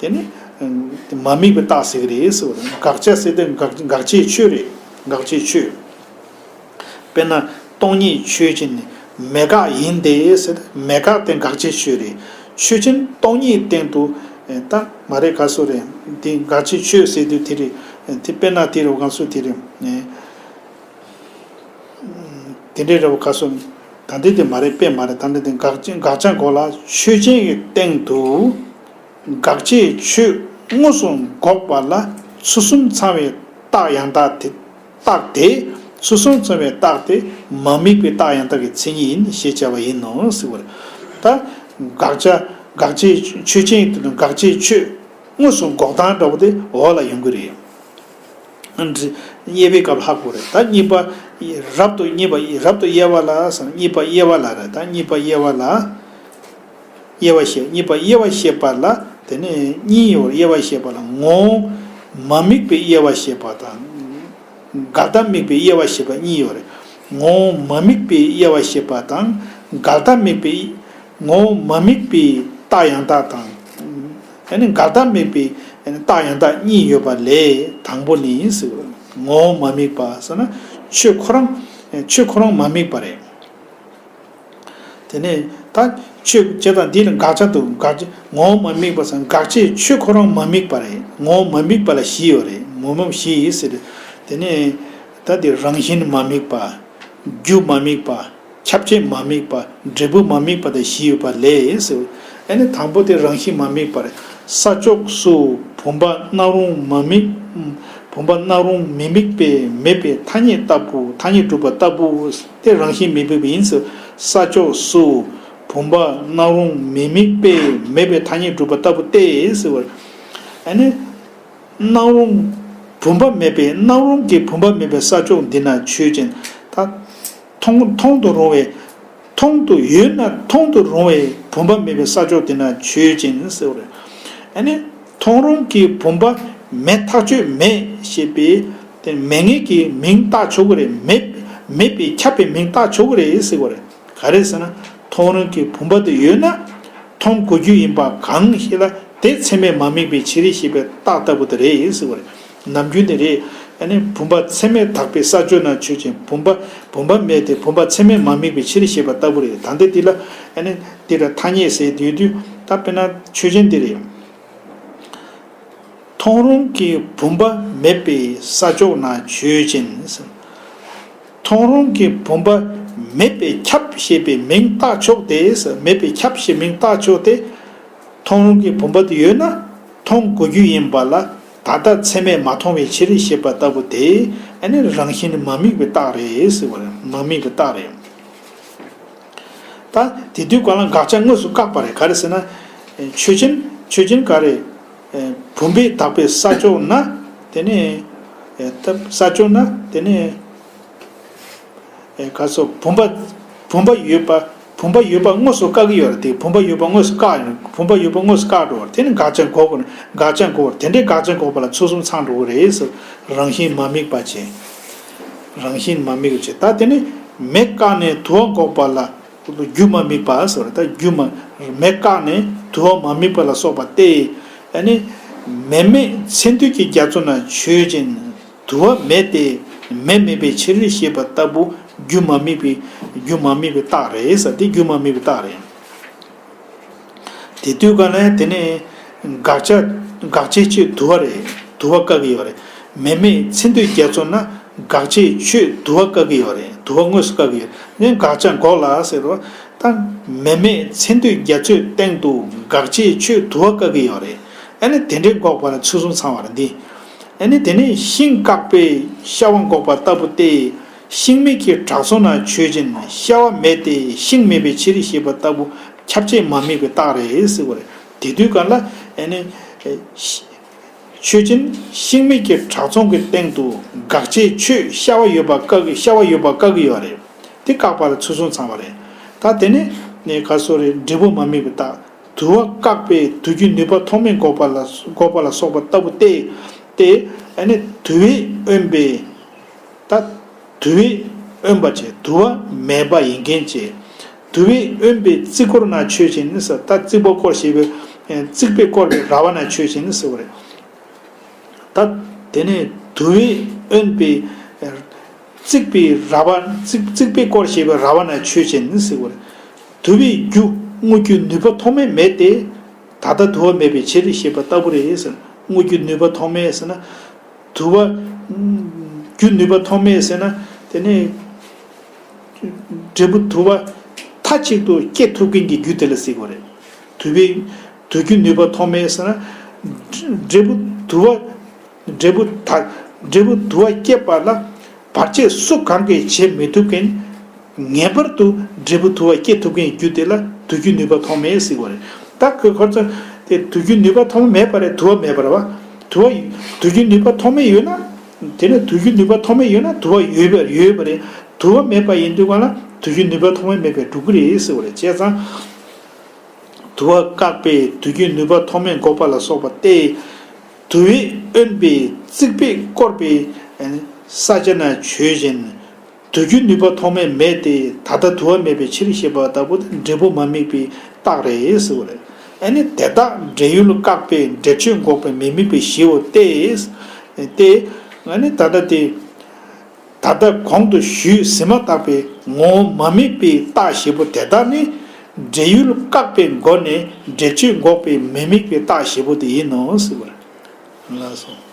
དེ་ནི་མ་དམིགས་པའི་རྟགས་ཟེར་གྱི་རེད་ཟེར་བ་རེད། དགག་བྱ་ཟེར་དེ་དགག་དགག་བྱའི་ཆོས་རེད། དགག་བྱའི་ཆོས། དཔེར་ན་སྟོང་ཉིད་ཆོས་ཅན་མེད་དགག་ཡིན་ཏེ་ཟེར། མེད་དགག་དེ་དགག་བྱའི་ཆོས་རེད། ཆོས་ཅན་སྟོང་ཉིད་སྟེང་དུ་ད་མ་རེད་ག་སོ་རེད། དེ་དགག་བྱའི་ཆོས་ཟེར་དུས་དེ་རེད། དེ་དཔེར་ན་དེ་རེད་ག་སོ་དེ་རེད། དེ་འདྲའི་རེད་བ། ག་སོ། ད་འདི་དེ་མ་རེད། དཔེ་མ་རེད། ད་འདི་དེ་དགག་བྱ་དགག་བྱ་འགོག་ལ་ཆོས་ཅན་གྱི་སྟེང་དུ་དགག་བྱའི་ཆོས་དངོས་སུ་འགོག་པ་ལ་ཚུལ་གསུམ་ཚང་བའི་རྟགས་ཡང་དག་དེ། རྟགས་དེ། ཚུལ་གསུམ་ཚང་བའི་རྟགས་དེ་མ་དམིགས་པའི་རྟགས་ཡང་དག་གི་མཚན་ཉིད་ཡིན་ཞེས་བྱ་བ་ཡིན་ནོ་ཟེར་བ་རེད། ད་དགག་བྱ་དགག་བྱའི་ཆོས་ཅན་གྱི་སྟེང་དུ་དགག་བྱའི་ཆོས་དངོས་སུ་འགོག་སྟངས་འདྲ་བོ་དེ་འོག་ལ་ཡོང་གི་རེད། དབྱེ་བའི་སྐབས་ལྷག་དགོས་རེད། ད་གཉིས་པ། རབ་ཏུ་གཉིས་པ། རབ་ཏུ་དབྱེ་བ་ལ་ཟེར། གཉིས་པ་དབྱེ་བ་ལ་རེད། ད་གཉིས་པ་དབྱེ་བ་ལ། དབྱེ་བ་བཤད། གཉིས་པ་དབྱེ་བ་བཤད་པ་ལ་དེ་ནས་གཉིས་ཡོད་རེད། དབྱེ་བ་བཤད་པ་ལ་ངོ་བོ་མ་དམིགས་པའི་དབྱེ་བ་བཤད་པ་དང་། འགལ་ཟླ་དམིགས་པའི་དབྱེ་བ་བཤད་པ་གཉིས་ཡོད་རེད། ངོ་བོ་མ་དམིགས་པའི་དབྱེ་བ་བཤད་པ་དང་། འགལ་ཟླ་དམིགས་པའི། ངོ་བོ་མ་དམིགས་པའི་རྟགས་ཡང་དག་དང་། ཨ་ནི་འགལ་ཟླ་དམིགས་པའི་རྟགས་ཡང་དག་གཉིས་ཡོད་པ་ལས་དང་པོ་ནི་ཟེར། ངོ་བོ་མ་དམིགས་པ་ཟེར་ན་ཆོས་ཁོ་རང་། ཆོས་ཁོ་རང་མ་དམིགས་པ་རེད། དེ་ནས་ད་ཆོས་བྱས་དང་འདི་ལ་དགག་བྱ་འདུག་དགག་བྱ་ངོ་བོ་མ་དམིགས་པ་ཟེར་ན་དགག་བྱའི་ཆོས་ཁོ་རང་མ་དམིགས་པ་རེད། ངོ་བོ་མ་དམིགས་པ་ལ་བཞི་ཡོད་རེད། ངོ་བོ་བཞི་ཡིན་ཟེར། དེ་ནས་ད་འདི་རང་བཞིན་མ་དམིགས་པ། རྒྱུ་མ་དམིགས་པ། ཁྱབ་བྱེད་མ་དམིགས་པ། འབྲས་བུ་མ་དམིགས་པ་དང་བཞི་ཡོད་པ་ལས་ཟེར། ཨ་ནི་དང་པོ་དེ་རང་བཞིན་མ་དམིགས་པ་རེད། ས་ཕྱོགས་སུ་བུམ་པ་སྣང་རུང་མ་དམིགས། བུམ་པ་སྣང་རུང་མི་དམིགས་པས་མེད་པའི་ཐ་སྙད་ལྟ་བུ། ཐ་སྙད་གྲུབ་པ་ལྟ་བུ་དེ་རང་བཞིན་མི་དམིགས་པ་ཡིན་ཟེར། ས་ཕྱོགས་སུ་བུམ་པ་སྣང་རུང་མི་དམིགས་པས་མེད་པའི་ཐ་སྙད་གྲུབ་པ་ལྟ་བུ་སྟེ་ཟེར་བ། ཨ་ནི། སྣང་རུང་། བུམ་པ་མེད་པའི། སྣང་རུང་གི་བུམ་པ་མེད་པའི་ས་ཕྱོགས་འདི་ན་ཆོས་ཅན། ད། མཐོང་མཐོང་དུ་རུང་བའི། མཐོང་དུ་ཡོད་ན་མཐོང་དུ་རུང་བའི་བུམ་པ་མེད་པའི་ས་ཕྱོགས་དེ་ན་ཆོས་ཅན་ཟེར་བ་རེད། ཨ་ནི་མཐོང་རུང་གི་བུམ་པ་མེད་ཐག་ཆོད་མེད་ཞེས་པའི་དེ་མེད་ངེས་ཀྱི་མིང་བཏགས་ཆོག་གི་རེད། མེད་མེད་པས་ཁྱབ་པའི་མིང་བཏགས་ཆོག་གི་རེད་ཟེར་བ་རེད། ག་རེ་ཟེར་ན། མཐོང་རུང་གི་བུམ་པ་དེ་ཡོད་ན་མཐོང་དགོས་རྒྱུ་ཡིན་པ་གང་ཞིག་ལ་དེ་ཚད་མས་མ་དམིགས་པའི་ཕྱིར་ཞེས་པའི་རྟགས་ལྟ་བུ་དེ་རེད་ཟེར་བ་རེད། ནམ་རྒྱུན་དེ་རེད། ཨ་ནི་བུམ་པ་ཚད་མས་དག་པའི་ས་ཕྱོགས་ན་ཆོས་ཅན། བུམ་པ་བུམ་པ་མེད་དེ་བུམ་པ་ཚད་མས་མ་དམིགས་པའི་ཕྱིར་ཞེས་པ་ལྟ་བུ་རེད། ད་ལྟ་འདི་ལ་ཨ་ནི་འདི་ལ་ཐ་སྙད་ཟེར་དུས་དུས་ད་དཔེར་ན་ཆོས་ཅན་འདི་རེད། མཐོང་རུང་གི་བུམ་པ་མེད་པའི་ས་ཕྱོགས་ན་ཆོས་ཅན། མཐོང་རུང་གི་བུམ་པ་མེད་པས་ཁྱབ་ཞེས་པའི་མིང་བཏགས་ཆོག་སྟེ། མེད་པས་ཁྱབ་ཞེས་མིང་བཏགས་ཆོག་སྟེ། མཐོང་རུང་གི་བུམ་པ་དེ་ཡོད་ན་མཐོང་དགོས་རྒྱུ་ཡིན་པ་ལ་ད་ལྟ་ཚད་མས་མ་མཐོང་བའི་ཕྱིར་ཞེས་པ་ལྟ་བུ་དེ་ཨ་ནི་རང་བཞིན་མ་དམིགས་པའི་རྟགས་རེད་ཟེར་བ་རེད། མ་དམིགས་པའི་རྟགས་རེད། ད་དེ་དུས་གང་ལ་དགག་བྱ་དངོས་སུ་བཀག་པ་རེད། ག་རེ་ཟེར་ན། ཆོས་ཅན་ཆོས་ཅན་ག་རེ། བུམ་པས་དག་པའི་ས་ཕྱོགས་ན་དེ་ནས་ས་ཕྱོགས་ན་དེ་ནས་ག་སོ་བུམ་པ་བུམ་པ་ཡོད་པ་བུམ་པ་ཡོད་པ་དངོས་སུ་བཀག་གི་ཡོད་རེད། དེ་བུམ་པ་ཡོད་པ་དངོས་སུ་བཀག་ཡོད། བུམ་པ་ཡོད་པ་དངོས་སུ་བཀག་འགྲོ་བ་དེ་ནི་དགག་བྱ་འགོག་དགོས་དགག་བྱ་འགོག་དེ་འདྲའི་དགག་བྱ་འགོག་པ་ལ་ཚུལ་གསུམ་ཚང་འགྲོ་གི་རེད་ཟེར། རང་བཞིན་མ་དམིགས་པ་བྱས། རང་བཞིན་མ་དམིགས་པ་བྱས། ད་དེ་ནི་མེ་བཀག་ནས་དུ་བ་འགོག་པ་ལ་རྒྱུ་མ་དམིགས་པ་ཟེར། ད་རྒྱུ་མ་མེ་བཀག་ནས་དུ་བ་མ་དམིགས་པ་ལ་སོགས་པ་སྟེ། ཨ་ནི་མེ་མེད་ཚེ་འདུས་ཀྱི་རྒྱ་མཚོ་ན་ཆོས་ཅན། དུ་བ་མེད་དེ་མེ་མེད་པའི་ཕྱིར་ཞེས་པ་ལྟ་བུ་རྒྱུ་མ་དམིགས་པའི་རྒྱུ་མ་དམིགས་པའི་རྟགས་རེད་ཟེར། དེ་རྒྱུ་མ་དམིགས་པའི་རྟགས་རེད། དེ་དུས་ག་ནས་དེ་ནས་དགག་བྱ་དགག་བྱའི་ཆོས་དུ་བ་རེད། དུ་བ་བཀག་གི་ཡོད་རེད། མེ་མེད་ཚེ་འདུས་རྒྱ་མཚོ་ན་དགག་བྱའི་ཆོས་དུ་བ་བཀག་གི་ཡོད་རེད། དུ་བ་དངོས་སུ་བཀག་གི་ཡོད་རེད། དགག་བྱ་འགོག་ལ་ཟེར་རོ། ད་མེ་མེད་ཚེ་འདུས་རྒྱ་མཚོའི་སྟེང་དུ་དགག་བྱའི་ཆོས་དུ་བ་བཀག་གི་ཡོད་རེད། ཨ་ནི་དེ་འདྲའི་འགོག་པ་ལ་ཚུལ་གསུམ་ཚང་བ་རེད་འདི། ཨ་ནི་དེ་ནས་ཤིང་བཀག་པས་ཤ་བ་འགོག་པ་ལྟ་བུ་སྟེ། ཤིང་མེད་ཀྱི་བྲག་མཚོ་ན་ཆོས་ཅན། ཤ་བ་མེད་དེ་ཤིང་མེད་པའི་ཕྱིར་ཞེས་པ་ལྟ་བུ་ཁྱབ་བྱེད་མ་དམིགས་པའི་རྟགས་རེད་ཟེར་བ་རེད། དེ་དུས་ག་ལ་ཨ་ནི་ཆོས་ཅན། ཤིང་མེད་ཀྱི་བྲག་མཚོ་གི་སྟེང་དུ་དགག་བྱའི་ཆོས་ཤ་བ་ཡོད་པ་བཀག་གི་ཤ་བ་ཡོད་པ་བཀག་གི་ཡོད་རེད། དེ་བཀག་པ་ལ་ཚུལ་གསུམ་ཚང་བ་རེད། ད་དེ་ནས་ནས་ག་སོ་རེད། འབྲས་བུ་མ་དམིགས་པའི་རྟགས། དུ་བ་བཀག་པས་དུ་རྒྱུ་ནུས་པ་ཐོགས་མེད་འགོག་པ་ལ་འགོག་པ་ལ་སོགས་པ་ལྟ་བུ་སྟེ། སྟེ། ཨ་ནི་དུ་བས་དབེན་པའི། ད་དུ་བས་དབེན་པ་བྱས་དུ་བ་མེད་པ་ཡིན་མཁན་བྱས། དུ་བས་དབེན་པའི་རྩིག་སྐོར་ན་ཆོས་ཅན་ཟེར། ད་རྩིག་པ་སྐོར་ཞེས་པའི་རྩིག་པས་བསྐོར་བའི་ར་བ་ན་ཆོས་ཅན་ཟེར་བ་རེད། ད་དེ་ནས་དུ་བས་དབེན་པའི་རྩིག་པའི་ར་བ་རྩིག་རྩིག་པས་བསྐོར་ཞེས་པའི་ར་བ་ན་ཆོས་ཅན་ཟེར་བ་རེད། དུ་བའི་རྒྱུ་དངོས་རྒྱུ་ནུས་པ་ཐོགས་མེད་མེད་དེ། ད་ལྟ་དུ་བ་མེད་པའི་ཕྱིར་ཞེས་པ་ལྟ་བུ་རེད་ཟེར། དངོས་རྒྱུ་ནུས་པ་ཐོགས་མེད་ཟེར་ན། དུ་བ་རྒྱུ་ནུས་པ་ཐོགས་མེད་ཟེར་ན། དེ་ནས་འབྲས་བུ་དུ་བ་མཐའ་གཅིག་ཏུ་སྐྱེ་ཐུབ་མཁན་གྱི་རྒྱུ་དེ་ལ་ཟེར་དགོས་རེད། དུ་བའི་དུ་རྒྱུ་ནུས་པ་ཐོགས་མེད་ཟེར་ན། འབྲས་བུ་དུ་བ་འབྲས་བུ་ད་འབྲས་བུ་དུ་བ་སྐྱེད་པ་ལ་བར་ཆད་སུ་གང་གིས་བྱེད་མི་ཐུབ་མཁན། ངེས་པར་དུ་འབྲས་བུ་དུ་བ་སྐྱེ་ཐུབ་མཁན་རྒྱུ་དེ་ལ་དུ་རྒྱུ་ནུས་པ་ཐོགས་མེད་ཟེར་བ་རེད། ད་ཁོས་ཁོ་ཚོ་དེ་དུ་རྒྱུ་ནུས་པ་ཐོགས་མེད་པ་རེད། དུ་བ་མེད་པ་རེད་བ། དུ་བ་དུ་རྒྱུ་ནུས་པ་ཐོགས་མེད་ཡོད་ན། དེ་ནས་དུ་རྒྱུ་ནུས་པ་ཐོགས་མེད་ཡོད་ན་དུ་བ་ཡོད་པ་ཡོད་པ་རེད། དུ་བ་མེད་པ་ཡིན་དུས་ག་ལ་དུ་རྒྱུ་ནུས་པ་ཐོགས་མེད་མེད་པའི་འགྲོ་གི་རེད་ཟེར་བ་རེད། བྱས་ཙང་། དུ་བ་བཀག་པས་དུ་རྒྱུ་ནུས་པ་ཐོགས་མེད་འགོག་པ་ལ་སོགས་པ་སྟེ། དུ་བས་དབེན་པའི་རྩིག་པས་བསྐོར་བའི་ས་ཆ་ན་ཆོས་ཅན། དུ་རྒྱུ་ནུས་པ་ཐོགས་མེད་མེད་དེ་ད་ལྟ་དུ་བ་མེད་པའི་ཕྱིར་ཞེས་པ་ལྟ་བུ་འབྲས་བུ་མ་དམིགས་པའི་རྟགས་རེད་ཟེར་བ་རེད། ཨ་ནི་དེ་དག་འབྲས་ཡུལ་བཀག་པས་འབྲས་ཆོས་འགོག་པའི་མི་དམིགས་པའི་གཞིའོ་སྟེ། སྟེ། ཨ་ནི་ད་ལྟ་དེ། ད་ལྟ་གོང་དུ་ཞུས་ཟིན་མ་བཏགས་པའི་ངོ་བོ་མ་དམིགས་པའི་རྟགས་བཞི་པོ་དེ་དག་ནི་འབྲས་ཡུལ་བཀག་པའི་སྒོ་ནས་འབྲས་ཆོས་འགོག་པའི་མི་དམིགས་པའི་རྟགས་བཞི་པོ་དེ་ཡིན་ནོ་ཟེར་བ་རེད། ལགས་སོ།